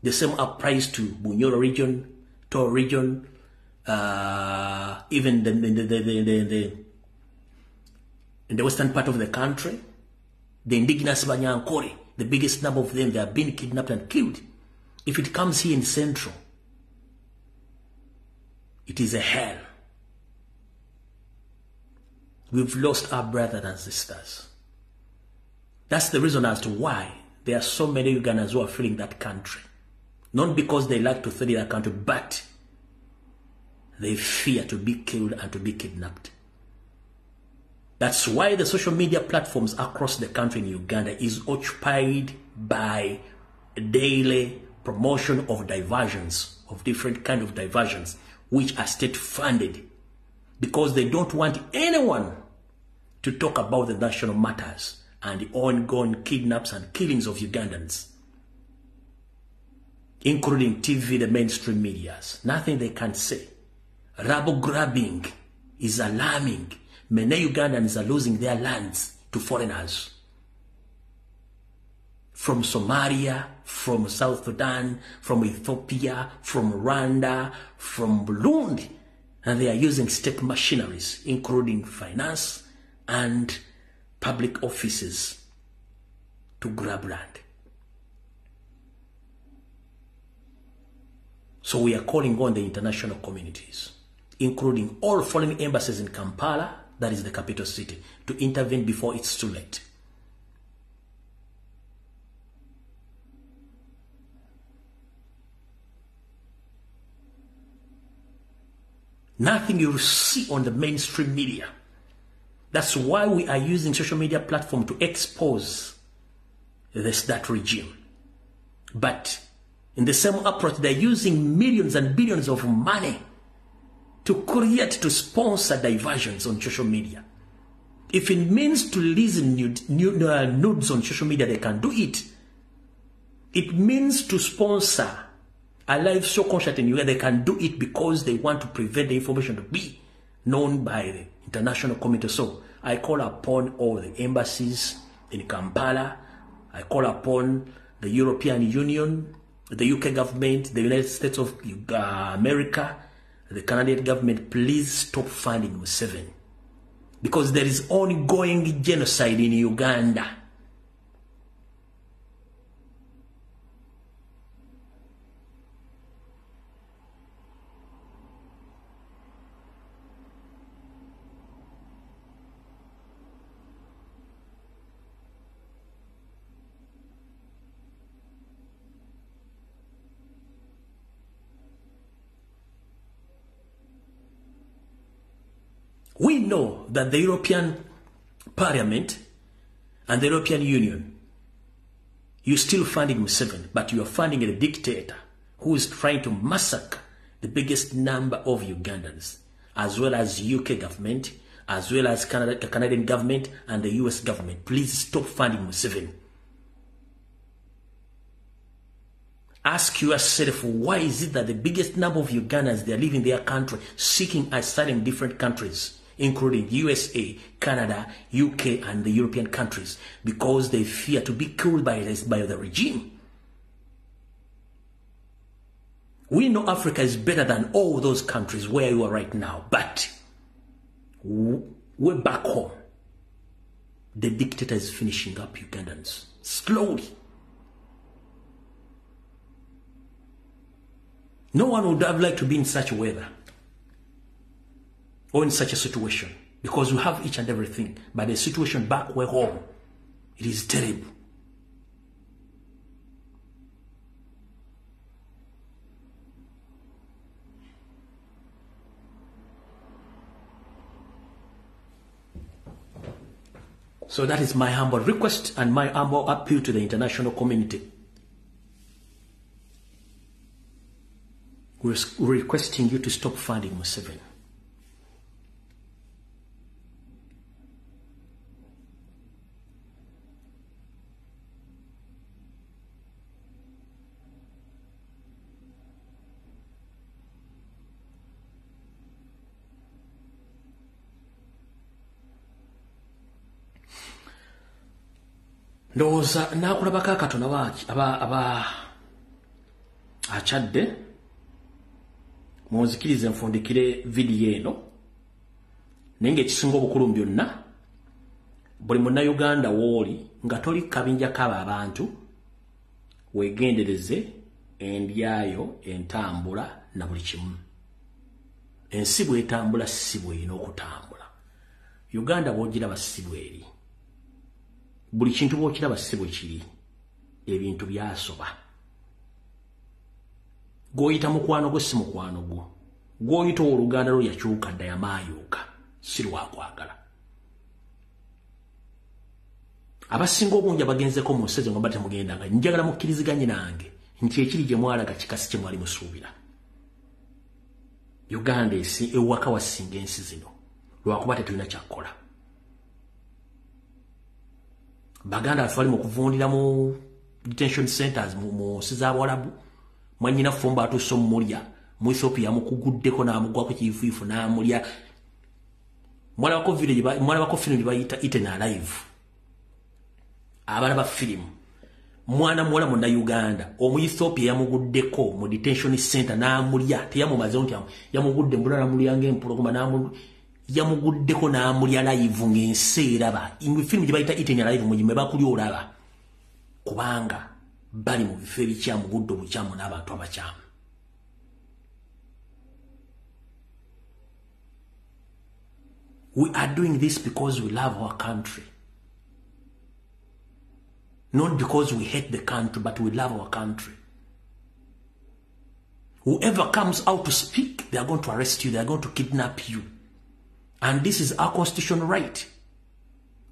The same applies to Bunyoro region, Toro region, even in the western part of the country, the indigenous Banyankore, the biggest number of them, they have been kidnapped and killed. If it comes here in Central, it is a hell. We've lost our brothers and sisters. That's the reason as to why there are so many Ugandans who are fleeing that country. Not because they like to flee that country, but they fear to be killed and to be kidnapped. That's why the social media platforms across the country in Uganda is occupied by daily promotion of diversions, of different kind of diversions, which are state-funded, because they don't want anyone to talk about the national matters and the ongoing kidnaps and killings of Ugandans, including TV, the mainstream medias. Nothing they can say. Rubble grabbing is alarming. Many Ugandans are losing their lands to foreigners. From Somalia, from South Sudan, from Ethiopia, from Rwanda, from Burundi. And they are using state machineries, including finance and public offices, to grab land. So we are calling on the international communities, including all foreign embassies in Kampala, that is the capital city, to intervene before it's too late. Nothing you see on the mainstream media. That's why we are using social media platform to expose that regime. But in the same approach, they're using millions and billions of money to create, to sponsor diversions on social media. If it means to release nudes on social media, they can do it. It means to sponsor a live show concert in Uganda, they can do it because they want to prevent the information to be known by the international community. So I call upon all the embassies in Kampala. I call upon the European Union, the UK government, the United States of America, the Canadian government, please stop funding Museveni. Because there is ongoing genocide in Uganda. We know that the European Parliament and the European Union, you're still funding Museveni, but you are funding a dictator who is trying to massacre the biggest number of Ugandans, as well as UK government, as well as Canada, the Canadian government and the US government. Please stop funding Museveni. Ask yourself, why is it that the biggest number of Ugandans, they are leaving their country, seeking asylum in different countries, including USA, Canada, UK, and the European countries, because they fear to be killed by the regime. We know Africa is better than all those countries where you are right now, but we're back home. The dictator is finishing up Ugandans, slowly. No one would have liked to be in such weather or in such a situation, because we have each and everything. But the situation back where home, it is terrible. So that is my humble request and my humble appeal to the international community. We're requesting you to stop funding Museveni. Ndowooza naakulabako akatono aba akyadde Munzikirize nfundikire vidiyo eno, naye ng'ekisinga obukulu mu byonna, buli munnayuganda w'oli nga toli kabinja kaba abantu, weegendereze endyayo, entambula na buli kimu. Ensi bw'etambula si bw'erina okutambula. Uganda bw'ogiraba si bw'eri. Buli kintu bw'okiraba si bwe kiri. Ebintu byasoba. Gw'oyita mukwano gwo si mukwano gwo. Gw'oyita owooluganda lwo yakyuka dda, yamaayuka, si lwakwagala. Abasinga obungi abagenzeko mu nsi ezo nga temugendanga, njagala mukkiriziganye nange nti ekiri gye mwalaga kikasi kye mwali musuubira. Uganda esi ewaka wasinga ensi zino lwakuba tetulina kyakukola. Baganda baffe bali mu kuvundira mu detention centers mu nsi z'Abawarabu. Mwannyina Fumba atuuse omulya mu Ethiopia, mukuguddeko n'amugwako kiifuifu n'amulya. Mwalabako firimu gye bayita Eaten Alive. Abalaba firimu, mwana muwala munnayuganda omu Ethiopia yamuguddeko mu detention center n'amulya. Teyamumazeho nti yamugudde mbula n'amulya ng'empologoma, yamuguddeko n'amulya live ng'ensi eraba. Firimu gye bayita Eaten Alive mugime bakulya olaba, kubanga bali mu bifo ebikyamu, budde obukyamu n'abantu abakyamu. We are doing this because we love our country. Not because we hate the country, but we love our country. Whoever comes out to speak, they are going to arrest you, they are going to kidnap you. And this is our constitutional right.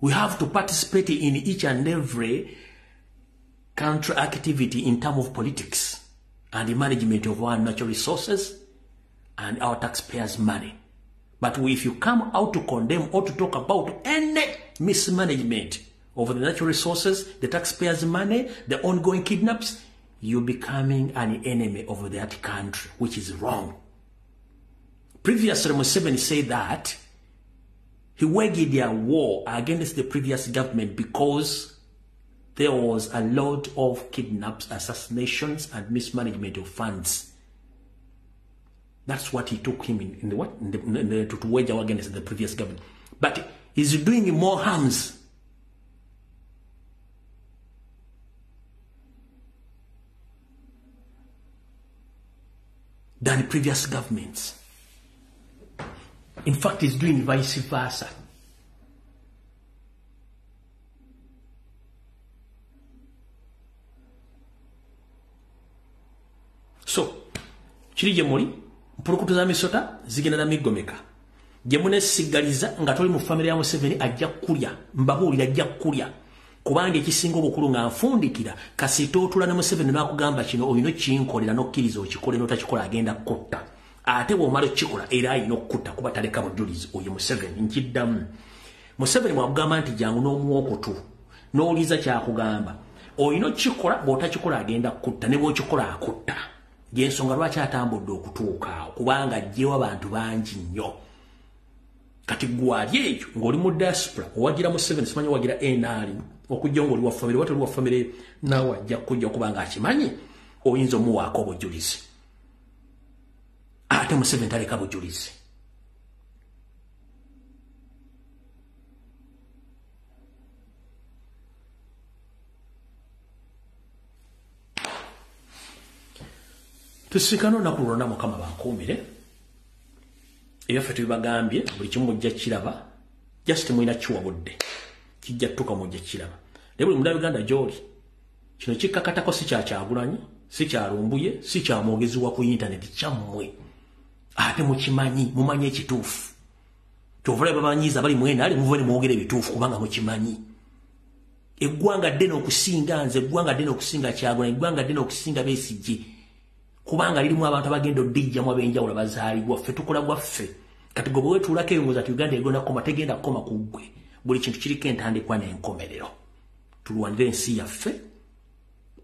We have to participate in each and every country activity in terms of politics and the management of our natural resources and our taxpayers' money. But if you come out to condemn or to talk about any mismanagement of the natural resources, the taxpayers' money, the ongoing kidnaps, you're becoming an enemy of that country, which is wrong. Previously, Museveni said that he waged a war against the previous government because there was a lot of kidnaps, assassinations, and mismanagement of funds. That's what he took him to wage war against the previous government. But he's doing more harms. Than previous governments. In fact, he's doing vice versa. So, kiri gye muli, mpulukutu za misota zigenda na migomeka. Gye munesigaliza nga toli mu family ya Museveni ajja kulya, mbabuulira ajja kulya. Kubanga ekisinga obukulu nga nfundikira, kasita otula ne Museveni n'akugamba kino olina okinkolera n'okkiriza okikole n'otakikola agenda kutta. Ate bw'omala okukikola era alina okutta kuba taleka bujulizi oyo Museveni. Nkiddamu. Museveni bw'akugamba nti jangu n'omuwa okutu, n'owuliza ky'akugamba, olina okukikola, bw'otakikola agenda kutta, ne bw'okikola akutta. Y'ensonga lwaki atambudde okutuuka awo, kubanga aggyewo abantu bangi nnyo. Kati gwali eyo ng'oli mu diaspora owagira Museveni, simanyi owagira NRM, okujja ng'oli wa family, oba toli wa family naawe ajja kujja kubanga akimanyi oyinza omuwaako obujulizi. Ate Museveni taleka bujulizi. Tusinkane olunaku lwonna, Mukama bankuumire. Ebyaffe tubibagambye, buli kimu mujja kiraba, just mulina kiwa budde, kijja tuka mujja kiraba. Naye buli munnayuganda gy'oli, kino kikkakatako si kya Kyagulanyi, si kya Lumbuye, si kya mwogezi wa ku intaneti, kyammwe. Ate mukimanyi, mumanyi ekituufu. Kyova olaba babanyiiza bali mu NRM, muve ne mwogera ebituufu kubanga mukimanyi. Eggwanga ddene okusinga nze, eggwanga ddene okusinga Kyagulanyi, eggwanga ddene okusinga Besigye. Kubanga lirimu abantu abagenda oddijjamu ab'enjawulo bazaalibwa, ffe tukola gwaffe. Kati gwe bwetuulako ebingoza nti Uganda egenda kukoma, tegenda kukoma ku ggwe. Buli kintu kiriko entandikwa n'enkomerero. Tulwanire ensi yaffe,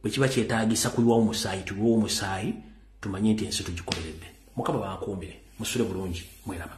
bwe kiba kyetaagisa kuyiwawo musaayi, tuyiwewo omusaayi, tumanye nti ensi tugikoleredde. Mukama bankuumire, musule bulungi, mweraba.